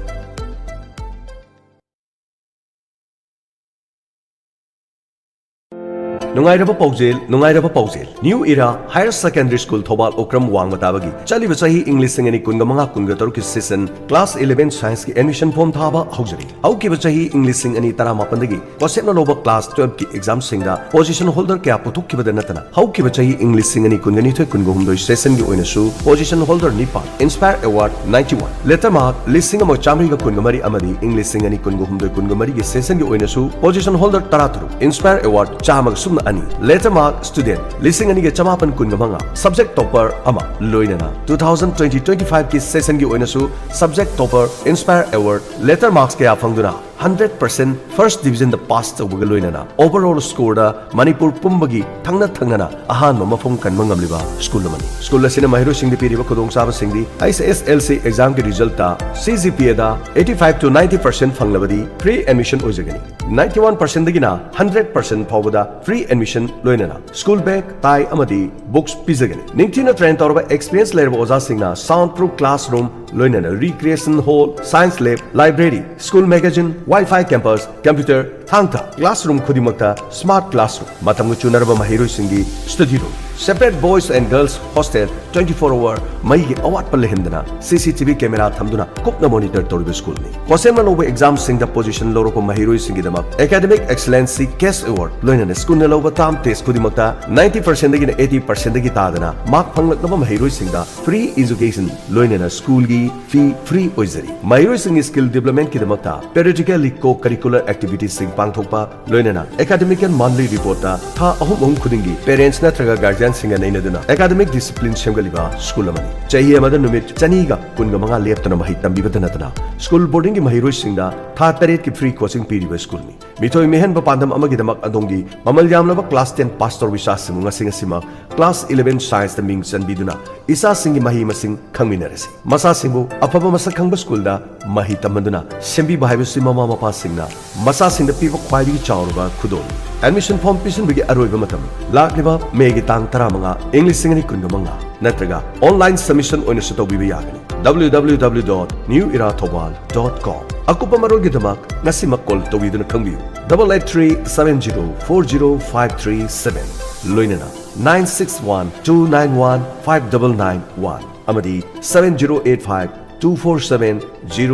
ꯅꯨꯡꯉꯥꯏꯔꯕ ꯄꯥꯎꯖꯦꯜ, ꯅꯨꯡꯉꯥꯏꯔꯕ ꯄꯥꯎꯖꯦꯜ꯫ New Era Higher Secondary School Thoubal Okram ꯋꯥꯡꯃ ꯇꯥꯕꯒꯤ ꯆꯠꯂꯤꯕ ꯆꯍꯤ ꯏꯪ ꯂꯤꯁꯤꯡ ꯑꯅꯤ ꯀꯨꯟꯒ ꯃꯉꯥ ꯀꯨꯟꯒ ꯇꯔꯨꯛꯀꯤ session class eleven scienceꯀꯤ admission form ꯊꯥꯕ ꯍꯧꯖꯔꯤ꯫ ꯍꯧꯈꯤꯕ ꯆꯍꯤ ꯏꯪ ꯂꯤꯁꯤꯡ ꯑꯅꯤ ꯇꯔꯥꯃꯥꯄꯟꯗꯒꯤ ꯀꯣꯁꯦꯞꯅ ꯂꯧꯕ class twelveꯀꯤ examꯁꯤꯡꯗ position holder ꯀꯌꯥ ꯄꯨꯊꯣꯛꯈꯤꯕꯗ ꯅꯠꯇꯅ, ꯍꯧꯈꯤꯕ ꯆꯍꯤ ꯏꯪ ꯂꯤꯁꯤꯡ ꯑꯅꯤ ꯀꯨꯟꯒ ꯅꯤꯊꯣꯏ ꯀꯨꯟꯒ ꯍꯨꯝꯗꯣꯏ sessionꯒꯤ ꯑꯣꯏꯅꯁꯨ position holder ꯅꯤꯄꯥꯟ, Inspire Award ninety one, letter mark ꯂꯤꯁꯤꯡ ꯑꯃ ꯆꯥꯃꯔꯤꯒ ꯀꯨꯟꯒ ꯃꯔꯤ ꯑꯃꯗꯤ ꯏꯪ ꯂꯤꯁꯤꯡ ꯑꯅꯤ ꯀꯨꯟꯒ ꯍꯨꯝꯗꯣꯏ ꯀꯨꯟꯒ ꯃꯔꯤꯒꯤ sessionꯒꯤ ꯑꯣꯏꯅꯁꯨ position holder ꯇꯔꯥꯇꯔꯨꯛ, Inspire Award ꯆꯥꯝꯃꯒ ꯁꯨꯞꯅ ꯑꯅꯤ, letter mark student ꯂꯤꯁꯤꯡ ꯑꯅꯤꯒ ꯆꯃꯥꯄꯟ ꯀꯨꯟꯒ ꯃꯉꯥ, subject topper ꯑꯃ, ꯂꯣꯏꯅꯅ two thousand twenty twenty fiveꯀꯤ sessionꯒꯤ ꯑꯣꯏꯅꯁꯨ subject topper, Inspire Award, letter marks ꯀꯌꯥ ꯐꯪꯗꯨꯅ hundred percent first divisionꯗ pass ꯇꯧꯕꯒ ꯂꯣꯏꯅꯅ overall scoreꯗ ꯃꯅꯤꯄꯨꯔ ꯄꯨꯝꯕꯒꯤ ꯊꯪꯅ ꯊꯪꯅꯅ ꯑꯍꯥꯟꯕ ꯃꯐꯝ ꯀꯟꯕ ꯉꯝꯂꯤꯕ school ꯑꯃꯅꯤ꯫ School ꯑꯁꯤꯅ ꯃꯍꯩꯔꯣꯏꯁꯤꯡꯗ ꯄꯤꯔꯤꯕ ꯈꯨꯗꯣꯡꯆꯥꯕꯁꯤꯡꯗꯤ H S L C examꯒꯤ resultꯇ C G P Aꯗ eighty five to ninety percent ꯐꯪꯂꯕꯗꯤ free admission ꯑꯣꯏꯖꯒꯅꯤ꯫ Ninety one percentꯗꯒꯤꯅ hundred percent ꯐꯥꯎꯕꯗ free admission ꯂꯣꯏꯅꯅ school bag, tie ꯑꯃꯗꯤ books ꯄꯤꯖꯒꯅꯤ꯫ ꯅꯤꯡꯊꯤꯅ train ꯇꯧꯔꯕ experience ꯂꯩꯔꯕ ꯑꯣꯖꯥꯁꯤꯡꯅ sound proof classroom, ꯂꯣꯏꯅꯅ recreation hall, science lab, library, school magazine, Wi-Fi campus, computer, ꯊꯥꯡ ꯊꯥ classroom ꯈꯨꯗꯤꯡꯃꯛꯇ smart classroom, ꯃꯇꯝꯒ ꯆꯨꯅꯔꯕ ꯃꯍꯩꯔꯣꯏꯁꯤꯡꯒꯤ study room, separate boys and girls hostel, twenty four hour ꯃꯩꯒꯤ ꯑꯋꯥꯠꯄ ꯂꯩꯍꯟꯗꯅ C C T V camera ꯊꯝꯗꯨꯅ ꯀꯨꯞꯅ monitor ꯇꯧꯔꯤꯕ schoolꯅꯤ꯫ ꯀꯣꯁꯦꯝꯅ ꯂꯧꯕ examꯁꯤꯡꯗ position ꯂꯧꯔꯛꯄ ꯃꯍꯩꯔꯣꯏꯁꯤꯡꯒꯤꯗꯃꯛ Academic Excellency Cash Award, ꯂꯣꯏꯅꯅ schoolꯅ ꯂꯧꯕ term test ꯈꯨꯗꯤꯡꯃꯛꯇ ninety percentꯗꯒꯤꯅ eighty percentꯗꯒꯤ ꯇꯥꯗꯅ mark ꯐꯪꯂꯛꯂꯕ ꯃꯍꯩꯔꯣꯏꯁꯤꯡꯗ free education, ꯂꯣꯏꯅꯅ schoolꯒꯤ fee free ꯑꯣꯏꯖꯔꯤ꯫ ꯃꯍꯩꯔꯣꯏꯁꯤꯡꯒꯤ skill developmentꯀꯤꯗꯃꯛꯇ periodically co-curricular activitiesꯁꯤꯡ ꯄꯥꯡꯊꯣꯛꯄ, ꯂꯣꯏꯅꯅ academic and monthly reportꯇ ꯊꯥ ꯑꯍꯨꯝ ꯑꯍꯨꯝ ꯈꯨꯗꯤꯡꯒꯤ parents ꯅꯠꯇ꯭ꯔꯒ guardianꯁꯤꯡꯒ ꯅꯩꯅꯗꯨꯅ academic discipline ꯁꯦꯝꯒꯠꯂꯤꯕ school ꯑꯃꯅꯤ꯫ ꯆꯍꯤ ꯑꯃꯗ ꯅꯨꯃꯤꯠ ꯆꯅꯤꯒ ꯀꯨꯟꯒ ꯃꯉꯥ ꯂꯦꯞꯇꯅ ꯃꯍꯩ ꯇꯝꯕꯤꯕꯇ ꯅꯠꯇꯅ school boardingꯒꯤ ꯃꯍꯩꯔꯣꯏꯁꯤꯡꯗ ꯊꯥ ꯇꯔꯦꯠꯀꯤ free coaching ꯄꯤꯔꯤꯕ schoolꯅꯤ꯫ ꯃꯤꯊꯣꯏ ꯃꯤꯍꯦꯟꯕ ꯄꯥꯟꯗꯝ ꯑꯃꯒꯤꯗꯃꯛ ꯑꯗꯣꯝꯒꯤ ꯃꯃꯜ ꯌꯥꯝꯂꯕ class ten pass ꯇꯧꯔꯕ ꯏꯆꯥꯁꯤꯡꯕꯨ ꯉꯁꯤ ꯉꯁꯤꯃꯛ class eleven scienceꯇ ꯃꯤꯡ ꯆꯟꯕꯤꯗꯨꯅ ꯏꯆꯥꯁꯤꯡꯒꯤ ꯃꯍꯩ ꯃꯁꯤꯡ ꯈꯪꯃꯤꯟꯅꯔꯁꯤ꯫ ꯃꯆꯥꯁꯤꯡꯕꯨ ꯑꯐꯕ ꯃꯁꯛ ꯈꯪꯕ schoolꯗ ꯃꯍꯩ ꯇꯝꯍꯟꯗꯨꯅ ꯁꯦꯝꯕꯤꯕ ꯍꯥꯏꯕꯁꯤ ꯃꯃꯥ ꯃꯄꯥꯁꯤꯡꯅ ꯃꯆꯥꯁꯤꯡꯗ ꯄꯤꯕ ꯈ꯭ꯋꯥꯏꯗꯒꯤ ꯆꯥꯎꯔꯕ ꯈꯨꯗꯣꯜꯅꯤ꯫ Admission form ꯄꯤꯁꯤꯟꯕꯒꯤ ꯑꯔꯣꯏꯕ ꯃꯇꯝ ꯂꯥꯛꯂꯤꯕ Mayꯒꯤ ꯇꯥꯡ ꯇꯔꯥꯃꯉꯥ, ꯏꯪ ꯂꯤꯁꯤꯡ ꯑꯅꯤ ꯀꯨꯟꯒ ꯃꯉꯥ, ꯅꯠꯇ꯭ꯔꯒ online submission ꯑꯣꯏꯅꯁꯨ ꯇꯧꯕꯤꯕ ꯌꯥꯒꯅꯤ꯫ W W W dot new era thoubal dot com꯫ ꯑꯀꯨꯞꯄ ꯃꯔꯣꯜꯒꯤꯗꯃꯛ ꯉꯁꯤꯃꯛ call ꯇꯧꯕꯤꯗꯨꯅ ꯈꯪꯕꯤꯌꯨ, double eight three seven zero four zero five three seven, ꯂꯣꯏꯅꯅ nine six one two nine one five double nine one ꯑꯃꯗꯤ seven zero eight five two four seven zero